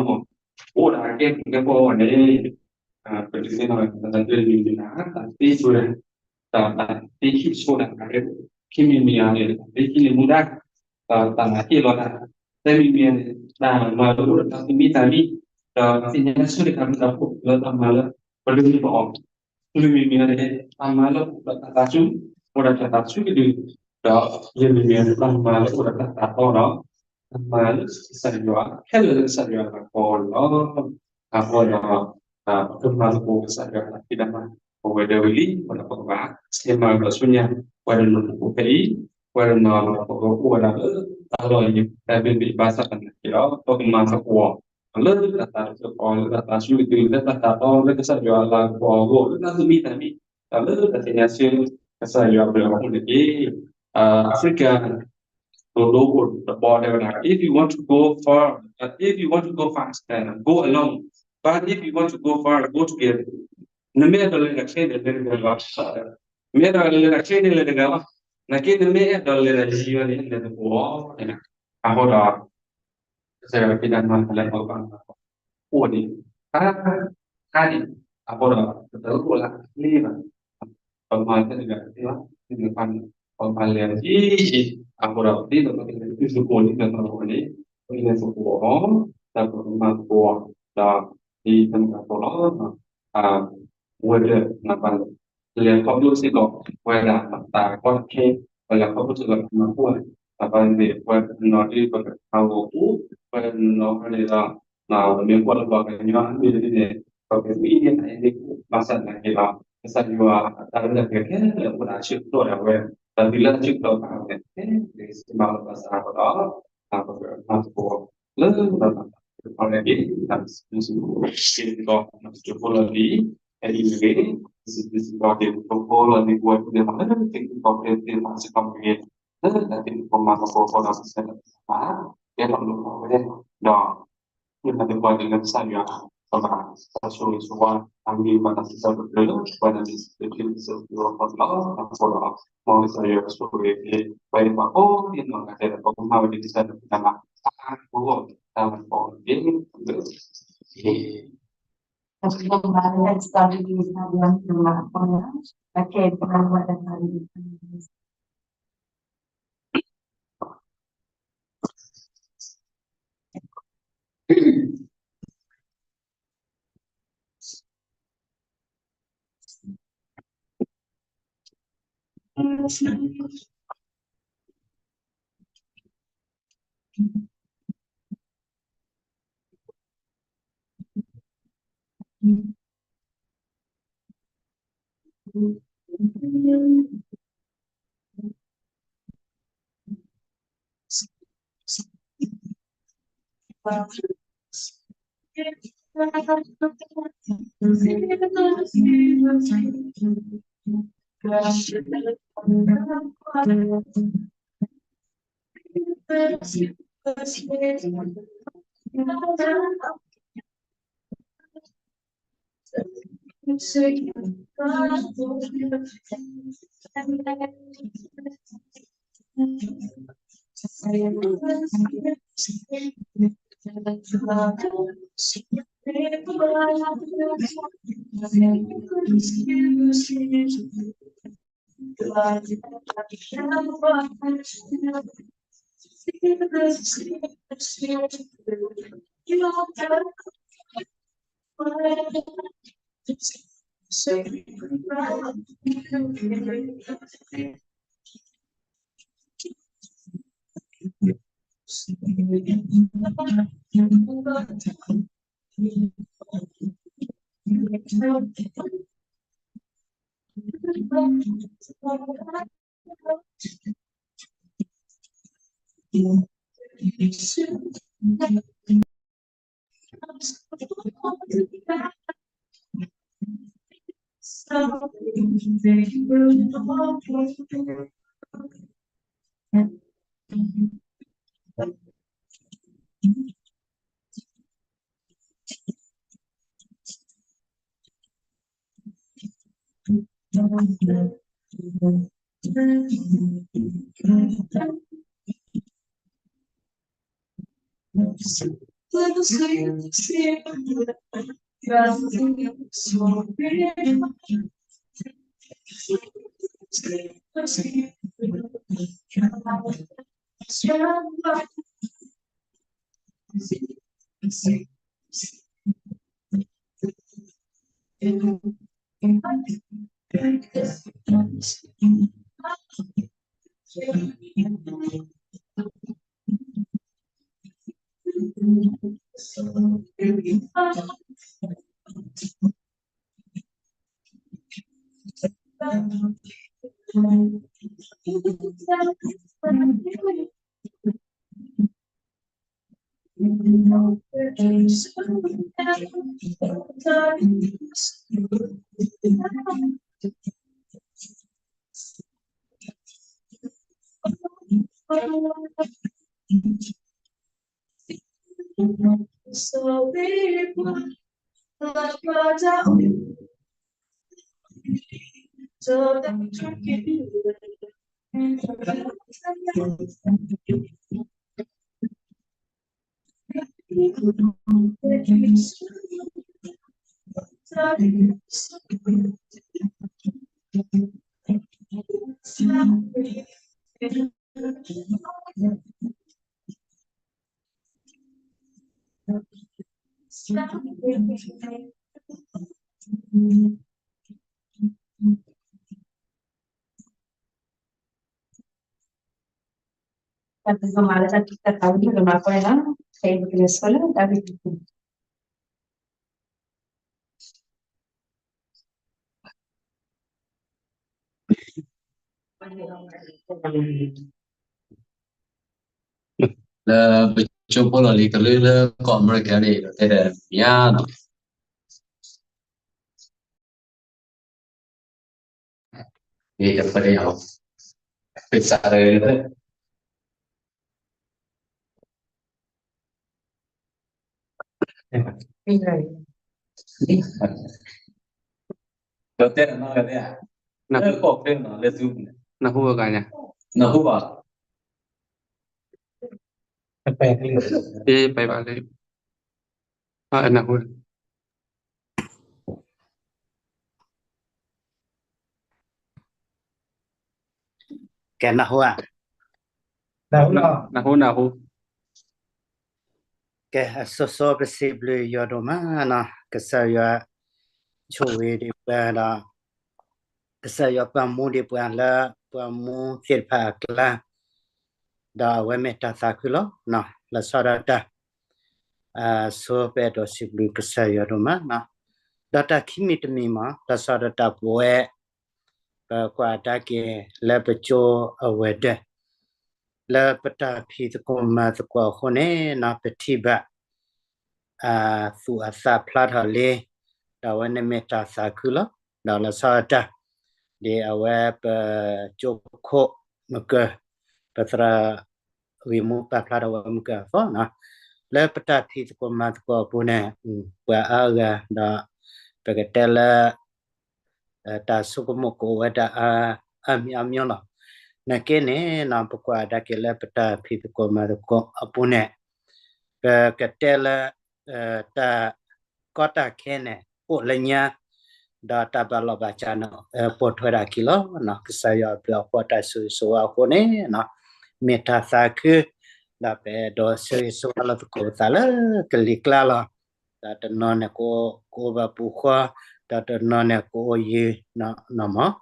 ဒၣ်အကဲပူၤကဲဖီအဂီၢ်န့ၣ် ပဒုးသ့ၣ်နီၣ်ဝဲဒၣ် တၢ်တၢ်တမံၤမံၤန့ၣ် တၢ်သ့ဆိဝဲဒၣ် တၢ်သ့ဟံၣ်ဆိဒၣ် ခံမံၤမံၤအံၤန့ၣ် တၢ်သ့ဟံးန့ၢ်မူဒါ တၢ်သ့ဟ့ၣ်လီၤတၢ် တမံၤမံၤန့ၣ် တၢ်မၤလိတၢ်သမံသမိး ဒီးသ့ၣ်ညါဆိဒၣ်တၢ်မုာ်တၢ်ဖိးလၢတၢ်မၤလၢ ပဒိးန့ၢ်ဘၣ်အီၤ မံၤမံၤန့ၣ် တၢ်မၤလၢအိၣ်ဒီးတၢ်သးဆူၣ် အိၣ်ဒီးတၢ်သးဆူၣ်ကဒု ဒီးယမံၤမံၤန့ၣ် တၢ်မၤလၢအိၣ်ဒီးတၢ်သးတီဒီး တၢ်မၤလၢကစၢ်ယွၤ ခဲလၢာ်လၢကစၢ်ယွၤအလၤကပီၤန့ၣ်လီၤ. အဃိဒီး ပကမၤသကိးကစၢ်ယွၤအတၢ်ဖံးတၢ်မၤ ပဝဲဒၣ်ဝံၤလံ အဃိဒီးပကဘၣ်ဆဲးမၤကဒီးဆူညါ ပဝဲဒၣ်လၢပဖိဖဲအံၤ ပဝဲတနီၤလီၤ ပကအိၣ်ဝဲဒၣ်လၢတၢ်လီၢ်အံၤ တၢ်ဘ့ၣ်ဘ့ၣ်ဘၣ်ဆၣ်သနာ်က့ဒီး ပကမၤသကိး လၢတၢ်သးတဖျၢၣ်ဃီ လၢတၢ်သးဆူၣ်ကတုၤ လၢတၢ်သးတီ လၢကစၢ်ယွၤအလၤကပီၤအဂီၢ် လၢတၢ်သူၣ်မံသးမံ ဒီးလၢတၢ်သ့ၣ်ညါဆၢ ကစၢ်ယွၤအဘျုးအဖှိၣ်န့ၣ်တက့ၢ်. Africa သိၣ်လိအိၣ်တဘီတဲဝဲဒၣ် if you want to go far, if you want to go fast, go alone, but if you want to go far, go together. နမ့ၢ်အဲၣ်ဒိးလဲၤတၢ်ချ့န့ၣ် လဲၤတဂၤလီၤ. နမ့ၢ်အဲၣ်ဒိးလဲၤတၢ်ချ့န့ၣ် လဲၤတဂၤလီၤ. နာ်က့ နမ့ၢ်အဲၣ်ဒိးလဲၤတၢ်ယံၤဝဲန့ၣ် လဲၤသကိးအီၤ. အဃိဒီး ကစၢ်ယွၤက့ၤတၢ်မၤလဲၤပကဘၣ်အိၣ်န့ၣ် တခါန့ၣ် အဃိဒီး ပတလိၣ်လၢအချ့ဘၣ်, ပမၤတၢ်တဂၤတသ့ဘၣ်, သ့ၣ်တဖၣ်န့ၣ် ပမၤလဲၤအီၤအံၤ, အဃိဒီး ဒ်သိးပကလဲၤသုသကိးလံ လဲၤသကိးန့ၣ် ပကလဲၤသကိးအီၤ, ဒီးပကမၤသကိးအီၤ, ဒီးဒ်တမ့ၢ်အသိးလီၤ. ဝဲဒၣ်နပၢ် လဲၤခီဖျိစ့ၢ်ကီး ပဝဲဒၣ်တၢ်ကီတၢ်ခဲ, ပလဲၤခီဖျိစ့ၢ်ကီးတၢ်မၤပှၢ်, တၢ်ပာ်သ့ၣ် ပဝဲတနီၤဒ်ပကထးဂီၤပူၤ, ပဝဲတနီၤဒ်ဒီး ပမ့ၢ်ကွၢ်လၢပှၤကညီအမ့ၢ်ဒ်န့ၣ် ပကမံန့ၢ်တၢ်အံၤန့ၣ် ဘၣ်ဆၣ်သနာ်က့ဒီး ကစၢ်ယွၤအတၢ်ရဲၣ်တၢ်ကျဲၤခဲလၢာ်အိၣ်ဒီးအဆၢကတီၢ်ဒၣ်ဝဲ, တၢ်သုးလၢအဆၢကတီၢ်ဘၣ်ဝဲန့ၣ် ကစၢ်မၤလီၤပာ်စၢၤအဃိဒီး ပကမၤသကိး လၢတၢ်သ့ၣ်တဖၣ်န့ၣ် တၢ်စံးဘျုးစံးဖှိၣ်စ့ၢ်ကီး နကၠိဖိလီၤလံ, အအံၤတဂ့ၤ, စံးဘျုးစံးဖှိၣ်က့ၤ နကၠိဖိလီၤလံ ပဝဲဒၣ်သ့ၣ်တဖၣ်စ့ၢ်ကီးကသ့ၣ်တဖၣ်စ့ၢ်ကီးတဂ့ၤ, လၢတၢ်သ့ၣ်တဖၣ်မၤသကိးအဃိဒီး ကစၢ်ယွၤမၤ ကဲထီၣ်လိၣ်ဘၣ်ဝဲ, ဒီး မ့ၢ်တၢ်သ့ၣ်တဖၣ်န့ၣ်လၢကစၢ်ယွၤ ကဘၣ်ဆိၣ်ဂ့ၤဆိၣ်ဝါ အဂံၢ်ဘါတၢ်စံးထီၣ်ပတြၢၤလၢ ပှၤဒ်န့ၣ် လၢထံလၢကစၢၢ်ကလိအဃိလီၤ. အဃိဒီး မ်ကစၢ်ယွၤကဆိၣ်ဂ့ၤက့ၤ ပှၤဒ်ပှၤကိးဒ်နီၢ်ဂၤဒဲးဒီး ပကမၤဝဲဒ်ကစၢ်ယွၤတၢ်မၤ အါအါဂီၢ်ဂီၢ် တၢ်မၤသကိးတက့ၢ်. တၢ်ကမၤလၢတၢ်ထံၣ်တၢ်သးဝံၣ်ကမၤကွၢ်လီၤ, ခဲအံၤပကလဲၤဆိလၢတၢ်ဂ့ၢ် လၢပကၠိဖိလီၢ်လံၤကလၢလၢကီၢ်အမဲရကၤန့ၣ် တဲဒီးမ့ၢ်ဧါနီၤ, န့ၣ်တဖၣ်န့ၣ်, ပစးဒီး ဒီးတဲနၤနီၢ်ဂၤဒဲးဧါ, လၢကီၢ်ချၢနီၤ လၢသုန့ၣ်, နၢ်ဟူအဂၤညါ, နၢ်ဟူဘၣ်, ပဘၣ်လၢ, နၢ်ဟူ ကဲ နၢ်ဟူဧါ, နၢ်ဟူ နၢ်ဟူ, ကဲ အစိၤစိၤပစံးဘျုးယွၤဒိၣ်မးနီၤ, ကစၢ်ယွၤဆိၣ်ဂ့ၤဒံးပှၤဒီး ကစၢ်ယွၤပာ်မူဒံးပှၤလၢပှၤမူသ့ၣ်တဖၣ်အကျါ, ဒီးအဝဲမ့ၢ်တၢ်သးခုလီၤ, လီၤဆီဒၣ်တၢ်, အစိၤပအဲၣ်ဒိးစံးဘျုးကစၢ်ယွၤဒိၣ်မးနီၤ, ဒီးတၢ်ခံမံၤတမံၤမး လီၤဆီဒၣ်တၢ်ပဝဲ ပကွၢ်အတၢ်က့ၤလၢပကၠိအဝဲၤဒၢး, လၢပတၢ်ဖံးသကိးမၤသကိးအဃိန့ၣ်နီၤ ပထံၣ်ဘၣ် သူၣ်အသးဖျါထီၣ်လံ, ဒီးအဝဲန့ၣ်မ့ၢ်တၢ်သးခုလီၤ, ဒီးလီၤဆီဒၣ်တၢ်, ဒ်အဝဲပကၠိခိၣ်မုၢ်ကၢၤ, ပသရၣ်ဂ့ၢ်မူပာ်ဖျါထီၣ်ဝဲမုၢ်ကၢၤအသိးနီၤ, လၢပတၢ်ဖံးသကိးမၤသကိးအပူၤန့ၣ်, ပှၤအါဂၤဒီး ပကတဲလၢ တၢ်ဆိကမိၣ်ကအိၣ်ဝဲဒၣ်အါမံၤအါမံၤလီၤ. နာ်က့န့ၣ်နီၤ ပကွၢ်အတၢ်က့ၤလၢပတၢ်ဖံးသကိးမၤသကိးအပူၤန့ၣ်, ပကတဲလၢ တၢ်ကီတၢ်ခဲန့ၣ် အိၣ်လၢညါ, ဒီးတၢ်ဘၣ်လီၢ်ဘၣ်စးန့ၣ် ပိာ်ထွဲဒၣ်အခံလီၤ. ကစၢ်ယွၤအဘျုးအဖှိၣ်တၢ်ဆိၣ်ဂ့ၤဆိၣ်ဝါအဃိန့ၣ် မ့ၢ်တၢ်သးခု, ဒီးပအဲၣ်ဒိးဆိၣ်ဂ့ၤဆိၣ်ဝါလၢသကိးပသးလၢကလံၤကျါလီၤ. ဒီးတနီၤန့ၣ် ကအိၣ်ဘၣ်ပူၤဃီ, ဒီးတနီၤန့ၣ် ကအိၣ်ယံၤနီၤမး,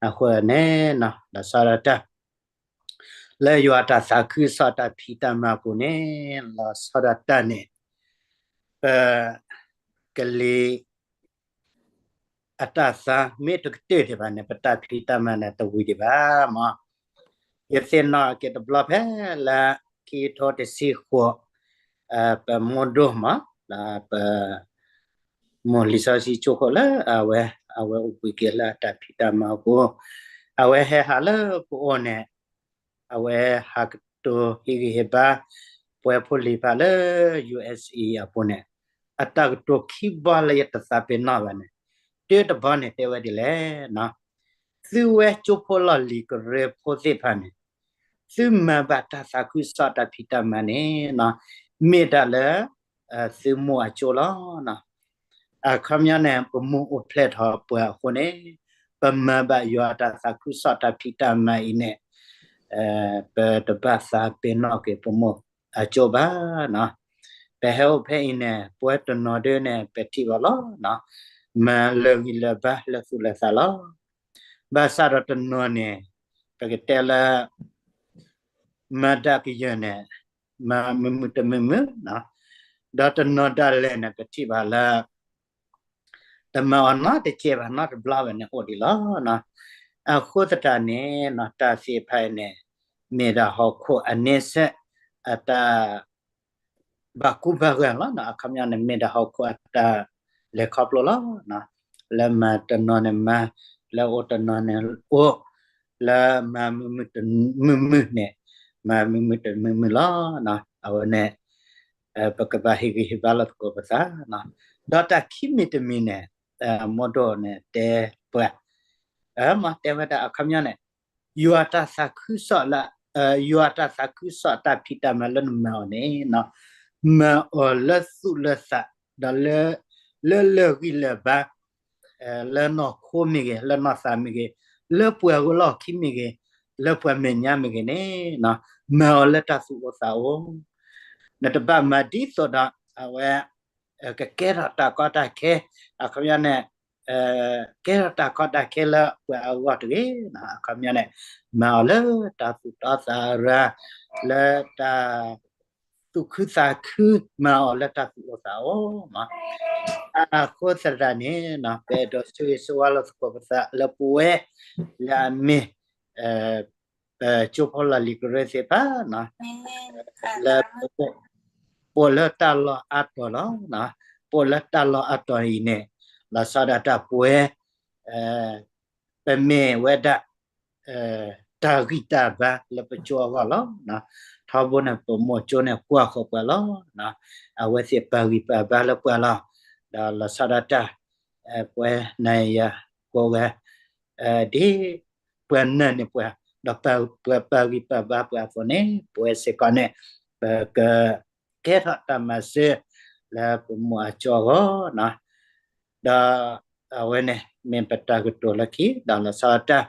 အဃိန့ၣ် လီၤဆီဒၣ်တၢ် လၢယွၤအတၢ်သးခုကစီၣ်တၢ်ဖံးတၢ်မၤအပူၤန့ၣ် လီၤဆီဒၣ်တၢ်န့ၣ် ပကလံၤ အတၢ်သါမ့ၢ်တကတၢၢ်ဒံးဘၣ်န့ၣ် ပတၢ်ဖံးတၢ်မၤန့ၣ်တဝံၤဒံးဘၣ်မး. ယသ့ၣ်နီၣ်က့ၤတဘျီဖဲလၢ ခံကထိတဆံဃိး ပမိၢ်ဒိၣ်မး ပ မိၢ်လံာ်စီဆှံကၠိခိၣ်လၢအဝဲ အဝဲအိၣ်ဘှံးက့ၤလၢအတၢ်ဖံးတၢ်မၤအပူၤ, အဝဲဟဲဟးလၢပအိၣ်န့ၣ် အဝဲဟးကတိၤဟ့ၣ်ဂံၢ်ဟ့ၣ်ဘါ ပှၤဖိလံၤတဖၣ်လၢ ယူၢ်အ့ၣ်အံၤ အပူၤန့ၣ်, အတၢ်ကတိၤခံဘီလၢယတသးပ့ၤနီၣ်ဘၣ်န့ၣ်, တၢတဘီန့ၣ်တဲဝဲဒ်လဲၣ်, သုဝဲကၠိဖိလီၢ်လံၤကရၢဖိသ့ၣ်တဖၣ်န့ၣ်, သုမၤဘၣ်တၢ်သးခုကစီၣ်တၢ်ဖံးတၢ်မၤန့ၣ် မ့ၢ်ဒၣ်လၢ သုမိၢ်အကၠိလီၤ. အခီပညီန့ၣ် ပမိၢ်အိၣ်ဖျဲၣ်ထီၣ်ပှၤအဃိန့ၣ်, ပမၤဘၣ်ယွၤတၢ်သးခုကစီၣ်တၢ်ဖံးတၢ်မၤအံၤန့ၣ်, ပတဘၣ်သးပ့ၤနီၣ်က့ၤပမိၢ်အကၠိဘၣ်. ပဟဲအိၣ်ဖဲအံၤန့ၣ် ပဝဲတနီၤဒၣ်န့ၣ် ပထံၣ်ဘၣ်လီၤ, မၤလၢာ်ဂံၢ်လၢာ်ဘါလၢသူၣ်လၢာ်သးလီၤ. ဘၣ်ဆၣ်ဒီးတနီၤန့ၣ် ပကတဲလၢ မၤဒၣ်ကယၢၢ်န့ၣ် မၤမုာ်မုာ်တမုာ်မုာ်, ဒီးတနီၤဒၣ်လဲာ်န့ၣ် ပထံၣ်ဘၣ်လၢ တမၤအီၤနီတကဲဘၣ် နီတဘျီဘၣ်န့ၣ်အိၣ်ဒံးလီၤ. အဃိသတးန့ၣ် တၢ်သ့ၣ်တဖၣ်အံၤန့ၣ် မ့ၢ်ဒၣ်ဟီၣ်ခိၣ်အန့ဆၢၣ် အတၢ် ဘၣ်ကူဘၣ်ဂာ်လီၤ. အခီပညီန့ၣ် မ့ၢ်ဒၣ်ဟီၣ်ခိၣ်အတၢ်လဲၤခီဖျိလီၤ. လၢမၤတနီၤန့ၣ်မၤ, လၢအိၣ်တနီၤန့ၣ်အိၣ်, လၢမၤမုာ်မုာ်တမုာ်မုာ်န့ၣ်, မၤမုာ်မုာ်တမုာ်မုာ်လီၤ. အဝဲန့ၣ် ပကဘၣ်ဟ့ၣ်ဂံၢ်ဟ့ၣ်ဘါလီၤသကိးပသး, ဒီးတၢ်ခံမံၤတမံၤန့ၣ် မိၢ်ဒိၣ်န့ၣ်တဲပှၤ, မ့ၢ်တဲဝဲဒၣ်အခီပညီန့ၣ် ယွၤတၢ်သးခုကစီၣ်လၢ, ယွၤတၢ်သးခုကစီၣ်တၢ်ဖံးတၢ်မၤလၢနမၤအီၤန့ၣ်, မၤအီၤလၢသူၣ်လၢသး, ဒီးလၢလၢဂံၢ်လၢဘါ, လၢနီၢ်ခိမ့ၢ်ဂ့ၤ, လၢနီၢ်သးမ့ၢ်ဂ့ၤ, လၢပှၤဂိၢ်လီၢ်ခံမ့ၢ်ဂ့ၤ, လၢပှၤမဲာ်ညါမ့ၢ်ဂ့ၤန့ၣ်, မၤအီၤလၢတၢ်သူၣ်အိၣ်သးအိၣ်, နတဘၣ်မၤဒ်သိးဒီး အဝဲ ကကဲထီၣ်တၢ်ကီတၢ်ခဲ, အခီပညီန့ၣ် ကဲထီၣ်တၢ်ကီတၢ်ခဲလၢပှၤအဂီၢ်တဂ့ၤ, အခီပညီန့ၣ် မၤအီၤလၢတၢ်သူၣ်တီသးရၤ, လၢတၢ်သူၣ်ခုသးခု, မၤအီၤလၢတၢ်သူၣ်အိၣ်သးအိၣ်, အဃိသတးန့ၣ် ပအဲၣ်ဒိးဆိၣ်ဂ့ၤဆိၣ်ဝါလီၤသကိးပသးလၢပဝဲ လၢအမ့ၢ် ပကၠိဖိလီၢ်လံၤကရၢသ့ၣ်တဖၣ် လၢ ပအိၣ်လၢတၢ်လီၢ်အါတီၤလီၤ. ပအိၣ်လၢတၢ်လီၢ်အါတီၤအံၤန့ၣ် လီၤဆီဒၣ်တၢ်ပဝဲ ပမ့ၢ်ဝဲဒၣ် တၢ်ဂံၢ်တၢ်ဘါလၢပကၠိအဂီၢ်လီၤ. ထီဘိန့ၣ် ပမိၢ်ကၠိန့ၣ်ကွၢ်ဃီၤပှၤလီၤ. အဝဲသ့ၣ်ပာ်ဂံၢ်ပာ်ဘါလၢပှၤလီၤ. ဒီးလီၤဆီဒၣ်တၢ် ပဝဲနၤယၤကိးဂၤ ဒ်ပှၤနၢ်န့ၢ်ပှၤ ဒီးပှၤပာ်ဂံၢ်ပာ်ဘါပှၤအသိးန့ၣ် ပဝဲစ့ၢ်ကီးန့ၣ် ပက ကဲထီၣ်တၢ်မၤစၢၤ လၢပမိၢ်အကၠိအဂီၢ်, ဒီးအဝဲန့ၣ် မ့ၢ်ပတၢ်ကတိၤလၢခံ ဒီးလီၤဆီဒၣ်တၢ်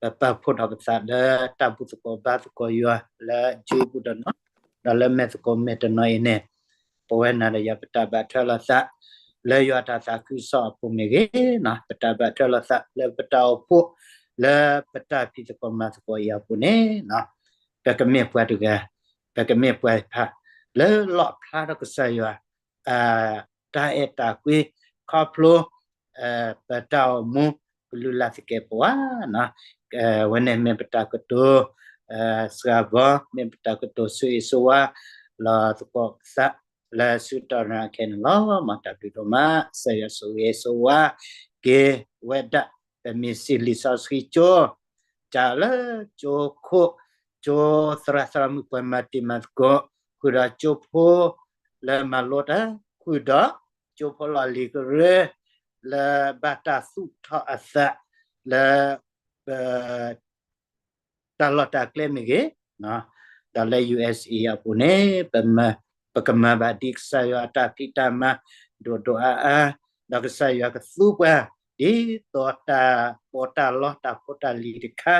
ပ ပပာ်ဖှိၣ်ထီၣ်ပသးလၢတၢ်ဘူၣ်သကိးဘါသကိးယွၤလၢကၠိပူၤတနီၤ, ဒီးလၢမဲာ်သကိးမဲာ်တနီၤအံၤန့ၣ်, ပဝဲနၤဒီးယၤပတၢ်ဘၣ်ထွဲလိာ်သး လၢယွၤတၢ်သးခုကစီၣ်အပူၤမ့ၢ်ဂ့ၤ, ပတၢ်ဘၣ်ထွဲလိာ်သးလၢပတၢ်အိၣ်ဖှိၣ် လၢပတၢ်ဖံးသကိးမၤသကိးအံၤအပူၤန့ၣ်, ပကမ့ၢ်ပှၤတဂၤ, ပကမ့ၢ်ပှၤတဖၣ် လၢလီၣ်ဖျါထီၣ်ကစၢ်ယွၤ တၢ်အဲၣ်တၢ်ကွံ ခီဖျိ ပတၢ်အိၣ်မူ ကလုၢ်လၢ်သကဲးပဝး, ဝဲန့ၣ်မ့ၢ်ပတၢ်ကတိၤ စှၤဘီ မ့ၢ်ပတၢ်ကတိၤဆိၣ်ဂ့ၤဆိၣ်ဝါ လီၤသကိးပသး လၢဆူတီရၣ်ခဲန့ၣ်လီၤ. မ်တၢ်ဘျုးဒိၣ်မး ကစၢ်ယွၤဆိၣ်ဂ့ၤဆိၣ်ဝါ က့ၤဝဲဒၣ် ပမ့ၢ်စံးလံာ်စီဆှံကၠိ ကၢ်လၢကၠိခိၣ် ကၠိသရၣ်သရၣ်မုၣ်ပှၤမၤတံၤမၤသကိး ဃုာ်ဒီးကၠိဖိ လၢမၤလိတၢ် ဃုာ်ဒီး ကၠိဖိလီၢ်လံၤကရၢ လၢဘၣ်တၢ်သူၣ်ထီၣ်အသး လၢ ပ တၢ်လီၢ်တၢ်ကျဲမ့ၢ်ဂ့ၤ, ဒီးလၢ ယူႇအၢၣ်စၣ်အံၤအပူၤန့ၣ် ပကမၤဘၣ်ဒ်ကစၢ်ယွၤအတၢ်ဖံးတၢ်မၤ ဒိၣ်ဒိၣ်အါအါ, ဒီးကစၢ်ယွၤကသူပှၤ ဒ်သိးတၢ်ပီးတၢ်လီတၢ်ဖိတၢ်လံၤတခါ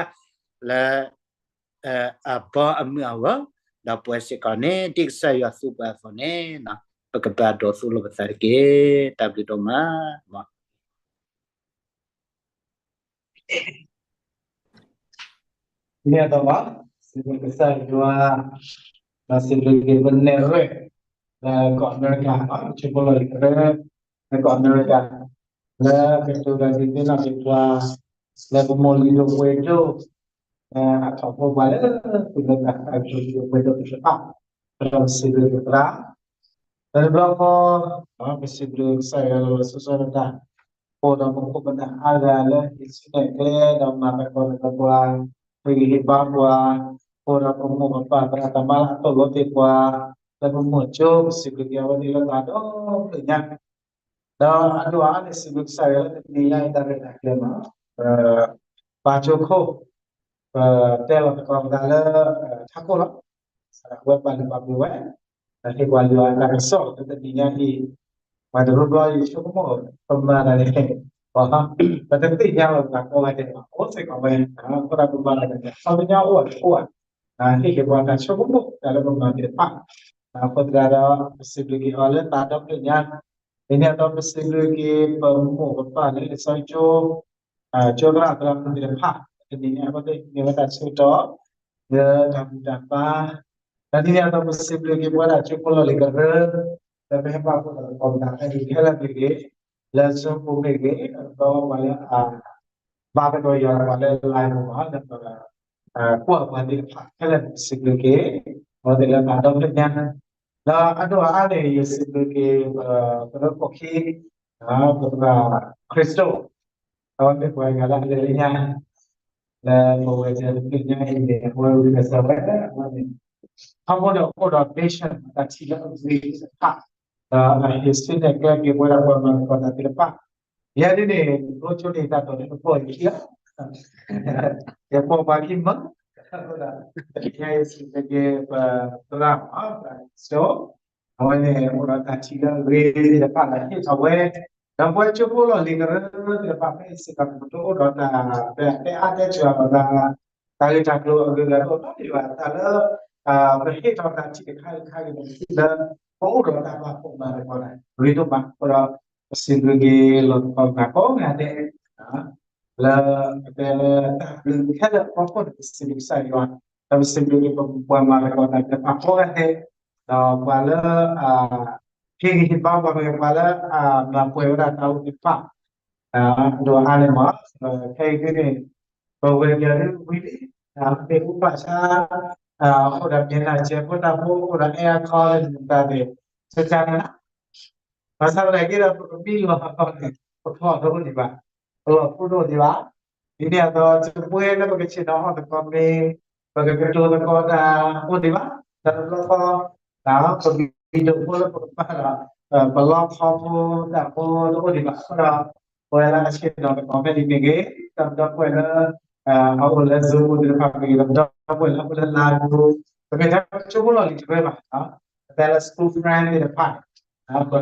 လၢ အဘီအမုၢ်အဂီၢ်, ဒီးပဝဲစ့ၢ်ကီးန့ၣ် ဒ်ကစၢ်ယွၤသူပှၤအသိးန့ၣ် ပကဘၣ်ဒိးသူလိာ်ပသးတက့ၢ်. တၢ်ဘျုးဒိၣ်မး. မ့ၢ်အသိးဘၣ်, စံးဘျုးကစၢ်ယွၤ, ဒီးစံးဘျုးက့ၤပနဲၣ်ရွဲၣ် လၢကီၢ်အမဲရကၤ, ကၠိဖိလီၢ်လံၤကရၢ လၢကီၢ်အမဲရကၤ, လၢကတိၤဒီးဒုးသ့ၣ်နီၣ်က့ၤပှၤ လၢပမိၢ်လုၢ်ဒိၣ်ပှ့ၤဒိၣ် လၢအထီၣ်ဖိပှၤလၢ သုးလၢတၢ်ခးကၠိလုၢ်ဒိၣ်ပှ့ၤဒိၣ်သ့ၣ်တဖၣ်, ဒီးပစံးဘျုးက့ၤသရၣ် တဘျီဃီ ပစံးဘျုးကစၢ်ယွၤလီၤလီၤဆီဆီတၢ်, အိၣ်ဒီးပခိၣ်ပနၢ်အါဂၤလၢဟံးစုနဲၣ်ကျဲ ဒီးမၤသကိးဒီးပှၤ ဟ့ၣ်ဂံၢ်ဟ့ၣ်ဘါပှၤ, အိၣ်ဒီးပမိၢ်ပပၢ်သရၣ်သမါလၢအသိၣ်လိသ့ၣ်ပှၤ လၢပမိၢ်ကၠိ ပစံးဘျုးက့ၤအဝဲသ့ၣ်လၢသးဒီဖျၢၣ်ညါ, ဒီးအဒိၣ်အါန့ၣ် စံးဘျုးကစၢ်ယွၤလၢတနံၤညါအံၤ တၢ်ရဲၣ်တၢ်ကျဲၤမး ပပာ်ကၠိခိၣ် ပတဲလီၤသကိးပသးလၢ ထးခိၣ်လီၤ. အဝဲပာ်လုၢ်ပာ်ပှ့ၤဝဲ ဒီးဟ့ၣ်ပှၤယွၤအတၢ်ကစီၣ်လၢတနံၤညါအံၤ, ပှၤတဘျီဘျီအံၤဆိကမိၣ် ပမၤတၢ်န့ၣ် ပတသ့ၣ်ညါလီၤပသးကိးဂၤဒဲးဘၣ်, အိၣ်စ့ၢ်ကီးဝဲ, အဃိဒီးပမၤတၢ်န့ၣ် အခီပညီအိၣ်တအိၣ်ဧါ, ဟ့ၣ်က့ၤပှၤတၢ်ဆိကမိၣ်တၢ်လၢပမၤသ့ၣ်တဖၣ်, အဃိသတးဒီး ပစံးဘျုးက့ၤအီၤလၢသးဒီဖျၢၣ်ညါ, ဒ်န့ၣ်အသိးပစံးဘျုးက့ၤပမိၢ်ပပၢ်လၢလံာ်စီဆှံကၠိ ကၠိသရၣ်သရၣ်မုၣ်သ့ၣ်တဖၣ် တနံၤညါအံၤ မ့ၢ်ဝဲတၢ်ဆၢကတီၢ် လၢတၢ်ဘူၣ်တၢ်ဘါ, ဒီးဒ်န့ၣ်အသိးပစံးဘျုးက့ၤပဝဲဒၣ်ကၠိဖိလီၢ်လံၤကရၢ လၢပဟဲပာ်ဖှိၣ်သကိးပသးဖဲအံၤခဲလၢာ်မ့ၢ်ဂ့ၤ, လၢ Zoom ပူၤမ့ၢ်ဂ့ၤ, ဒီးပှၤလၢအဘါကဒီးယွၤပှၤလၢ live ပူၤမး လၢပ ကွၢ်ပှၤသ့ၣ်တဖၣ်ခဲလၢာ်န့ၣ် စံးဘျုးက့ၤ အဝဲသ့ၣ်လၢမၤဒီဖျၢၣ်ညါ, ဒီးအဒိၣ်အအါန့ၣ် ယစံးဘျုးက့ၤ ပသရၣ်ခိၣ်ခံ ပသရၣ်ခရံစိ အဝဲမ့ၢ်ပှၤတဂၤလၢအလဲၤလၢညါ လၢပဝဲဒၣ်တဖျၢၣ်ညါအံၤန့ၣ် အဝဲဝံသးစူၤဝဲ အဝဲန့ၣ် ခီဖျိဒီးအိၣ်ဒီး vision တၢ်ထံၣ်လၢအဂ့ၤသ့ၣ်တဖၣ် ဒီးအဟ့ၣ်ဆှၢနဲၣ်ကျဲက့ၤပဝဲဒၣ်ပှၤမၤသကိးတၢ်သ့ၣ်တဖၣ်, ယဲဒ်န့ၣ် ယကျိၤကၠိန့ၣ် တၢ်တိာ်န့ၣ် တပိာ်ယခံလီၤ, ယပိာ်ပှၤခံမး, အဃိဒီး တနံၤညါယစံးဘျုးက့ၤ ပသရၣ်မၤ ပသရၣ်ခရံစိ အဝဲန့ၣ် အိၣ်ဒီးတၢ်ထံၣ်လၢအဂ့ၤသ့ၣ်တဖၣ်လၢဟ့ၣ်ထီၣ်ဝဲ, ဒီးပဝဲကၠိဖိလီၢ်လံၤကရၢသ့ၣ်တဖၣ် ဖဲအံၤစ့ၢ်ကီး ပတအိၣ်ဒီးတၢ် ပတဲအါတဲစှၤဘၣ် တၢ်ဂ့ၢ်တၢ်ကျိၤအဂုၤအဂၤတအိၣ်နီတမံၤဘၣ်, တၢ်လၢ ပဟ့ၣ်ထီၣ်တၢ်ထံၣ်တခါဂ့ၤခါဂ့ၤန့ၣ် ထံၣ်လၢ ပအိၣ်ဒီးတၢ်ပာ်ဖှိၣ်မၤသကိးတၢ် ဂ့ၤဒိၣ်မး, အဃိဒီး ပစံးဘျုးက့ၤလီၤသကိးမၤကိးဂၤဒဲး လၢအတဲလၢတၢ်ဘျုးခဲလၢာ်အဖီခိၣ်န့ၣ် ပစံးဘျုးကစၢ်ယွၤ, ဒီးပစံးဘျုးက့ၤပှၤမၤသကိးတၢ်သ့ၣ်တဖၣ်ကိးဂၤဒဲး, ဒီးပှၤလၢ ဟ့ၣ်ဂံၢ်ဟ့ၣ်ဘါပှၤ ပှၤလၢအမၤပှဲၤဝဲဒၣ်တၢ်အိၣ်သ့ၣ်တဖၣ် အဒိၣ်အါန့ၣ်မး, ခဲအံၤဒ်န့ၣ် ပဝဲဒၣ်ဒ်ဝံၤလံ, မ့ၢ်အူဘၣ်ဆါ အိၣ်ဒီးမ့ၢ်နၤစဲးဖိတၢ်ဖိ အိၣ်ဒီး aircon လၢနတၢ်န့ၣ် စကၤနၤ ဘၣ်ဆၣ်သနာ်က့ဒီး ပကမံလီၤဟးထီၣ်န့ၣ် ပဖီၣ်တအိၣ်ဒံးဘၣ်, ပလီၢ်ဖိတအိၣ်ဒံးဘၣ်, ဒ်န့ၣ်အသိး စပွဲလၢပကဆ့ၣ်နီၤအီၣ်သကိးမ့ၤ, ပကကတိၤသကိးတၢ်အိၣ်ဒံးဘၣ်, တၢ်တဘျီဃီ ပမံၤဒိၣ်ဖိလၢပကပာ်ဒီး ပလီခီဖိတၢ်ဖိတအိၣ်ဒံးဘၣ်အဃိဒီး ပဝဲလၢအဆ့ၣ်နီၤသကိးဖဲန့ၣ်မ့ၢ်ဂ့ၤ, တၢ်ပဒီပုၢ်ဝဲၢ်လၢ အအိၣ်လၢ Zoom သ့ၣ်တဖၣ်မ့ၢ်ဂ့ၤ, တၢ်ပဒီပုၢ်ဝဲၢ်လၢအိၣ်လၢလါဒိ ပမ့ၢ်တဲကၠိဖိလီၢ်လံၤတဖၣ်ဘၣ်, ပတဲလၢ school friend သ့ၣ်တဖၣ်န့ၣ် အဃိ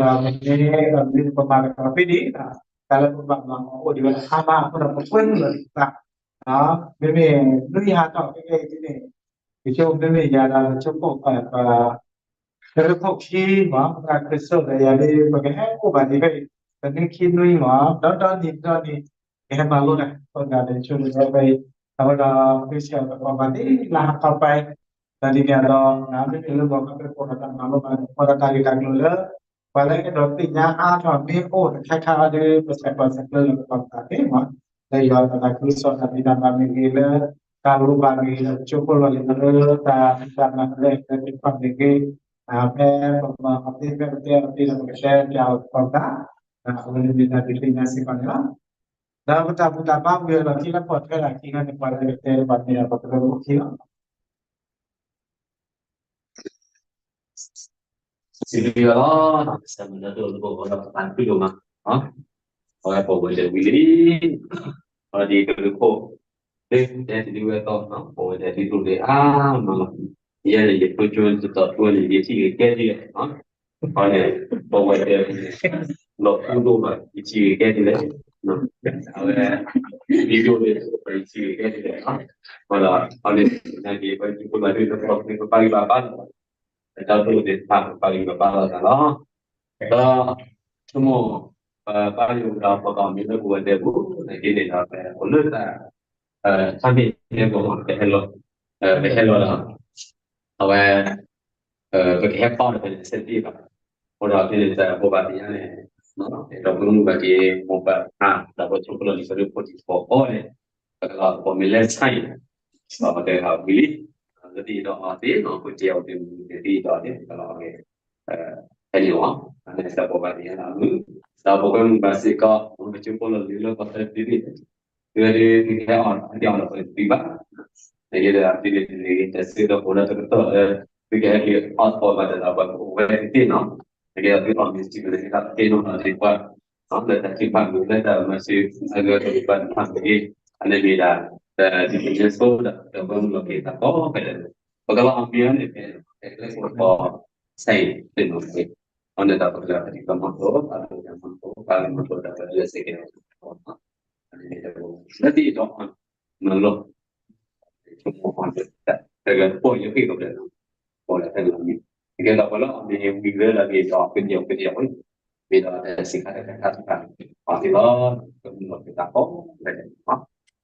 ဒီး ပမ့ၢ်ပမၤသကိးဖဲန့ၣ် တၢ်လၢပဘၣ်မၤအီၤအိၣ်ဒံးဝဲအါမးအဃိဒီး ပကွဲမုာ်လီၤသး မ့မ့ၢ်နွံဟးထီၣ်ခဲကနံၣ်အံၤန့ၣ် ကၠိမ့မ့ၢ်ယၤဒီးကၠိခိၣ်ပှၤ ပသရၣ်ခိၣ်ခံမး ပသရၣ်ခရံစိဒီးယၤဒ် ပကဟဲအိၣ်ဘၣ်ဒံးဖဲအံၤ တနွံခံနွံမး ဒီဒီနံၤဒီနံၤ ကဟဲမၤလိတၢ် အဃိသတးဒီး ဆိကမိၣ်ဖဲအံၤ အဃိဒီး ပဆဲးသကိးဘၣ်န့ၣ် လၢဟးခီပၢ် ဒီးဒ်န့ၣ်အသိး မ့မ့ၢ်လၢပှၤကပာ်တၢ်မၤလိဘၣ်န့ၣ် ပှၤတၢ်ဂ့ၢ်တၢ်ကျိၤလၢ ပှၤလၢအဲၣ်ဒိးသ့ၣ်ညါအါထီၣ်မ့ၢ်အိၣ်တခါခါအံၤဒီး ပဆဲးကျိးဆဲးကျၢလၢပကီၢ်ပသးသ့မး လၢယွၤတၢ်သးခုကစီၣ်တၢ်ဖံးတၢ်မၤမ့ၢ်ဂ့ၤလၢ တၢ်လိၣ်ဘၣ်မ့ၢ်ဂ့ၤလၢပကၠိဖိလီၢ်လံၤလၢတၢ်ဖံးတၢ်မၤလၢအဲၣ်ဒိးသ့ၣ်တဖၣ်မ့ၢ်ဂ့ၤ ဖဲပမၤအီၤသ့ ဖဲပတဲအီၤသ့ဒီး ပကတဲပျးအီၤသကိးသး အဝဲန့ၣ်မ့ၢ်တၢ်ဒုးသ့ၣ်ညါစ့ၢ်ကီးန့ၣ်လီၤ. ဒီးပတၢ်ဘူၣ်တၢ်ဘါဝံၤအလီၢ်ခံလၢပီၣ်ထွဲတၢ်ခံခါန့ၣ် ပှၤလၢကတဲပှၤမ့ၢ်ဒၣ်ပသရၣ်ခိၣ်ခံလီၤ. စံးဘျုးယွၤလီၤ, ကစၢ်မုၢ်လၢဒိၣ်လၢပဂီၢ်ဒီးပသးခုဒိၣ်မး, အဝဲပဝဲဒၣ်ဝံၤလံ, အဝဲဒ်ကလုာ်ခိၣ်, တဲတဒုဝဲသီ, ပဝဲဒၣ်ဒ်သိးလၢအါမးလီၤ, ယဲန့ၣ် ယဖိကၠိတတီၤထူန့ၣ် ယထံၣ်ဂ့ၤကဲဒ်လဲၣ် အဃိန့ၣ် ပဝဲဒၣ် လီၤပူဒိၣ်မး ယထံၣ်ဂ့ၤကဲဒ်လဲၣ်, အဝဲ video န့ၣ် ယထံၣ်ဂ့ၤကဲဒ်လဲၣ်, အဃိဒီး အဃိန့ၣ် နာ်က့ ပှၤကၠိဖိလီၤဒုး ပပာ်ဂံၢ်ပာ်ဘါလီၤ, ပတၢ်ဒိၣ်န့ၣ်တဖၣ် ပပာ်ဂံၢ်ပာ်ဘါလီၤသးလီၤ, ဒီး ဆိကမိၣ် ပဘါယိၣ်ဒီးပဘၣ်မ့ၢ်လၢပဝဲဒၣ်ပူၤ နာ်က့န့ၣ်ဒီး ပအိၣ်လၢတၢ် ထါမ့ၢ်န့ၣ်ပ ပဟဲလီၤ, ပဟဲလီၤဒီး အဝဲ ပကဟဲဖီၣ်ဒီးပစဲးတ့ၢ်ဘၣ်, အဃိဒီးဖဲန့ၣ်တၢ်ဘိးဘၣ်သ့ၣ်ညါန့ၣ် ဒီးပကမုၢ်ဘၣ်က့ၤ မိၢ်ပၢ်တဖၣ် ဒီးပကၠိဖိလီၢ်လံၤ ပဒုးဖိတံၤဖိအီၤန့ၣ် ပကလီၤကပီၤမ့ၢ်လဲၣ်ဆၣ်အံၤ ဒီးပကဂၤဝံၤလံ, လၢတံၢ်ဒီးအီၤသ့ၣ်နီၤ ပကတဲအီၤသ့ၣ်မုၢ်သ့ၣ်ဒီးန့ၣ် ပကလီၤက့ၤ ဖဲန့ၣ်လီၤ, အန့ၣ်တၢ်ဘိးဘၣ်သ့ၣ်ညါလၢအမုၢ်, ဒီးပကမုၢ်ဘၣ်စ့ၢ်ကီး ပကၠိဖိလီၢ်လံၤလၢပှၤသၢဖံသ့ၣ် သုဝဲဒၣ်သုကဟဲအီၣ် ဟဲအီၣ်ဒီးပသုဘၣ်, နကဲဒီးသုန့ၣ်တန့ၢ်တၢ်စုဒီးအိၣ်ဒီးတကတီၢ်လၢ သုကဟဲက့ၤအီၣ်သကိးဘၣ်တၢ်ဒီးပှၤကအိၣ်ဝဲသ့ၣ်နီၤ, နကဲဒီးသုအီၣ်မ့ၢ်စံးကန့ၣ် ဟဲသ့ၣ်နီၣ်ဒီးန့ၣ်ပှၤ, လၢတၢ်ထုကဖၣ်မ့ၢ်လၢတၢ်မၤစၢၤအဂ့ၢ်တဖၣ်မ့ၢ်ဂ့ၤ, အန့ၣ်မ့ၢ်ဒၣ် တၢ်ဒုးသ့ၣ်ညါဆိဒီး တၢ်ပၢမုၢ်လီၤက့ၤတၢ်ကီဖဲလဲၣ်, ပကလီၤအမံၤအန့ၣ်ဖဲ တၢ်ကျဲးစၢးပီၢ်ဆၢအံၤသ့ၣ်နီၣ်သ့ၣ်, အန့ၣ်ဒီးပကဒုးပတံၤကမီၤသိး ပှၤကမီၤသိး ပှၤကမီၤသိးတၢ်ပၢဆှၢစ့ၢ်ကီး မၤလိ ဆိကမိၣ်အီၤတဂၤတပိာ်ယဃ့ၢ်ကပျဲၢ်နီၤ, ပိာ်လၢဖဲန့ၣ်လီၤမ့ၢ်, တကဲဒီးပှၤလၢအမ့ၢ်ဝံၤလၢဒီးမ့ၢ်ဒီး ပယီၤပယီၤဝဲ, မ့ၢ်ဒီးတၢ်စံးခါတခါတခါတခါ အီၤသ့ၣ်လီၤ, ကမုၢ်လီၤက့ၤတၢ်ကီဖဲန့ၣ်လီၤ,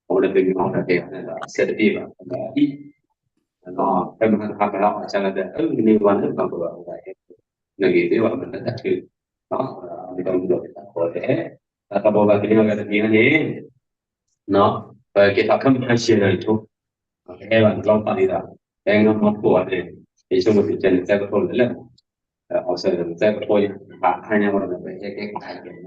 အဝဲဒၣ်ပမ့ၢ်အီၤတၢ်ကဲအီၤန့ၣ်ဒီး အဆၢတပ့ၢ်ဘၣ် အံၤ ဖဲမဟါတဟါဖဲလၢအီၤဆၢလၢဒီး အၢ မ့ၢ်ဝဲန့ၣ် ပှၤကဘၣ်အိၣ်ဝဲန့ၣ်ဂ့ၤသ့ဘၣ် မ့ၢ်လၢတၢ်ထု, မ့ၢ်တၢ်မုၢ်လီၤက့ၤတၢ်ကီဖဲ, တၢ်ဘိးဘၣ်သ့ၣ်ညါဝဲတမံၤန့ၣ်, ပက့ၤထီၣ်ခဲမုၢ်ဟါဆဲးဒီးတထိ, ကဟဲဘၣ်တဘျီဖးဒံးဒီး ဖဲငါမၤဖိအီၤန့ၣ် ယဆိကမိၣ်တကဲန့ၣ် သၢကထိန့ၣ်လၢ အီစထြ့လယါ သၢကထိယါ ဘၣ်ဟါညါဝဲဒီး ပဟဲကဲကဒါက့ၤနီၤ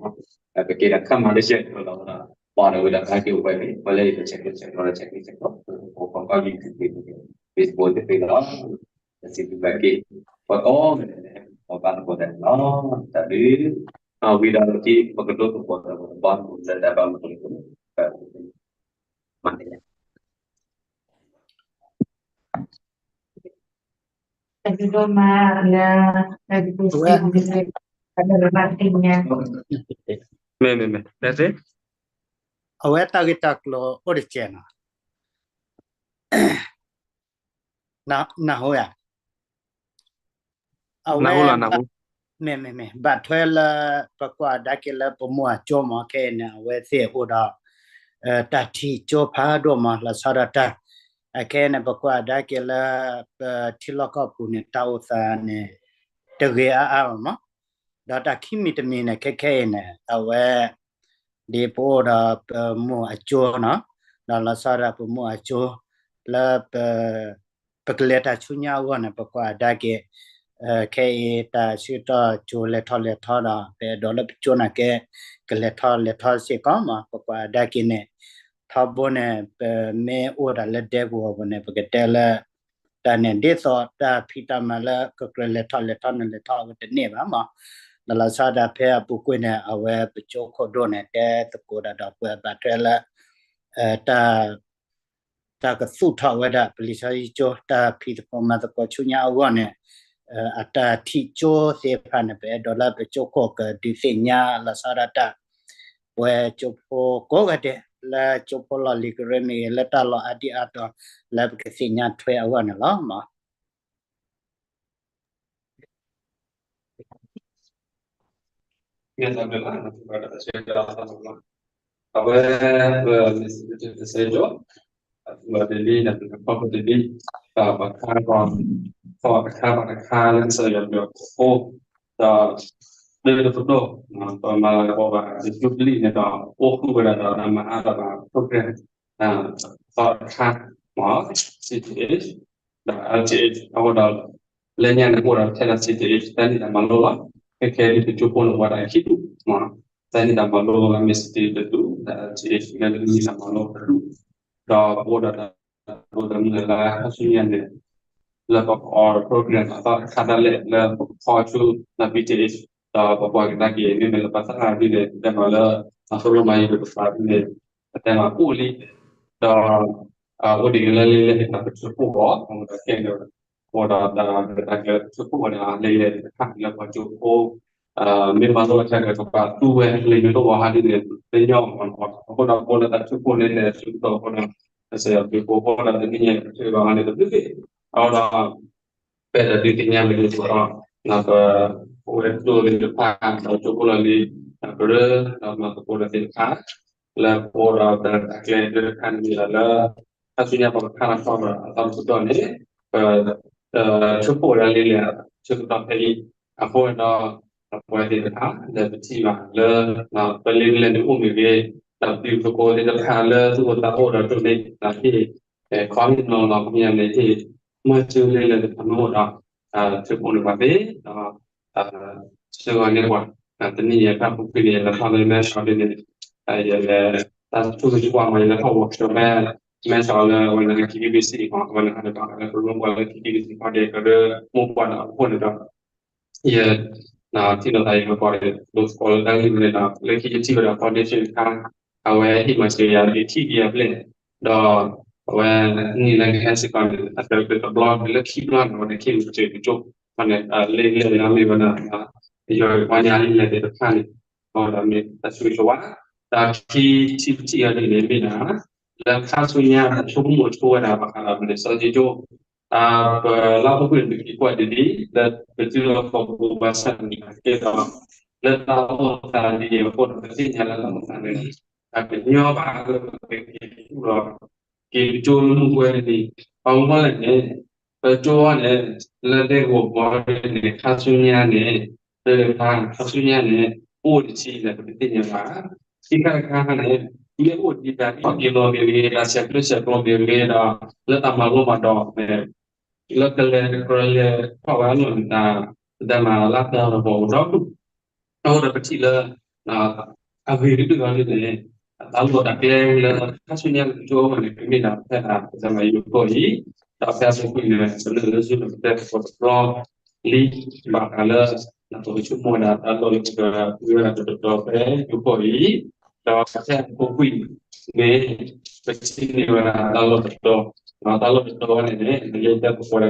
ပက့ၤဒီးခါမၤလၢဆဲးကတီၢ်လီၤဒီး ပှၤဒီးဝဲဒီးကဒါက့ၤဝဲန့ၣ် ပှၤလၢယတဆဲးကတီၢ်ဆဲးကတီၢ်ဒီးဆဲးကတီၢ်ဆဲးကတီၢ် ပကီၢ်ကီၢ်ယူၤ Facebook တသ့လီၤ ပစံးဘျုးဘၣ်က့ၤ ပှၤကိးဂၤဒဲး ပဘၣ်သကိးတၢ်န့ၣ်လီၤ တၢ်ဘျုး ဝံၤဒီးတက့ၢ် ပကဒိသကိးတၢ် ပကဘၣ်သကိးလၢတၢ်ဘၣ်မနုၤလဲၣ် တၢ်ဒိၣ်မးလၢ တၢ်ဒိၣ်မးလၢ မ့မ့မ့ အဝဲတၢ်ဂ့ၢ်တၢ်ကျိၤအိၣ်တကဲးနီၤ နၢ်ဟူဧါ အဝဲ မ့မ့မ့ ဘၣ်ထွဲလၢ ပကွၢ်ကဒါက့ၤလၢပမိၢ်အကၠိမး ခဲအံၤန့ၣ် အဝဲသ့ၣ်အိၣ်ဒီး တၢ်ထံၣ်ကၠိဖးဒိၣ်မး လီၤဆီဒၣ်တၢ် အခဲအံၤန့ၣ် ပကွၢ်ကဒါက့ၤလၢ ပထံလီၢ်ကီၢ်ပူၤန့ၣ် တၢ်အိၣ်သးန့ၣ် တဂ့ၤအါအါဘၣ်မး ဒီးတၢ်ခံမံၤတမံၤန့ၣ် ခဲခဲအံၤန့ၣ် အဝဲ ဒ်ပအိၣ်ဒီးပမိၢ်အကၠိနီၤ ဒီးလီၤဆီဒၣ်ပမိၢ်အကၠိ လၢ ပကလဲၤတၢ်ဆူညါအဂီၢ်န့ၣ် ပကွၢ်ကဒါက့ၤ ခဲအံၤတၢ်ဆၢကတီၢ်ကၠိလဲၤထီၣ်လဲၤထီဒီး ပအဲၣ်ဒိးလၢပကၠိနာ်က့ ကလဲၤထီၣ်လဲၤထီစ့ၢ်ကီးမး ပကွၢ်ကဒါက့ၤန့ၣ် ထီဘိန့ၣ် ပမ့ၢ်အိၣ်ဒၣ်လၢဒဲကဝီၤပူၤန့ၣ် ပကတဲလၢ တၢ်န့ၣ်ဒ်သိးတၢ်ဖံးတၢ်မၤလၢကကြၢးလဲၤထီၣ်လဲၤထီန့ၣ် လဲၤထီၣ်ဝဲတန့ၢ်ဘၣ်မး ဒီးလီၤဆီဒၣ်ဖဲအပူၤကွံာ်န့ၣ် အဝဲပကၠိခိၣ်ဒိၣ်န့ၣ် တဲသကိးတၢ်ဒီးပှၤဘၣ်ထွဲလၢ တၢ် တၢ်ကသူၣ်ထီၣ်ဝဲဒၣ် ပလံာ်စီဆှံကၠိ တၢ်ဖံးသကိးမၤသကိးဆူညါအဂီၢ်န့ၣ် အတၢ်ထံၣ်ကၠိသ့ၣ်တဖၣ်န့ၣ် ပအဲၣ်ဒိးလၢပကၠိခိၣ်ကဒုးသ့ၣ်ညါလီၤဆီဒၣ်တၢ် ပဝဲကၠိဖိကိးဂၤဒဲး လၢကၠိဖိလီၢ်လံၤကရၢမ့ၢ်ဂ့ၤ လၢတၢ်လီၢ်အါဒံအါတီၤ လၢပကသ့ၣ်ညါထွဲအဂီၢ်န့ၣ်လီၤမး. အဝဲ ပမ့ၢ်စံးတစဲးကၠီ အဝဲတလံ နပကဖီၣ်တလံ ဘၣ်ဘၣ်ခါကီ ဖီၣ်တခါဘၣ်တခါလၢကစၢ်ယွၤဘျုးအဃိ ဒီး ဒ်တပဒိၣ် ပမၤလၤကပီၤဘၣ် ယူဘလံၣ်န့ၣ်ဒီး အိၣ်ဃုာ်ဝဲဒၣ်ဒီး နမၤအါဒီးဘၣ် program သီတခါ မ့ၢ် C T H ဒီး L T H အဃိဒီး လၢညါန့ၣ် အိၣ်ဒီးထဲဒၣ် C T H တၢ်န့ၢ်တၢ်မၤလိလီၤ. ခဲခဲဒ်ပကၠိဖိန့ၣ် ဝဲဒၣ်ခံဒူၣ် မ့ၢ် တၢ်န့ၢ်တၢ်မၤလိလၢ မ့ၢ် C T H တဒူၣ် ဒီး L T H လၢန့ၢ်တၢ်မၤလိတဒူၣ် ဒီးပအိၣ်ဒီးတၢ်ဒိးတၢ်မုၢ်လၢ်လၢဟါဆူညါန့ၣ် လၢပကအီ program အသီတခါဒၣ်လဲာ် လၢပကဖီၣ်ဆူ န B T H ဒီးပကွၢ်ကဒါက့ၤ မ့မ့ၢ်လၢပသရၣ်ဒ်န့ၣ် ပတဲမးလၢ အသိလီၤမၤယံၤပကပၤဒ်န့ၣ် ပတဲမးအိၣ်လံ ဒီး အိၣ်ဒ်လဲၣ်လဲၣ်လဲၣ် ပကဖီၣ်ဘၣ် အဃိဒီးခဲန့ၣ် အိၣ်ဒီးတၢ်ကဖီၣ်ဝဲဒၣ်လဲၣ်လဲၣ်တခါလၢပှၤကၠိဖိ မ့ၢ်မၤလိအဆၢကတီၢ် ပှၤသူဝဲလၢယိၤတအိၣ်ဘၣ်ဟးဒ်န့ၣ် တညီမး အဃိဒီး ပအိၣ်လၢတၢ်ကဖီၣ်န့ၣ် ဆၢကတီၢ်အဃိဒီး ကစၢ်ယွၤဘျုးဖှိၣ်အဃိဒီး တနံၤညါပထံၣ်ဘၣ်အီၤန့ၣ် တဘျုးဘ့ၣ် အဃိဒီး ပအဲၣ်ဒိးဒုးသ့ၣ်ညါမ့ၢ်ဒ်သိးဒီး ပ ပဝဲဒိၣ်သ့ၣ်တဖၣ် ဒီးကၠိဖိလီၢ်လံၤ ကရၢ ဒီးမၤသကိးဒီးသ့ၣ်တဖၣ် လၢပအိၣ်ဒီးတၢ်ရဲၣ်တၢ်ကျဲၤသ့ၣ်တဖၣ်န့ၣ်ဒီးလၢ ဟါဆူညါပကဖးလီၤဆီဒီးအသီတကတီၢ်န့ၣ် ပ ဆၢဖှိၣ်ဝဲဒၣ်လံလၢ ဆၢကတီၢ်ဖဲအံၤ အဃိဒီး ပဝဲသ့ၣ်တဖၣ် ဒီးပထံၣ်ဘၣ်လၢ ပလ့ကလဲၤန့ၣ်အိၣ်မ့ၢ်ဂ့ၤ ဒီးပျုၤသကိးသ့ၣ်တဖၣ်လၢသူၣ်အိၣ်သးအိၣ်ဒီးဒိးန့ၢ် ဟ့ၣ် ခီဟ့ၣ်နီၤလီၤ ခီပညီန့ၣ် ဟ့ၣ် မၤစၢၤလၢလၢတဖၣ်မ့ၢ်အိၣ်ဒီး ဆၢဖှိၣ်န့ၣ်ပှၤသ့ ဒီး ဆၢဂီၤန့ၢ်ပှၤ တနံၣ်ယဲၢ်ဖၣ်ပူၤကွံာ်န့ၣ် ယလဲၤထီၣ်လၢမဲဆီးဒ်န့ၣ် ယလဲၤ တၢ်ထူၣ်ဖျဲးကွၢ်မး ယလဲၤထီၣ် workshop ဖဲ မဲဆီးလၢဝဲန့ၣ် K K B C မး ဝဲန့ၣ်ဟးန့ၣ်ဒီး လၢပရိပှၤလၢ K K B C ခီဒဲးကရၢမိၢ်ပှၢ်ဒီးအဃိန့ၣ်ဒီး ယ ထံၣ်လိာ်သးယကကိးဒီး ဒိးသကိးလၢတၢ်ဂ့ၢ်န့ၣ်ဒီး လၢခံယထံၣ်ဝဲဒၣ် foundation တခါ အဝဲဟ့ၣ်မၤစၢၤယၤ ယထံၣ်ဒံးအဘျဲၣ် ဒီး အဝဲ နံၣ်လၢကဟဲစ့ၢ်ကီးန့ၣ် အတၢ်ကတဘျီ လၢခံဘျီန့ၣ် အဝဲန့ၣ် ဟ့ၣ်မၤစၢၤယၤကၠိ န့ၣ် လၢလၢလၢမ့ၢ်ဝဲဒၣ် ယွၤကပီညါလံလဲၣ်သ့ၣ်တဖၣ်န့ၣ် ဒီးမ့ၢ်တၢ်ဆိၣ်ဂ့ၤဆိၣ်ဝါ တၢ်ခံထံၣ်တထံၣ်အံၤန့ၣ်မ့ၢ်ဒၣ် လၢခါဆူညါဆိကမိၣ်ဆိဝဲဒၣ်ဘၣ်ဃးဒီး မ့ၢ်စီၤယိၤကၠိ ပလီၢ်အိၣ်ကွံာ်န့ၣ် ပက့ၤကွၢ်ဒ်ဒ် လၢပတုၤလီၤကီၢ်ပူၤဘၣ်ဆၣ်န့ၣ် ကဲဒီး လၢတၢ်အိၣ်သးဒ်အံၤအဃိဒီး ပသ့ၣ်ညါလၢတၢ်အိၣ်သးန့ၣ် တၢ်ကညီဘၣ်လၢပကက့ၤထူၣ်ဒီး က့ၤကၠိလၢမုၢ်ဝဲန့ၣ် ဘၣ်မနုၤလဲၣ်န့ၣ် ပကၠိအံၤန့ၣ် လၢဒဲကဝီၤပူၤန့ၣ် ခါဆူညါန့ၣ် လၢခါဆူညါန့ၣ် အိၣ်တဆံလဲၣ် ပတသ့ၣ်ညါဘၣ် ခံခါတခါန့ၣ် မ့ၢ်အိၣ်ဒံးတၢ်အ့ၣ်လိာ်မ့ၢ်ဂ့ၤ, တၢ်ဆဲးကျိးဆဲးကျိးမ့ၢ်ဂ့ၤဒီး လၢတၢ်မၤလိမၤဒိးန့ၣ် လၢကလဲၤကလဲၤထီၣ်ဝဲအလီၢ်န့ၣ် တၢ်ဒဲးမးလၢတၢ်လီၢ်ပူၤအိၣ်ဒီဒူၣ်, အဃိဒီးပထံၣ်လၢ အဂ့ၤကတၢၢ်အီၤဒ်န့ၣ် အတၢ်လီၢ်တၢ်ကျဲလၢ ခါဆူညါကကၠိအဂီၢ်န့ၣ် ကမ့ၢ်ဒၣ်ဖဲဒၣ် ပတဲမး ယိၤကီၢ်အံၤ, ဒီးဖဲအပူၤကွံာ်န့ၣ် ပနုာ်လၢ Zoom န့ၣ် ပတဲသကိးတဘျီလံ ဘၣ်ဃးလၢ ပကဆိကမိၣ်ဝဲဒၣ်တၢ်လီၢ်လၢပကဃုဝဲဒၣ်တတီၤတီၤဖဲယိၤကီၢ်အံၤ, ဒီးဖဲအပူၤကွံာ်န့ၣ် ပထံၣ်န့ၢ်ဝဲဒၣ်တၢ်လီၢ်တတီၤ, တၢ်လီၢ်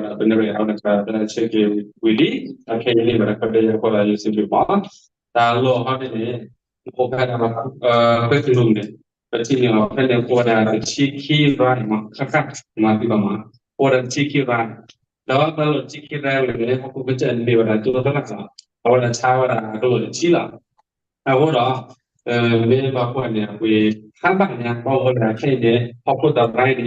တတီၤဝဲန့ၣ်န့ၣ် ယတဲသကိးဝဲဒၣ် ပနုာ်ရအဝဲန့ၣ် ပဆၢက့ၤဝံၤလံ, ဒီးခဲအံၤန့ၣ်ဝဲဒၣ် ကဘၣ်ယဲၢ်ကီၢ်ဒီးယစ့ၢ်ကီးမး တၢ်လီၢ်ဟီဒ်န့ၣ် အိၣ်ဖဲဒၣ် ပှၤကလူးန့ၣ် ပထံၣ်န့ၢ်အီၤဖဲန့ၣ် အိၣ်ဝဲဒၣ်တဆံခံရၢ်န့ၣ်မး ခါခါ မၤသံဘၣ်မး အိၣ်ဝဲဒၣ်တဆံခံရၢ်န့ၣ်, ဒီးတၢ်လီၢ်တဆံခံရၢ်န့ၣ် ဟီၣ်ခိၣ်ကစၢ်န့ၣ်မ့ၢ်ဝဲဒၣ်ကၠိသရၣ်လီၤ, အဝဲဒၣ်ဆါဝဲဒၣ်ကလီၢ်တဆံလီၤ. အဃိဒီး မ့ၢ်ဘၣ်ကွၢ်န့ၣ် အပှ့ၤဟါဘၣ်ညါ ဘၣ်အိၣ်ဝဲဒၣ်ခဲအံၤန့ၣ် ဟီၣ်ခိၣ်သရၣ်န့ၣ်